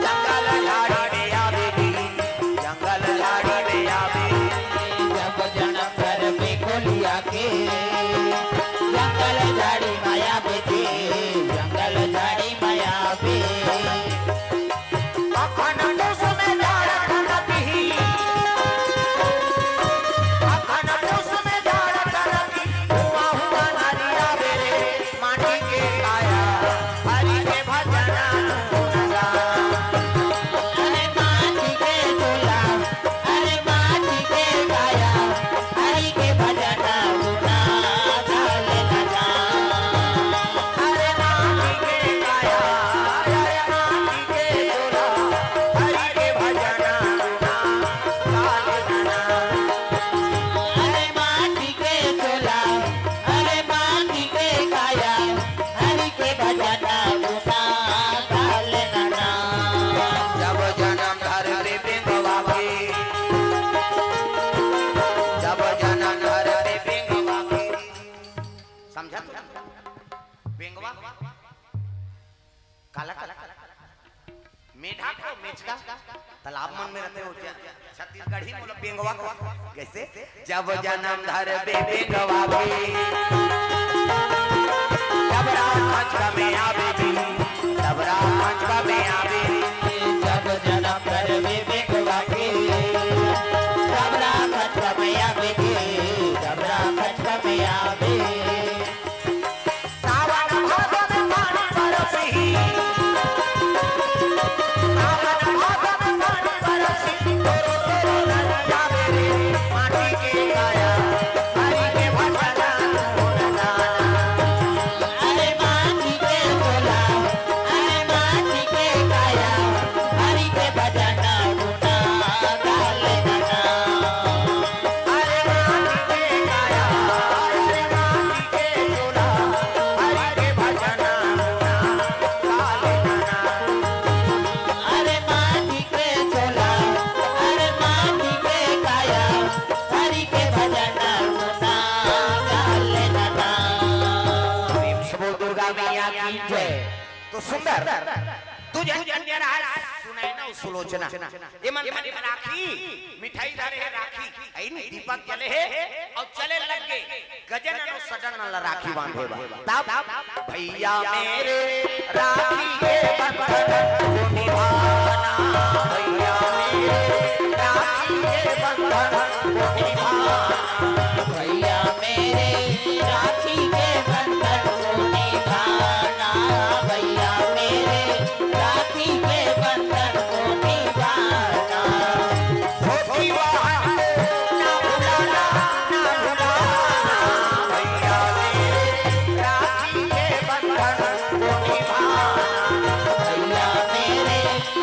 जंगल झाड़ी में आवे जी, जंगल झाड़ी में आवे। जब जनम धरबे कोलिया के, जंगल झाड़ी में आवे जी, जंगल झाड़ी में आवे। अखन कुसुम झाड़ कनक ही, अखन कुसुम झाड़ कनक ही, हुआ हुआ नरिया बेरे, माटी के काया, हरि के भजना गुण गा। अरे माटी के चूल्हा, अरे माटी के काया, हरि के भजना गुण गा ले लगा। अरे माटी के काया, अरे माटी के चूल्हा, हरि के भजना गुना गाल बना। अरे माटी के चूल्हा, अरे माटी के काया, हरि के भजना गुना गाल बना। जब जनम धरबे बेंगवा के, जब जनम धरबे बेंगवा के। समझा तू? बेंगवा काला काला। मेढा को मेचका तालाब मन में रहिथे, वो छत्तीसगढ़ी मोला बेंगवा को। कैसे? जब जनम धरबे बेंगवा के, जब रात खचका में आवे जी, जब रात खचका में आवे। जब जनम धरबे बेंगवा के, जब रात खचका में आवे जी, जब रात खचका में आवे। सुंदर, दू झन कन्या रहय, सुनैना अउ सुलोचना। एमन धरे राखी, मिठाई धरे हे राखी, अइन दीपक जले हे अउ चले लग गे। गजानन अउ सडानन ला राखी बांधे बर। तब भैया मेरे राखी के बंधन को निभाना, भैया मेरे राखी के बंधन को निभाना। भैया मेरे राखी के बंधन को निभाना, भैया मेरे राखी के बंधन को निभाना। होती बात ना भुलाना, ना भुलाना, भैया मेरे राखी के बंधन को निभाना। भैया मेरे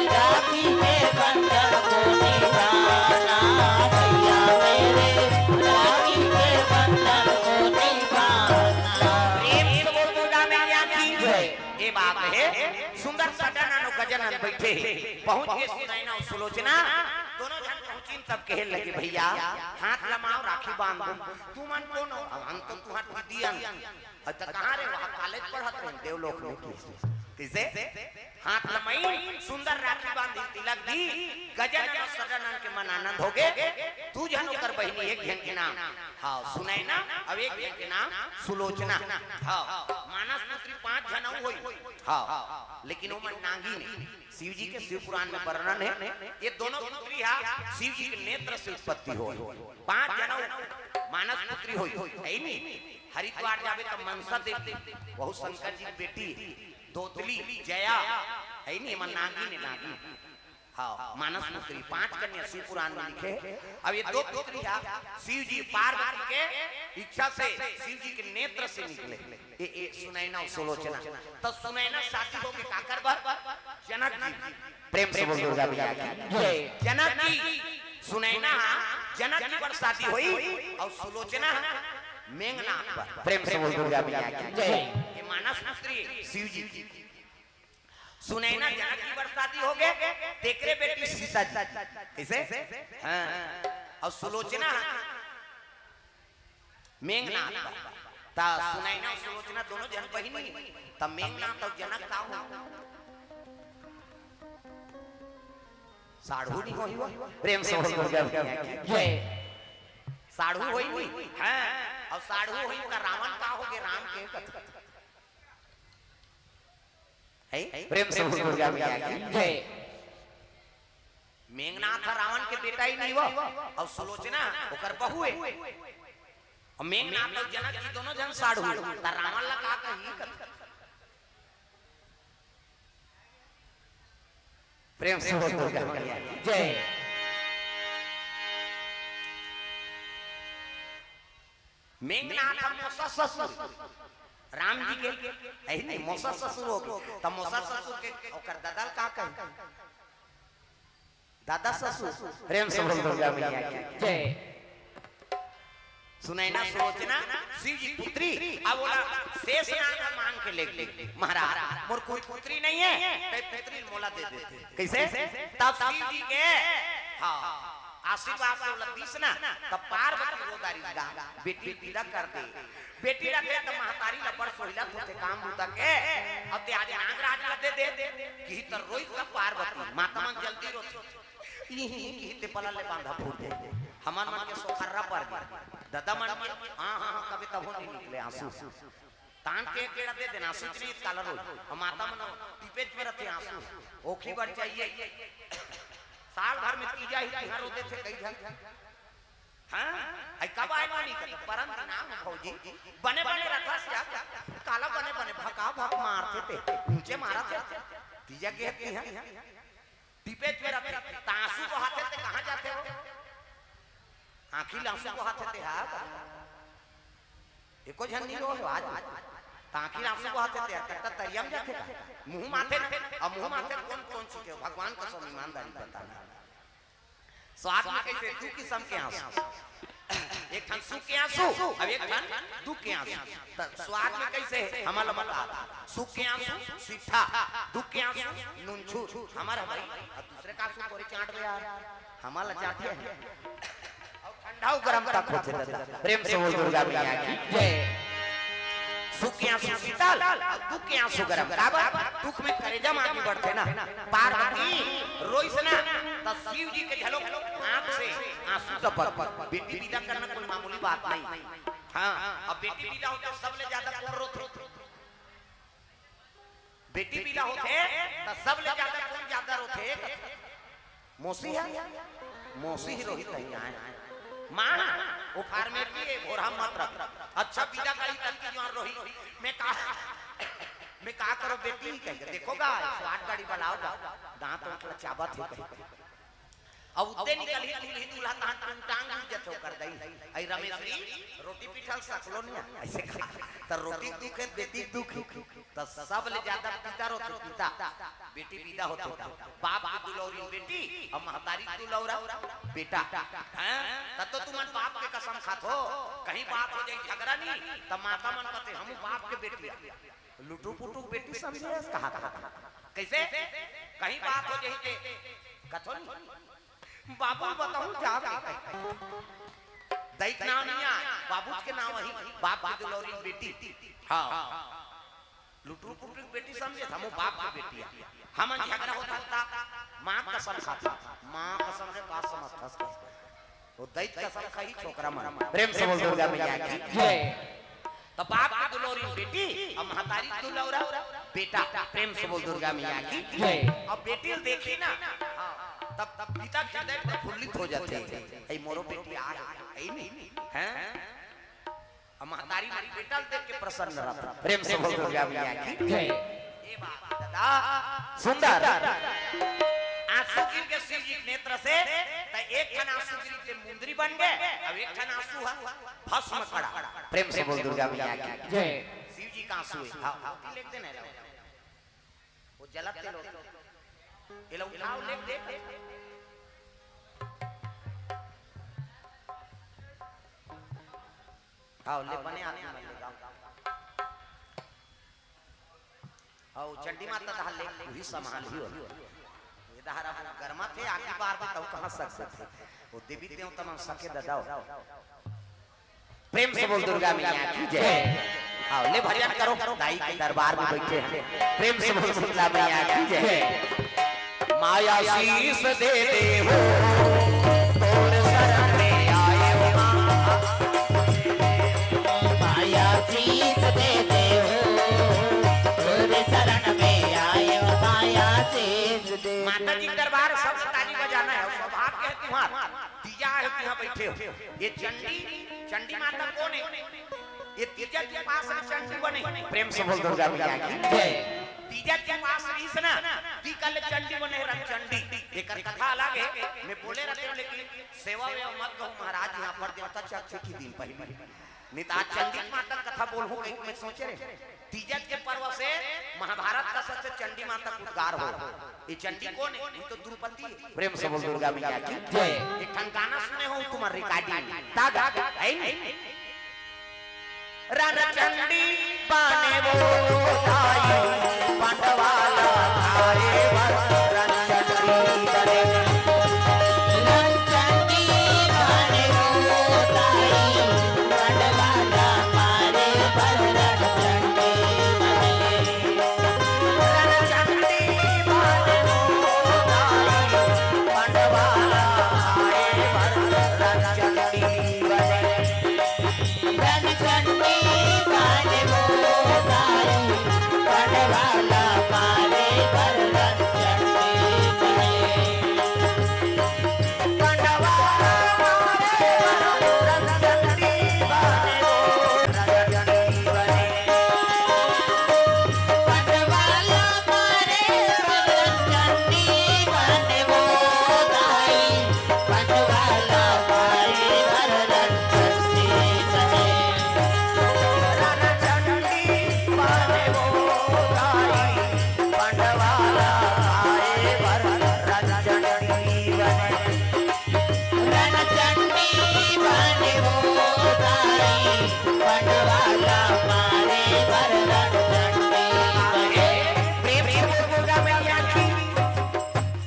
राखी के बंधन को निभाना, भैया मेरे राखी के बंधन को निभाना। प्रेम से बोल दुर्गा मैया की जय। ये बात हे, सुंदर सडानन अउ गजानन बइठे हे। पहुंच गे सुनैना अउ सुलोचना, दोनों झन पहुंचिन तब कहे लगे, "भैया, हाथ लमाओ, राखी बांध दो।" "तुमन कोन हो?" "हम तो तुंहर दीदी अन।" "अच्छा, कहाँ रे?" "वहाँ कॉलेज पढ़त रहेन, देवलोक में।" कइसे? हाथ लमाइन, सुंदर राखी बांधिन, तिलक दीन, गजानन अउ सडानन के मन आनंद होगे। दू झन ओकर बहिनी, एक झन के नाम, हाँ, सुनैना, अउ एक झन के नाम सुलोचना। हाँ, मानस पुत्री पांच झन अउ होई। हाँ, लेकिन ओमन नागिन ए। शिव जी के शिव पुराण में वर्णन हे, ये दोनों पुत्री हा शिव जी के नेत्र से उत्पत्ति होय। पांच झन अउ मानस पुत्री होई, हे नी? हरिद्वार जाबे त मनसा देवी, वहू शंकर जी के बेटी, दोतली, जया, हे नी? एमन नागिन ए, नागिन। हाँ, मानस पुत्री, पांच कन्या शिव पुराण में लिखे हे। अब ये दो पुत्री हा शिव जी पार्वती के इच्छा से शिव जी के नेत्र से निकले। ए, ए, सुनैना अउ सुलोचना। त सुनैना शादी होगे काकर बर? जनक जी। प्रेम से बोल दुर्गा मैया की जय। जनक जी, सुनैना हा जनक जी बर शादी होई अउ सुलोचना हा मेघनाथ बर। प्रेम से बोल दुर्गा मैया की जय। ये मानस पुत्री शिव जी की। सुनैना जनक जी बर शादी होगे, तेकरे बेटी सीता जी। कइसे? हाँ। अउ सुलोचना मेघनाथ बर। त सुनैना अउ सुलोचना दोनों झन बहिनी, त मेघनाथ अउ जनक का हो? साढ़ू नइ होही वो? प्रेम से बोल दुर्गा मैया की जय। साढ़ू होही नी? हाँ। अउ साढ़ू होही त रावण का होगे? राम के कथे। हे? प्रेम से बोल दुर्गा मैया की जय। मेघनाथ ह रावण के बेटा ही नहीं वो, अउ सुलोचना ओकर बहू हे। अउ मेघनाथ अउ जनक जी दोनों झन साढ़ू, त रावण ला का कही? प्रेम से बोल दुर्गा मैया की जय। मेघनाथ ह मौसा ससुर, राम जी के, हे नी, मौसा ससुर होगे, त मौसा ससुर के ओकर ददा ल का कही? दादा ससुर। प्रेम से बोल दुर्गा मैया की जय। सुनैना सुलोचना शिव जी पुत्री, अब ओला शेष नाग मांग के लेगे, महाराज, मोर कोई पुत्री नहीं है, तैं पुत्री मोला दे देते। कइसे? तब शिव जी के, हाँ, आशीर्वाद से ओला दीस ना, तब पार्वती रो डारिस गा, बेटी ल बिदा कर दे। बेटी रखे त महतारी ल बड़ सोहिलत होथे काम बूता के, अउ तैं आज नागराज ल दे दे, किही त रोइस गा पार्वती, माता मन जल्दी रोथे। इही किही तैं पला ले बांधा फूट दे। हमर मन के सोखर्रा पर गे। ददा मन के, हाँ, हाँ, हाँ, कबे तभो नइ निकले आंसू। तान के एक गेड़ा दे देना, आंसू नइ काला रोई। अउ माता मन टिपेच में रथे आंसू। ओखी बर चाहिए। साल भर में तीजा ही तिहार होथे कई झन। हाँ? अई कब आय नोनी कथे, परन दिन आय भौजी, बने बने रथस या, काला बने बने भका भक मारथे ते, ऊंचे मारथे, तीजा के हत्ती हैं, टिपेच में रथे, त आंसू बहाथे ते कहाँ जाथे वो? आंखी ल आंसू बहाथे ते हा, एको झन नइ रो आज, त आंखी ल आंसू बहाथे ते, कट्टा तरिया में जाथे का? मुंह माथे, अब मुंह माथे कोन कोन चीज हे? भगवान कसम ईमानदारी बताना। स्वाद में कइसे दू किसम के आंसू, एक ठन सुख के आंसू, अउ एक ठन दुख के आंसू। त स्वाद में कइसे हे? हमन ल बता। सुख के आंसू सीठा, दुख के आंसू नुनछूर। हमर ह भाई, अब दूसरे का आंसू थोड़ी चांट दे यार, हमन ल चांटे हे। अउ ठंडा अउ गरम तक होथे दादा। प्रेम से बोल दुर्गा मैया की जय। सुख के आंसू शीतल, दुख के आंसू गरम। काबर? दुख में करेजा म आगी बढ़थे ना। पार्वती रोइस ना, त शिव जी के घलो आंख से आंसू टपक। बेटी विदा करना कोई मामूली बात नहीं। हाँ, अब बेटी विदा होथे, सबले ज्यादा कोन रोथे? बेटी विदा होथे, त सबले ज्यादा कोन ज्यादा रोथे? मौसी हे, मौसी ही रोही कहीं आए। माँ, वो फार्मेटी है, भोरा मत रख। अच्छा, विदा करी तन की जुआर रोही। मैं का, मैं का करो बेटी ही कही, देखो गा, स्वाद गाड़ी बलाओ गा, दांत उठ चाबत हे कही। अब उद्दे निकलही दूल्ही दूल्हा तहां टूंगटांग उड़ जथे ओकर दई। अई रमेश जी, रोटी पीठल सकलो निया, ऐसे खा। त रोटी दुख है, बेटी दुख है। त सबले ज्यादा पिता रोथे, पिता। बेटी विदा होथे त बाप के दुलौरी बेटी अउ महतारी के दुलौरा बेटा। हैं? तब तो तुमन बाप के कसम खाथो। कहीं बात हो जाई झगड़ा नहीं, त माता मन कथे, "हमू बाप के बेटी आ।" लुटू पुटू बेटी समझे हस कहा, कहा, कहा। कैसे? कहीं बात हो जाई ते कथो नहीं। बाबू बताऊं जाओ। दई के नाम नहीं आय, बाबू के नाम ही, बाप के दुलौरी बेटी। हाँ। लुटरू पुटरू के बेटी समझे, हमू बाप के बेटी आ। हमन झगड़ा होता था, माँ कसम खाता, माँ कसम से बात समझता था। वो दई कसम खाही छोकरा मन। प्रेम से बोल दुर्गा मैया की जय। त बाप के दुलौरी बेटी अउ महतारी के दुलौरा बेटा। प्रेम से बोल दुर्गा मैया की जय। अब बेटी ल देखी ना, हाँ, तब, तब पिता के हृदय प्रफुल्लित हो जाथे। "ए मोरो बेटी आ है, है नहीं?" हैं? अब महतारी मन बेटा ल देख के प्रसन्न रहत। प्रेम से बोल दुर्गा मैया की जय। ए बात दादा, सुंदर। आंसू गिर के शिव जी के नेत्र से, त एक ठन आंसू गिर के मुंदरी बन गए, अब एक ठन आंसू है भस्म कड़ा। प्रेम से बोल दुर्गा मैया की जय। शिव जी का आंसू है। हाँ, हाँ, लिख देना है। वो जलत तेल होता है। ये लो उठाओ, लिख दे। हाँ, ले बने आदमी मन ले जाओ। हाँ, चंडी माता तहां ले, वही संभाल ही हो। ये दहारा वो गरमा थे, आगे बार में तऊ कहाँ सक सकते। वो देवी देवता मन सके ददाओ। प्रेम से बोल दुर्गा मैया की जय। आओ, ले भजन करो, दाई के दरबार में बैठे हैं। प्रेम से बोल शीतला मैया की जय। माया शीश दे दे हो, तोर शरण में आए हो माँ। माया शीश दे दे हो, तोर शरण में आए हो माया शीश दे। माता जी के दरबार, सब ताली बजाना है, सौभाग्य है तुम्हारा। तीजा है, यहाँ बैठे हो। ये चंडी, चंडी माता कौन है? ये तीजा के पास में चंडी बने। प्रेम से बोल दुर्गा मैया की जय। तीजा के पास रहिस ना, ती कल चंडी बने, रंग चंडी। एकर कथा अलग है, मैं बोले रहते हूँ, लेकिन सेवा वेवा मत कहूँ महाराज, यहाँ पर देवता चक चुकी दिन पहले। नहीं तो आज चंडी माता कथा बोलहूँ कहीं मैं सोचे रहे। तीजत के पर्व से महाभारत का सच चंडी माता के उद्गार हो। ये चंडी कौन है? ये तो द्रुपदी है। प्रेम से बोल दुर्गा मैया की जय। एक ठन गाना सुने हो तुम्हार recording। तागा, है नहीं? रण चंडी बाने वो ताई, पंडवाला थारे वर रण चंडी बने। रण चंडी बाने वो ताई, पंडवाला मारे बर रण चंडी बने। रण चंडी बाने वो ताई, पंडवाला मारे बर रण चंडी बने। रण चंडी बाने वो ताई, पंडवाला मारे बर रण चंडी बने। रणचंडी बने वो ताई, पंडवाला मारे बर रणचंडी बने। प्रेम से बोल दुर्गा मैया की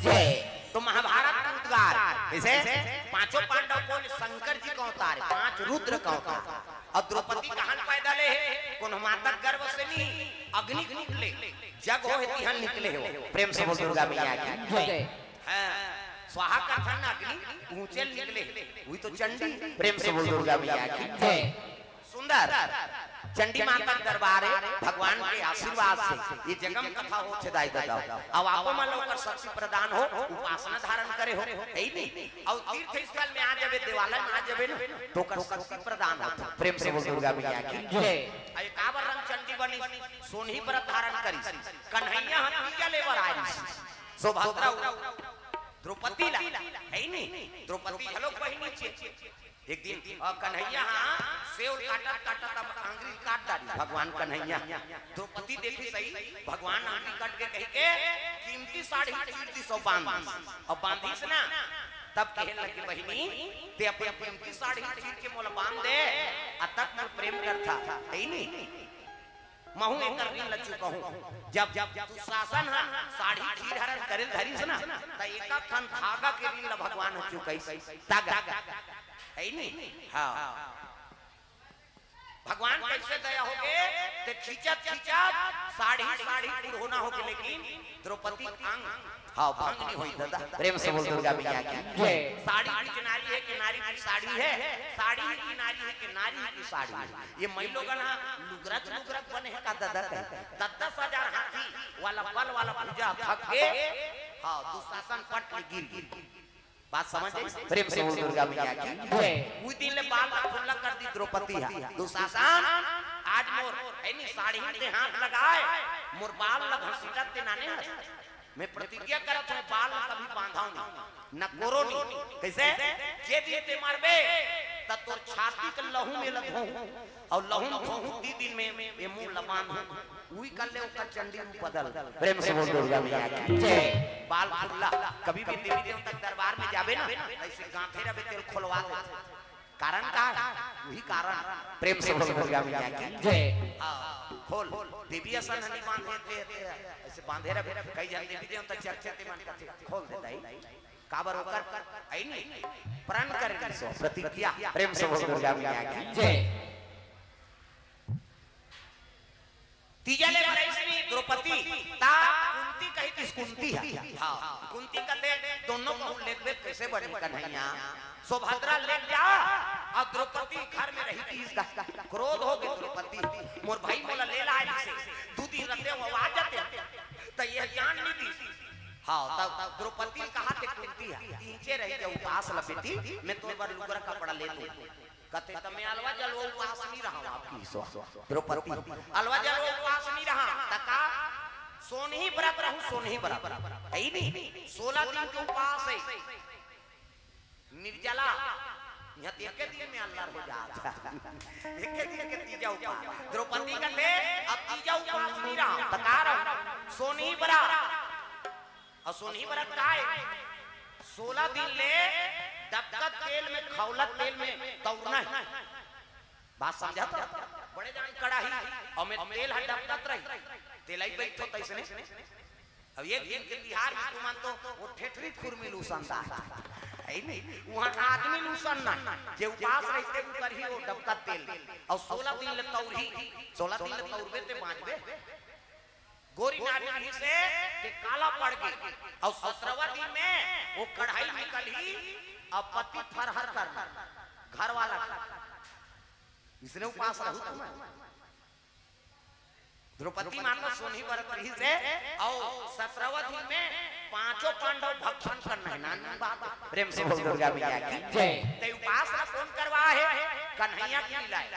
जय। तो महाभारत का उद्गार, जैसे पांचों पांडव कौन? शंकर जी का अवतार, पांच रुद्र का अवतार। अउ द्रौपदी कहाँ पैदा ले हे? कोनो माता गर्भ से नहीं, अग्निकुंड ले, जग हो हे तिहां निकले हे वो। प्रेम से बोल दुर्गा मैया की। जय। हाँ, स्वाहा कथन अग्नि ऊंचे निकले हे, वही तो चंडी। प्रेम से बोल दुर्गा मैया की। जय। सुंदर। चंडी माता के दरबार हे, भगवान के आशीर्वाद से ये जगम कथा होत हे दाई ददा। अब आपो मन ला ओकर शक्ति प्रदान हो, उपासना धारण करे हो, हे ही नहीं? अउ तीर्थ स्थल में आ जाबे, देवालय में आ जाबे ना, तो ओकर शक्ति प्रदान होथे। प्रेम से बोल दुर्गा मैया की। जय। अउ काबर रंग चंडी बनिस, सोनही व्रत धारण करिस, कन्हैया ह तीजा ले बर आइस, सुभद्रा द्रौपदी ला, हे ही नहीं? द्रौपदी घलो बहिनी छे। एक दिन, अ, कन्हैया ह सेव काटत काटत अब आंगरी काट डारिस भगवान कन्हैया। द्रौपदी देखिस सही, भगवान आंगरी कट गे कहिके कीमती साड़ी चीर दिस अउ बांध दिस। अउ बांधिस ना, तब कहे लगे, "बहिनी, तें अपन कीमती साड़ी चीर के मोला बांध दे, अतक मोर प्रेम करथा, हे ही नहीं? महूं एकर ऋण ल चुकाहूं।" जब, जब दुशासन ह साड़ी चीर हरण करे ल धरिस ना, त एक ठन धागा के ऋण ल भगवान ह चुकाइस। धागा, हे ही नहीं? हाँ। भगवान कइसे दया होगे, तें खींचत खींचत साड़ी, साड़ी पुरहोना होगे, लेकिन द्रौपदी अंग, हाँ, भंग नहीं होइस ददा। प्रेम से बोल दुर्गा मैया की। जय। साड़ी बीच नारी हे कि नारी बीच साड़ी हे, साड़ी ही की नारी हे कि नारी ही की साड़ी हे। ये मई लोगन ह लुगरत लुगरत बने हे का ददा कहे? दस दस हजार हाथी वाला बल वाला भुजा थक के, हाँ, दुशासन पट ले गिर गे। बात समझ आइस? प्रेम से बोल दुर्गा मैया की। जय। उही दिन ले बाल ला खुल्ला कर दिस द्रौपदी ह। दुशासन, आज मोर, हे नहीं, साड़ी में तें हाथ लगाए, मोर बाल ला घसीटत तें नाने हस। मैं प्रतिज्ञा करत हंव, बाल ला कभी बांधंव नहीं, न कोरों नहीं। कइसे? जे दिन तें मरबे, त तोर छाती के लहू में ल धोहूं, अउ लहू में धोहूं, तीन दिन में ये मुंह ला बांधहूं। उही कर ले ओकर चंडी रूप बदल। प्रेम से बोल दुर्गा मैया की। जय। बाल खुल्ला, कभी भी देवी देवता के दरबार में जाबे ना, अइसे गांठे रहिबे तेला खोलवा देथे। कारण का हे? उही कारण। प्रेम से बोल दुर्गा मैया की। जय। हाँ, खोल। देवी असन नहीं बांधे ते, ते अइसे बांधे रहिबे। कई झन देवी देवता चर्चा ते मन करथे, खोल दे दाई। काबर ओकर, हे नहीं? प्रण करे रहिस, प्रतिज्ञा। प्रेम से बोल दुर्गा मैया की। जय। तीजा ले बर आइस नहीं द्रौपदी, त कुंती कहिस, कुंती ह। हाँ, कुंती कथे, "दोनों कहूं लेगबे कइसे बनी कन्हैया? सुभद्रा लेग जा, अउ द्रौपदी घर में रही।" क्रोध होगे द्रौपदी, "मोर भाई मोला ले लाय रहिसे, दू दिन रहितेंव अउ आ जातेंव, त ये जान नहीं दिस।" हाँ, तब द्रौपदी कहा थे कुंती ह, "इहिंचे रहि जा उपास ल बेटी, मैं तोर बर लुगरा कपड़ा ले दूं।" कथे, "त मैं अलवा जलवा उपास नहीं रहंव।" आपकी ईश्वर द्रौपदी, "अलवा जलवा उपास नहीं रहंव, त का सोनही व्रत रहूं, सोनही व्रत।" हे ही नहीं, सोलह दिन के उपास हे। निर्जला, इहां त एके दिन में अल्लर हो जात। एके दिन के तीजा उपास। द्रौपदी कथे, "अब तीजा उपास नहीं रहंव, त का रहंव? सोनही व्रत।" अउ सोनही व्रत काय? सोलह दिन ले डबकत तेल में, खौलत तेल में तौरना हे। बात समझत हो? बड़े जान कड़ाही, अउ में तेल ह डबकत रही, तेलई बइठो तइसने। अब एक दिन के तिहार में तुमन तो वो ठेठरी खुरमी ल उसनदा। हे नहीं? उहां आदमी ल उसनना, जे उपास रहिथे, उ करही वो डबकत तेल। अउ सोलह दिन ले तौरही, सोलह दिन ले तौरबे ते बांचबे। गोरी नारी रहिसे, ते काला पड़ गे। अउ सतरहवां दिन में वो कढ़ाई निकलही, अउ पति फरहर करना, घर वाला के। इसने उपास रहू तुम। द्रौपदी माता सोनही व्रत रहिसे, अउ सतरहवां दिन में पांचों पांडव भक्षण करना हे, नानी बात। प्रेम से बोल दुर्गा मैया की। जय। ते उपास ला कोन करवाय हे? कन्हैया के लीला हे।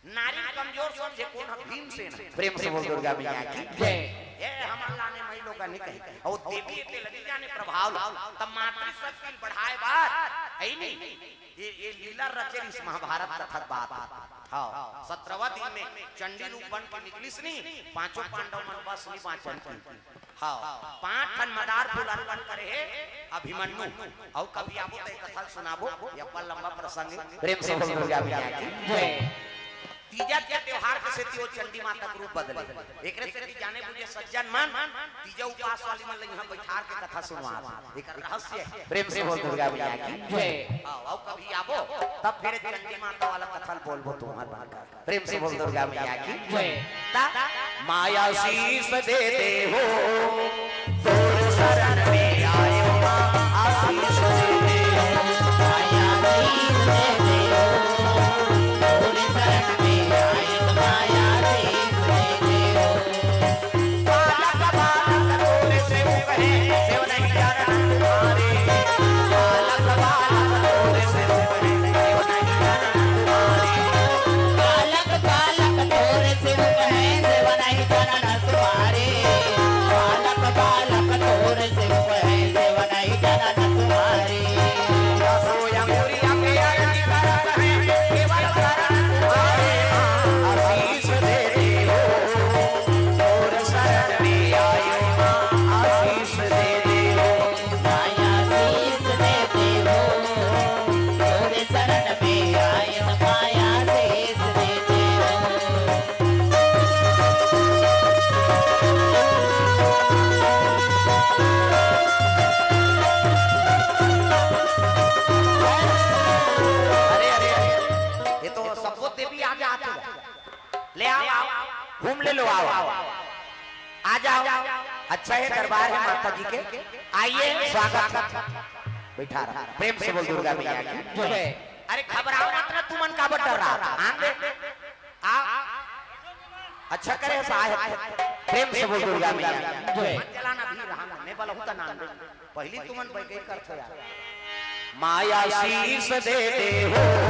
नारी ल कमजोर समझे कोन ह? भीमसेन। प्रेम से बोल दुर्गा मैया की। जय। ये हमर लाने मई लोगन नहीं कही। अउ देवी के लगी जाने प्रभाव ला। त मातृशक्ति बढ़ाय बर, हे नहीं? ये, ये लीला रचे रहिस महाभारत कथा के बात। हाँ, सतरहवां दिन में चंडी रूप बन के निकलिस नहीं, पांचों पांडव मन बस नहीं बांचन की। हाँ, पांच ठन मदार फूल अर्पण करे हे अभिमन्यु। अउ कभी आबो त ये कथा ल सुनाबो, ये अब्बड़ लंबा प्रसंग हे। प्रेम से बोल दुर्गा मैया की। जय। तीजा के त्योहार के सेती ओ चंडी माता के रूप बदले। एकरे सेती जाने बुझे सज्जन मन तीजा उपास वाली मन ल इहाँ बैठार के कथा सुनवात हे। एकर रहस्य हे। प्रेम से बोल दुर्गा मैया की जय। आओ, आओ, कभी आबो, तब फिर चंडी माता वाला कथा बोलबो तुम्हार बनकर। प्रेम से बोल दुर्गा मैया की जय। ता माया शीश दे दे हो, तोर शरण में आयो माँ, आशीष दे दे हो। माया शीश दे दे हो, तोर शरण में आयो माँ, आशीष दे दे हो। बालक बालक तोर सेवक है, सेव नहीं चरण तुम्हारे। बालक बालक तोर सेवक है, सेव नहीं चरण तुम्हारे। बालक बालक तोर सेवक है, सेव नहीं चरण तुम्हारे। बालक बालक तोर सेवक है, सेव नहीं चरण तुम्हारे। सोया मुरिया के आरती करत है, केवल चरण तुम्हारे। आशीष दे दे हो, तोर शरण में आयो माँ, आशीष दे दे हो। माया शीश दे दे हो, तोर शरण में आयो माँ, आशीष दे दे हो। अरे, अरे, अरे, ये तो सबको देवी आ जाते हैं। ले आओ, आओ, घूम ले लो, आओ, आओ, आ जाओ। अच्छा है, दरबार है माता जी के, आइए, स्वागत। बैठा रहा, प्रेम से बोल दुर्गा मैया की जय। अरे घबराओ मत ना, तुमन काबर डर्रात? आन दे। आ, अच्छा करे साहेब, प्रेम से बोल दुर्गा मैया की जय। चला ना भी रहा ना, मैं बोला हूँ तो नाम दे। पहली तुमन बैठे कर थो यार। माया शीश दे दे हो।